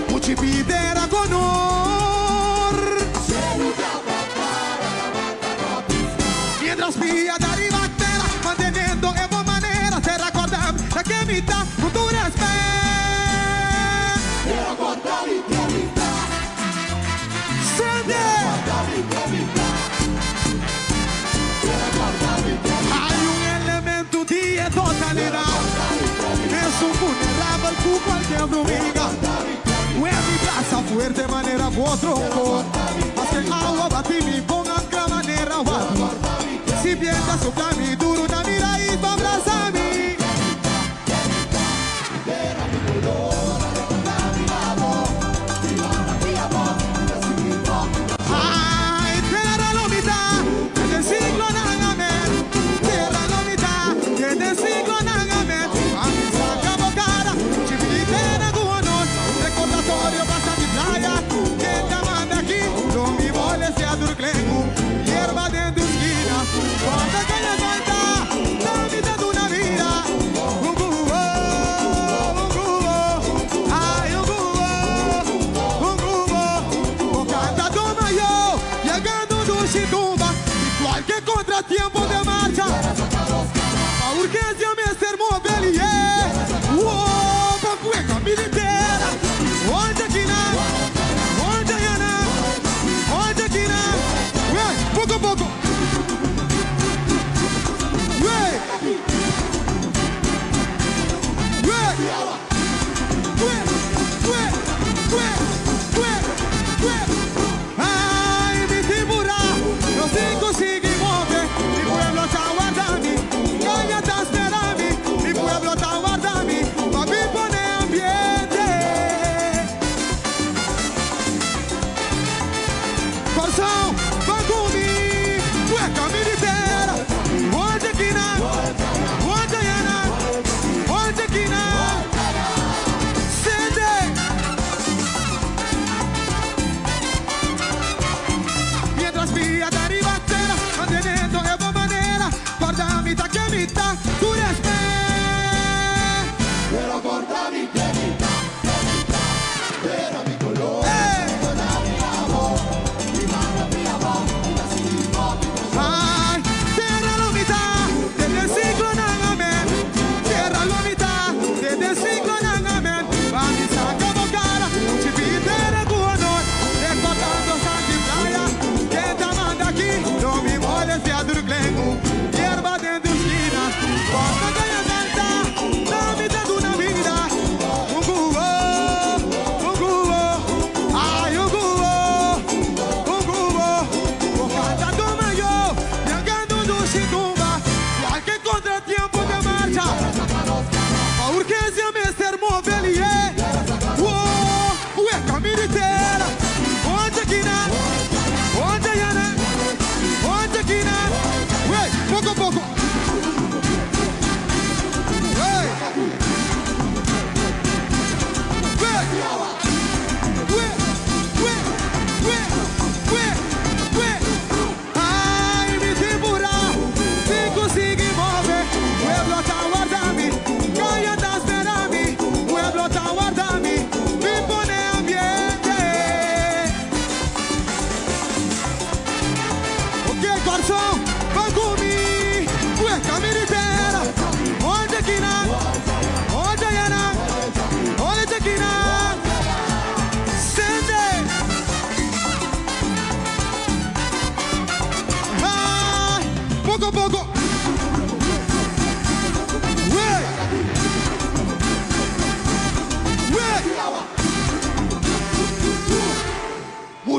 Muchi pidera con honor. Mientras pia de arriba tera, manteniendo en buena manera, te recordam la que mitad con tu respeto. Sende. Hay un elemento de totalidad. Es un vulnerable cu cualquier hormiga. Mi brasa fuerte manera otro. Más que agua bati mi pongan manera guapo. Si piensas sopla mi duro na mira y tu abraza mi. Ay, tierra lo mitad, desde el siglo nangamen. Tierra lo mitad, desde el siglo nangamen. A mi saca bocara, chipitera con honor. Recordatorio pasa mi playa. Que te manda aquí, lo mi molestia durclengu. Hierba de tu esquina, cuando calle falta, la mitad de una vida.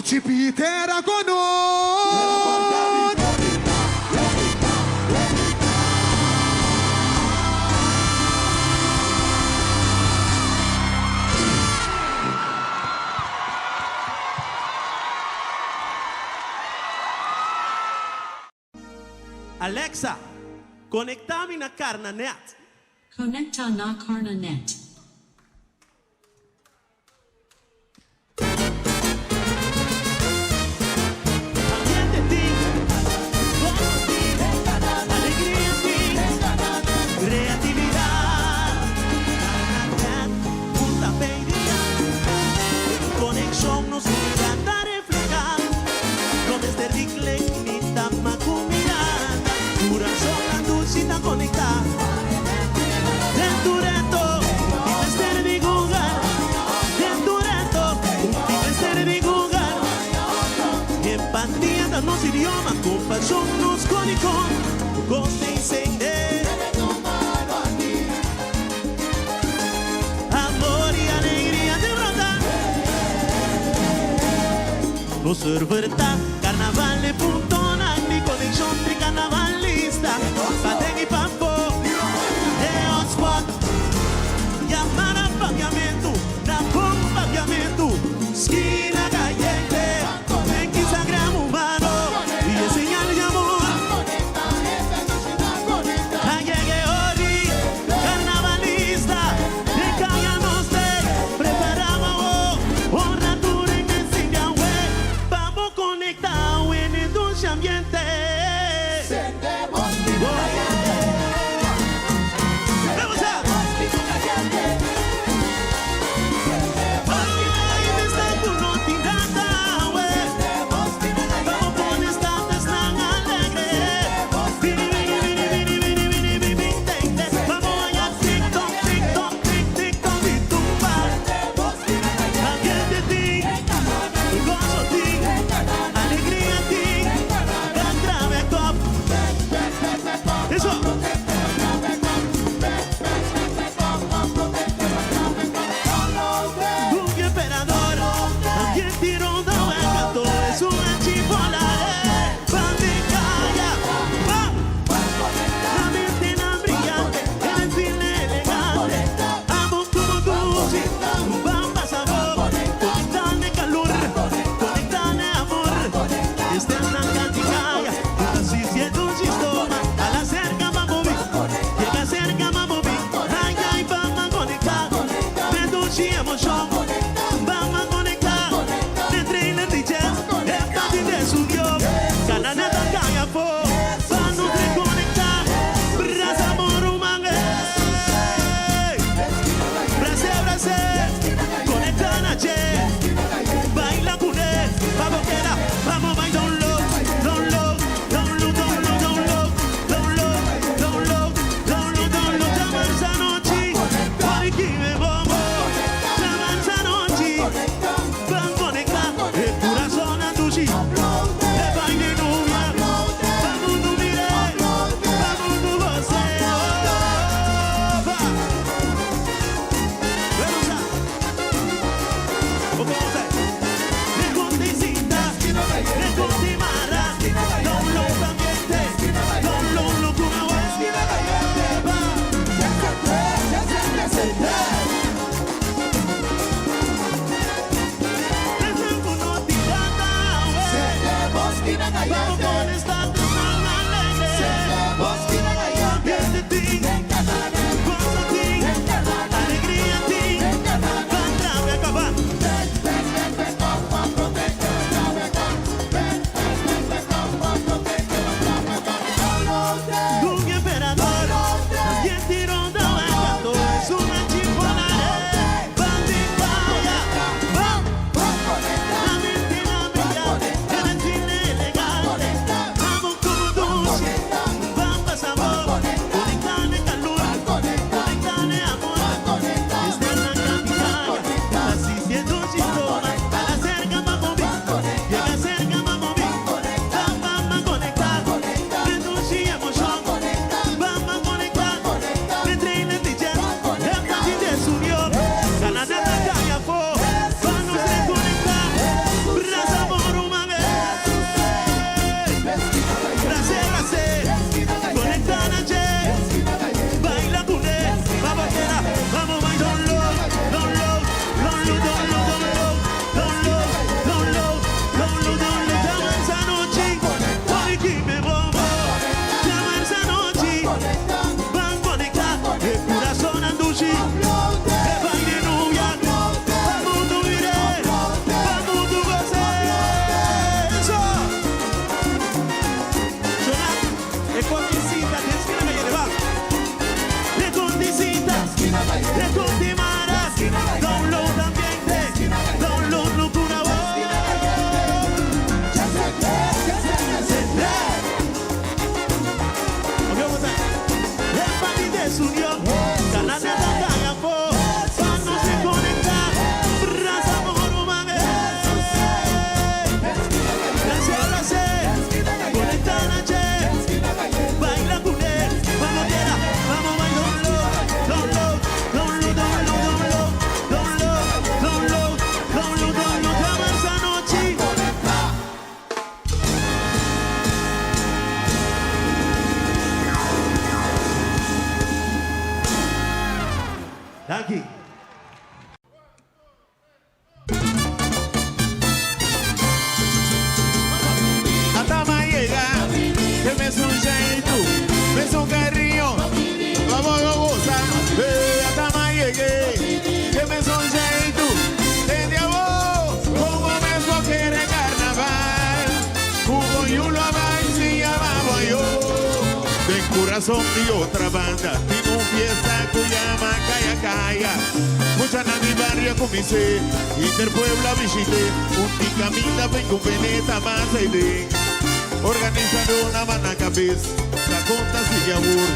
Dushi Pitera konor. Alexa, konektá mi na Carnanet. Konektá na Carnanet. Ambiente tin, goso tin, alegria tin, kreatividat. Carnanet, punta peidia, konekshon nos unidad ta reflehá. No mester di klek ni tama ku mirada, kurason a dushi ta konektá. Den tu reto, tin mester di Google. Den tu reto, tin mester di Google. Empatia ta nos idioma, kompashon nos kódigo. Kos ta encendé. Amor i alegria ta brota. Nos server ta Carnaval e puntonan di konekshon di karnavalista. Paden i pafó, e hotspot. Yama na papiamentu, na bon papiamentu. Skina kayente, den Instagram humano i e señal di amor. A yega e ori, karnavalista, den kaya nos te preparamos awo. Ora tur en e sindiawe, pa bo konektá en e dulce ambiente. Vamos a! Ay, mester ku no tin data awe. Vamos pone status nan alegre. Bini, bini, bini, bini, bini, bini, bini, bini, tente. Vamos allá, tik tok, tik tok, tik, tik tok y tumba. Ambiente tin, gozo tin, alegria tin. Van trave kop. Eso. Un emperador, ambiente rondo canto es una chipola, van de calla, va. La mente tan brillante, el desfile elegante, amo como Gucci, bamba sabor, conectale calor, conectale amor. Este es la canticaya, así siendo un sistema, a la cerca vamos llega cerca vamos ay ay vamos a conectar, de dulce emoción, vamos a conectar, de trailer de jazz, el party de su Dios, cananeta calla fo, vamos a reconectar, brasa morumangue, brase brase, conecta na che. Baila cuné, vamos queda, vamos baila down low, down low, down low, down low, down low, down low, down low, down low, down low. Llama esa noche, porque me bombo. Llama esa noche, van conectar el corazón a tu chi. De baile nubia, vamos tu mire, vamos tu goce. Va. Vamos a. Alegria, ti, va a acabar. Corazon di otra banda tin un fiesta cu yama Caya Caya. Muchanan di bario a cumins'é, henter pueblo a bishit'é. Un tin caminda pa inconveneta mas aiden. Organisadónan ban na cabes, ta conta sigui awor.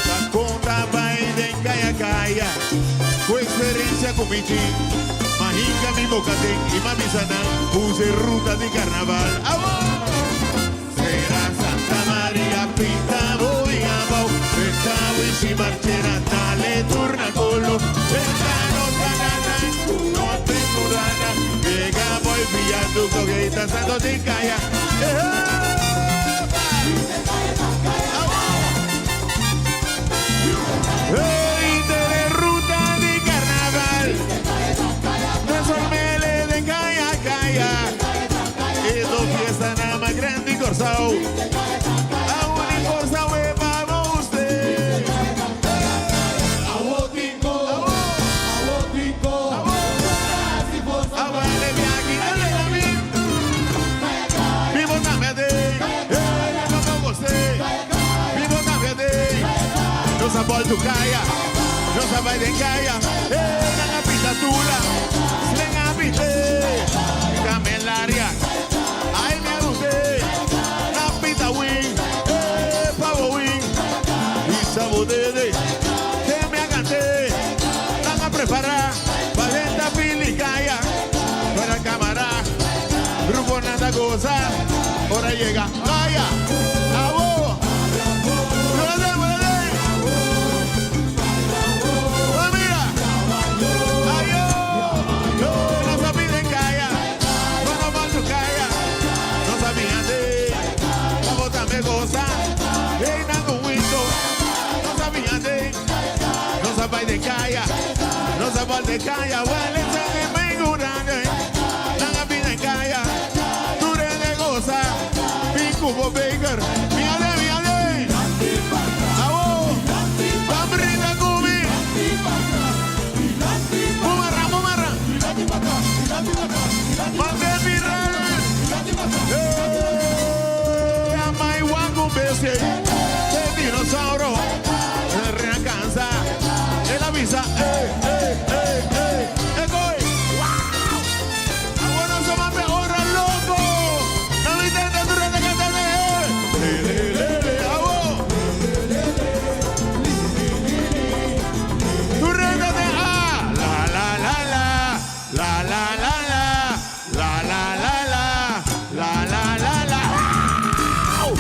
Ta conta bay den Caya Caya. Cu experiencia cu mi tin, m'a hinca mi boca den y m'a bisa nan, puse ruta di carnaval. Awor! Será Santa Maria pinta boy abao Esta wishi marchera dale turna colo Esta no tanana no te curana Llega boy viaducto que santo de calla. Hey, de ruta de carnaval De Sormele de calla calla Edo fiesta nada más grande y corsao. Aún y corsao e pa usted. Aguante viaje, dale a mí. Vivo también de, no me gocé. Vivo también de, no sabe tu calla, no sabe de calla. Nanga pita tula, slenga pite, camelaria. Ay, me gusté, na pita win, pavo win, y sabodede, que me aganté, van a preparar, valenta pilicaya, para cámara, grupo nada goza, ahora llega, vaya, abo, mira, ay, yo, no sabía de calla, no va su calla, no sabía de, como también goza, hey, nango winto, no sabía de, no sabía de calla, no sabía de calla, huele de mengurane, nanga pide calla, dure de goza, picubo baker, mira mira abo, pambrita cubi, bumarra, bumarra, mande miral, eh, amaiwangu bese, el dinosaurio, recansa, él avisa, egoy, wow, ahora se va mejor al loco, no me intenta durante que te le, le, le, le, abo. Tu réndate a la la la la la la la la la la la la la la la la. ¡Au!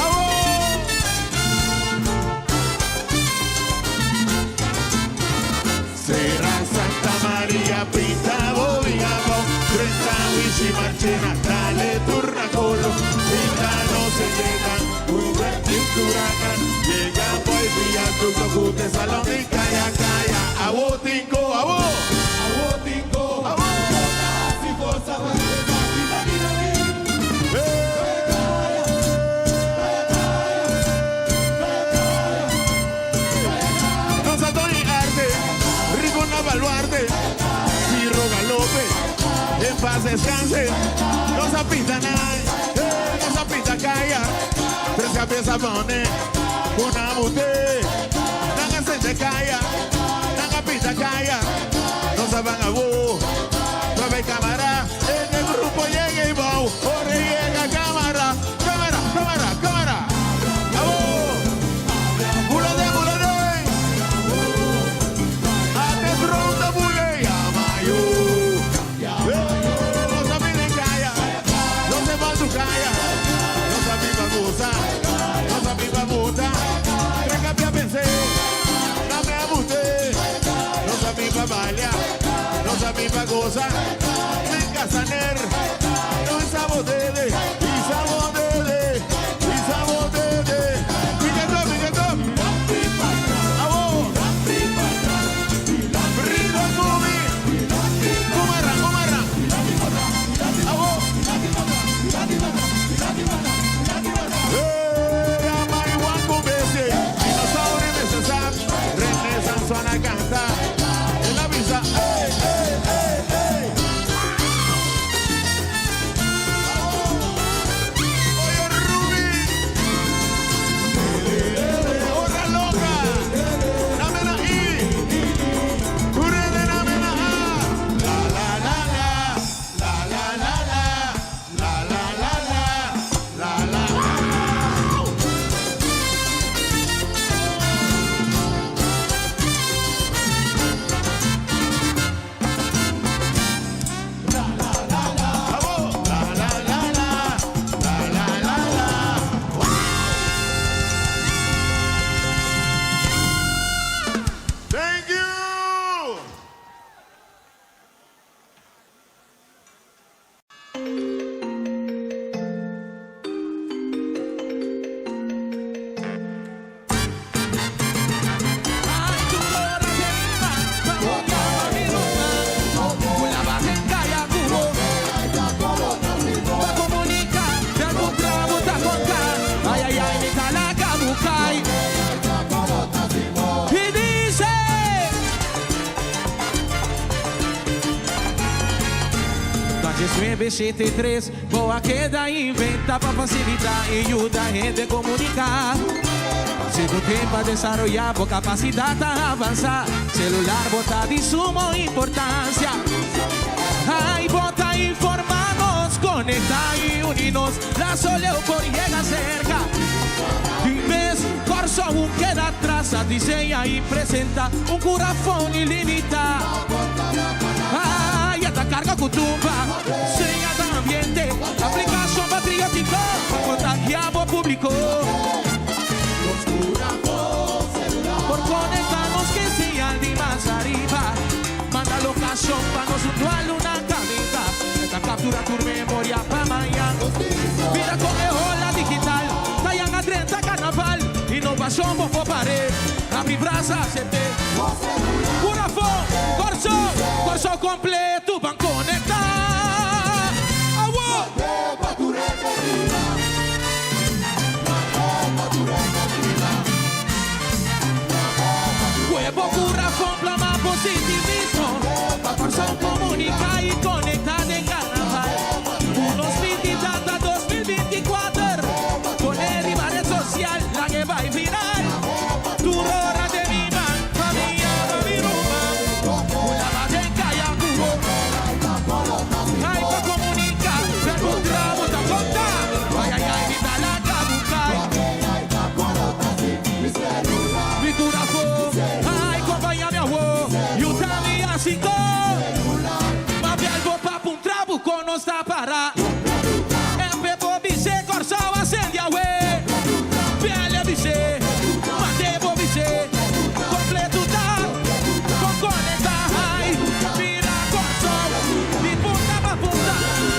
¡Abo! Será Santa María Pinta Bobiabo, Trenta Wishi Marchena, Dale Turna Colo, Pinta no se llegan, Uber Huracán, llega boy viaducto, Cute Salón y Calla Calla, Abotinco, Abo, Abotinco, Abo, Si forza No y arte, rico na baluarte, Ciro Galope, en paz descanse, no se pinta nada, no se pinta calla, tres cabezas pone, una mujer, nanga se te calla, nanga pinta calla, no se van a bu, nueve cámara, en el grupo llega y va, ahora llega cámara, cámara, cámara, cámara, ¡Abo! ¡Bulade, bulade! Ate ronda bule yamayo. No sabe de calla, no se va a su calla, no sabe pa gozar, no sabe pa botar. Tres pensé, no me abusé, no sabe pa bailar, no sabe. 1973, bo a keda inventa pa facilita y yuda hende comunica. Segun tempo a desaroya, bo capacidad a avansa. Celular bo ta di sumo importancia. Ay, bo ta informa nos, conecta y uni nos. Laso leu por yega cerca. Di mes, Corsou no keda atras, a diseña y presenta un curafon ilimita. Ay, ata carga cu tumba, seña di ambiente, aplicacion patriotico, pa contagia bo publico. Por conecta nos cu señal di mas ariba, manda locacion pa nos hunto una caminda, ta captura tur memoria pa mañan. Mira con e ola digital, ta 30 carnaval, innovacion bo por pare, habri brasa, acepta. Curafon, Corsou, Corsou completo, ban conecta. Awo! Huevo Curafon, plama positivismo. Corsou comunica y conecta den carnaval. Unos 20 data 2024. Pone riba red social, la que va viral. Tu rora de mi man, familia, mi ruman. Una base en calla, cubo. Ay, pa comunica, pero un tramo ta conta. Ay, ay, ay, mi talaga bucay. Mi curafon, ay, compañía mi awo. Yuda mi asiko. Ma algo pa un trabuco no está para. F bo bise, Corsou a cende awe. Piale bise, mate bo bise. Completo ta, con conecta, ay. Mira Corsou, di punta pa punta.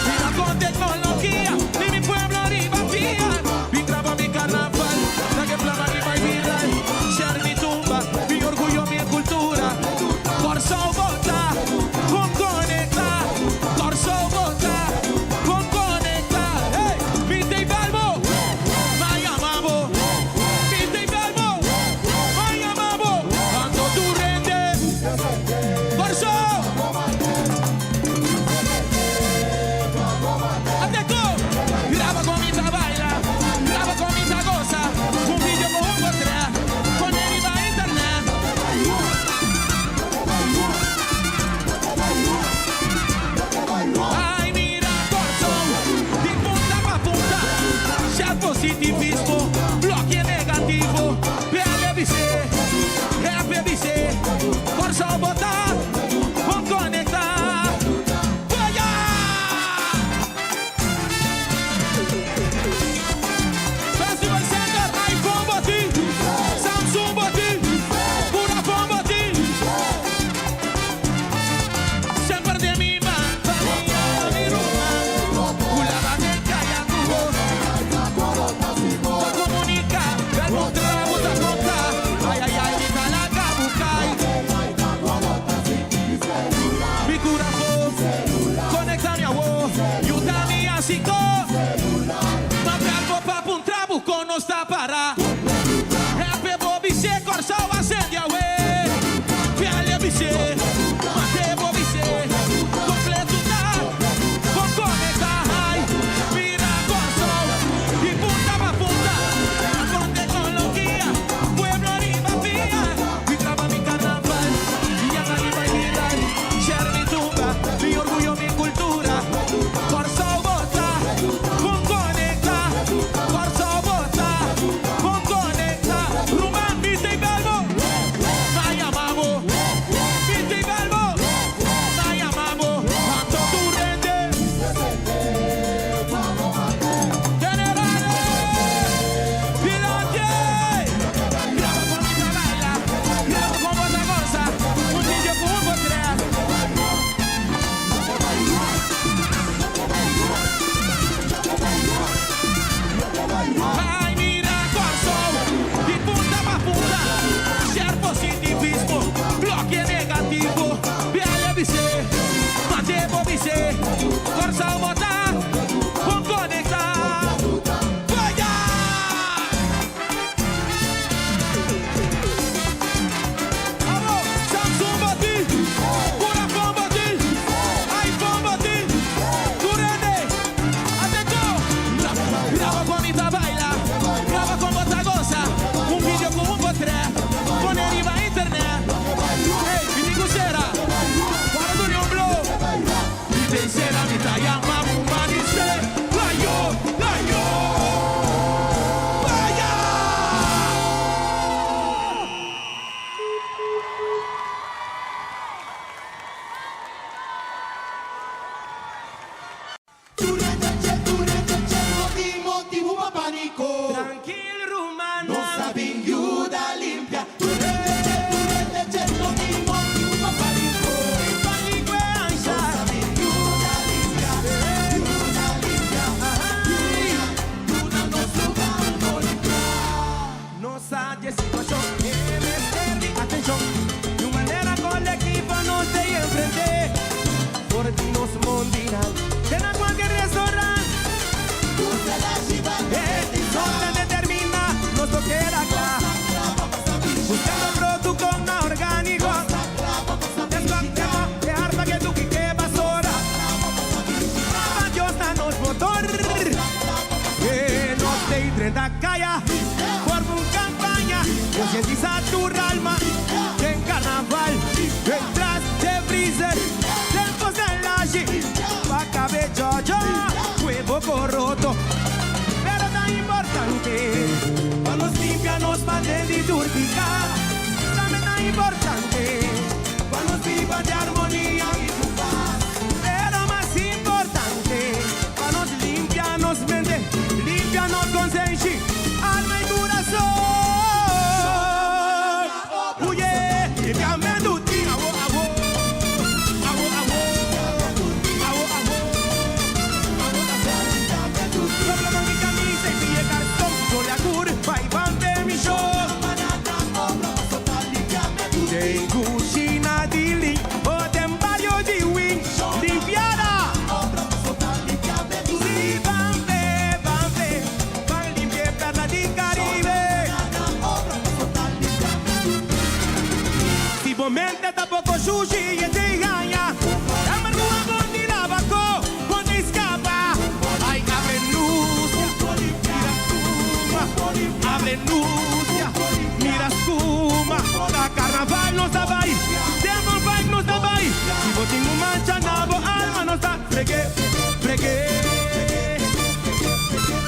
Mira con tecnologia, di mi pueblo riba pia. Mi graba mi carnaval, la que plama y vai viral. Share mi tumba, mi orgullo, mi cultura. Corsou bo ta, con conecta. Corsou bo ta, con conecta. Hey, Viste y Balbo, vaya mamo. Viste y Balbo, vaya mamo. Cuando tú rendes, Corsou. Ateco, graba con mi baila, graba con mi goza, un video con un portrait, con el iba internet. Ay, mira, Corsou, di punta pa punta, ya positivismo, bloque negativo, PLBC, FBC, Corsou bo ta, con conecta, Vaya! Festival Center, iPhone bo tin, Samsung bo tin, Curafon bo tin. Semper di mi man, famia, mi ruman. Kulaba den kaya kubo. Comunica, verbo trabo ta conta. Ay, ay, ay, mi talaga bukay. Mi curafon, conecta mi awo, yuda mi asiko. Ma algo pa un trabuco no está para. Happy Bobby se Corsou a cende awe. Fiale bise, mate Bobby se, completo ta, con conecta, ay, mira Corsou, di punta pa punta, con tecnologia, pueblo riba pia, mi graba mi carnaval, y ya riba viral, share mi tumba, mi orgullo, mi cultura, Corsou bo ta, Ta yama bo manisé, Layo, layo, baya! Trankil rumannan. Panico e ansha. Nos sa di e situacion, e mester di atencion. Di un manera colectivo nos dei enfrente. For di nos mondinan te na cualkier restaurant. E nos ta determina, nos lo keda cla. Buscando productonan organico. Descuantemo e arpa ke duki ke basora. Papa Dios ta nos motor. E nos dei drenta caya, forma un campaña. Concientisa tur alma den carnaval. Detrás dje freezer, den costelashi. Pa cabe jojo, huevo coroto. Pero ta importante pa nos limpia nos paden di tur pica. Tambe ta importante pa nos biba di armonia y cu paz. Pero mas importante pa nos limpia nos mente, limpia nos consenshi, alma y curason. Oye, limpiamentu tin awo awo, awo awo, awo awo, awo awo. Dobla manga y camisa y pie cartón, no le acur, bai ban permiso. Den cushina di lin, o den bario di win, limpiada. Si ban pe, ban pe, ban limpia e perla di Caribe. Si bo mente ta poco sushi y e te gaña, Amargura bon di laba ko, bon di scapa. Ay, abre lucia, mira scuma. Abre lucia, mira scuma. Na carnaval nos ta bay, Demon Bike nos ta bay. Si bo tin un mancha na bo alma nos ta fregue, fregue.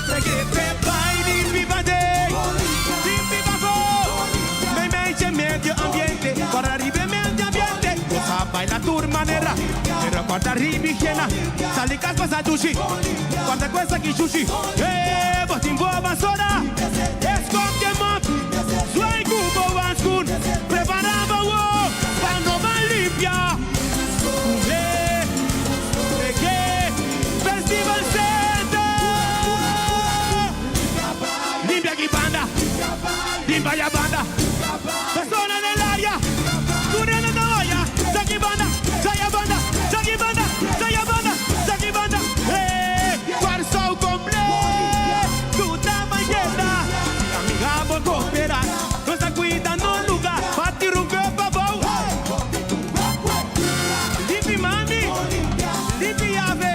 Fregue, pe bay limpi paden, limpi pafó. Meimei dje medio ambiente, guarda riba e medio ambiente. Nos a baila tur manera, pero guarda riba higiena. Sali cas pasa dushi, guarda cu esaki shushi. Eh, bo tin bo basora, escoge mop, zwaai cu bo handschoen. Prepara bo wo pa no ban limpia. Eh, reggae, Festival Center. Limpia aki banda, limpia aya banda. Persona den area, tur hende ta oya. Aki banda, aya banda, aki banda, aya banda, aki banda. Eh, Kòrsou kompleto ta mayenda. Amiga bo koperá, nos ta kuida nos lugá. Bati un kòp abou. Limpi mami, limpi yave,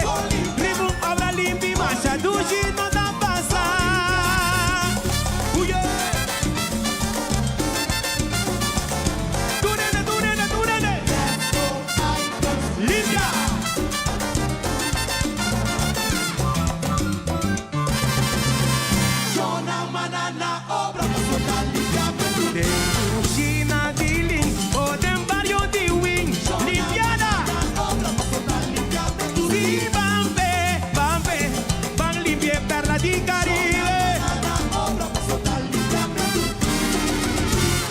riba un obra limpi, masha dushi no ta pasa. Uye! Tur hende, tur hende, tur hende! Limpia! Den kushina di lin o den bario di win, limpiada! Si ban pe, ban pe, ban limpia e perla di Caribe.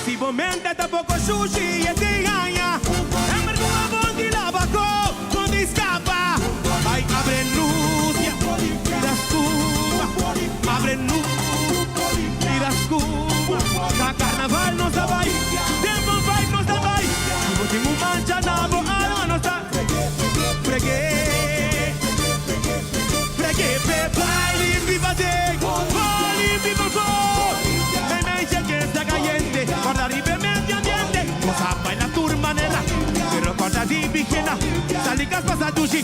Si bo mente ta poko sushi e te gaña, Amargura bon di laba ko, bon di skapa. Ai abre lucia, mira scuma. Abre lucia, mira scuma. Na carnaval nos ta bai, den bon vibe nos ta bai. Si bo tin un mancha na bo alma nos ta fregue. Fregue pe bai limpi paden, bo limpi pafó. Meimei dje kesta kayente, kòrda riba e medio ambiente. Nos a baila tur manera, pero kòrda di higiena. Sali kas pasa dushi,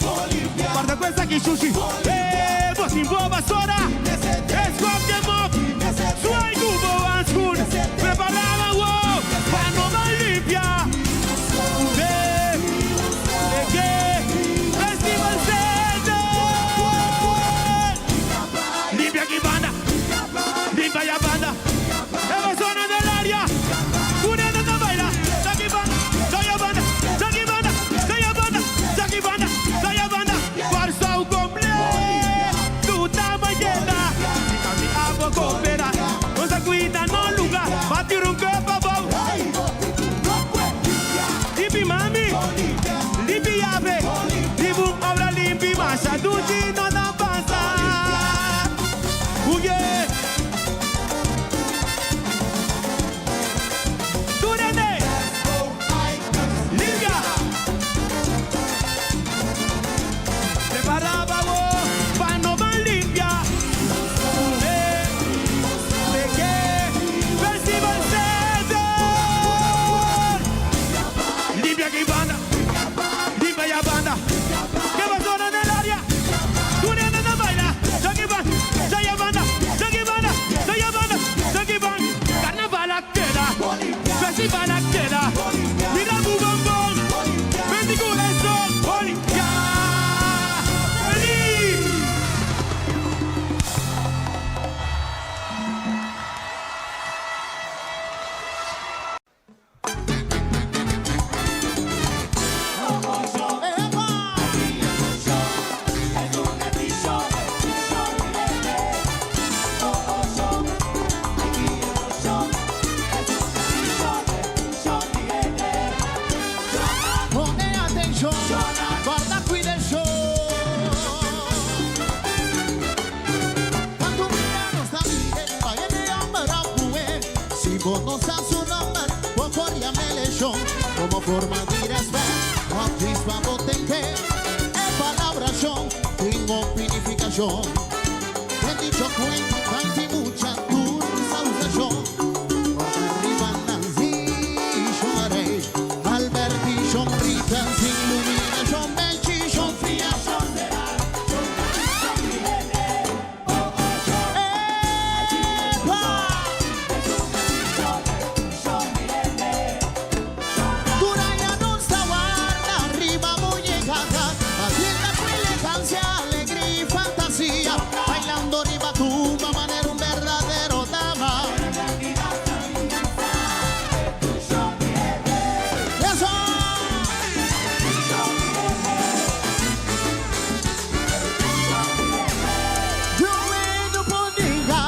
kòrda ku esaki shushi. Eh, bo tin bo basora, escoge mop, zwaai ku bo handschoen. Prepará bo pa no ban limpia. Reggae, Festival Center. Bo no sa su nomber, bo por yam'é shon komo forma di rèspèt òf djis pa bo tende. E palabra shon tin hopi nifikashon. Den dicho kuenta tanti mucha tur sa usa shon. Òf riba Nanzi, shon Arey, Alberti, shon Rita, sin lubida shon Benchi, shon Fia, shon Gerard, shon Tati, shon Irene. Epa! Tur aña nos ta warda riba bo yegada, pa tienda ku elegancia, alegria i fantasia, bailando riba tumba manera un berdadero dama. Eso! Yo poniga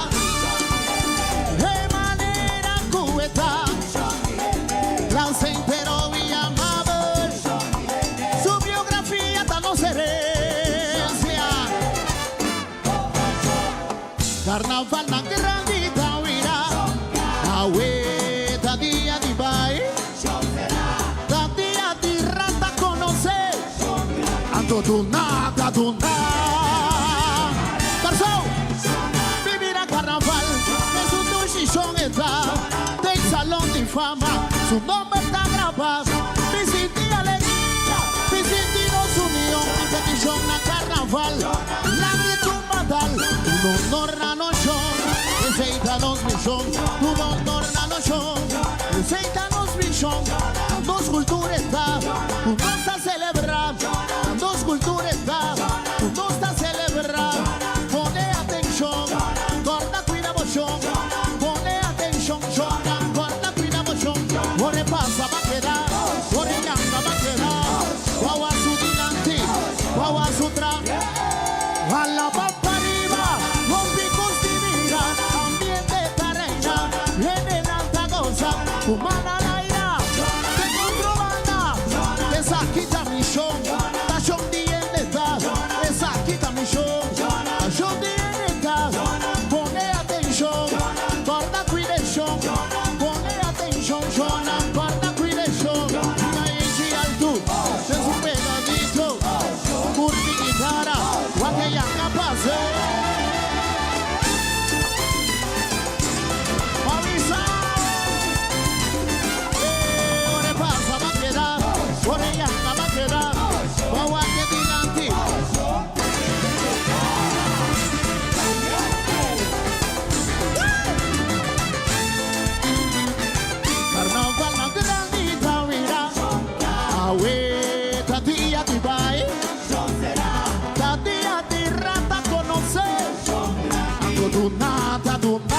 e manera ku e ta, placentero i amabel. Su biografia ta nos herensia. Karnaval na grandi ta bira, awe ta dia di baile, ta dia di rata konosé. Anto duna, duna. Kòrsou, biba karnaval, e dushi shon e ta, den salon di fama, su nòmber ta grabá. Mi sinti alegria, mi sinti nos union, mi petishon na karnaval. Laga tumba dal, un honor na nos shon, esei ta nos mishon, un honor na nos shon, esei ta nos mishon. Nos kultura ta, nos ta selebrá, nos kultura ta, nos ta selebrá. Pone atenshon, kòrda kuida bo shon. Pone atenshon, chora, kòrda kuida bo shon. Ore pasa ba keda, ore yanga ba keda. Wawa su dilanti, wawa su tras. Hala pa pariba, rompe costinira, ambiente ta reina, hende ta gosa, humana laira, de contrabanda, esaki ta mi shon, ta shon di hende ta, esaki ta mi shon, ta shon di hende ta, pone atenshon, kòrda kuida shon, pone atenshon, shona, kòrda kuida shon, na alto, es un pegadito, curti guitarra, wak e yanga pasa. Avisa! Ore pasa ba keda, ore yanga ba keda, bawa ke dilanti. Karnaval na grandi ta bira, awe ta dia di baile, ta dia di rata konosé. Anto duna, duna.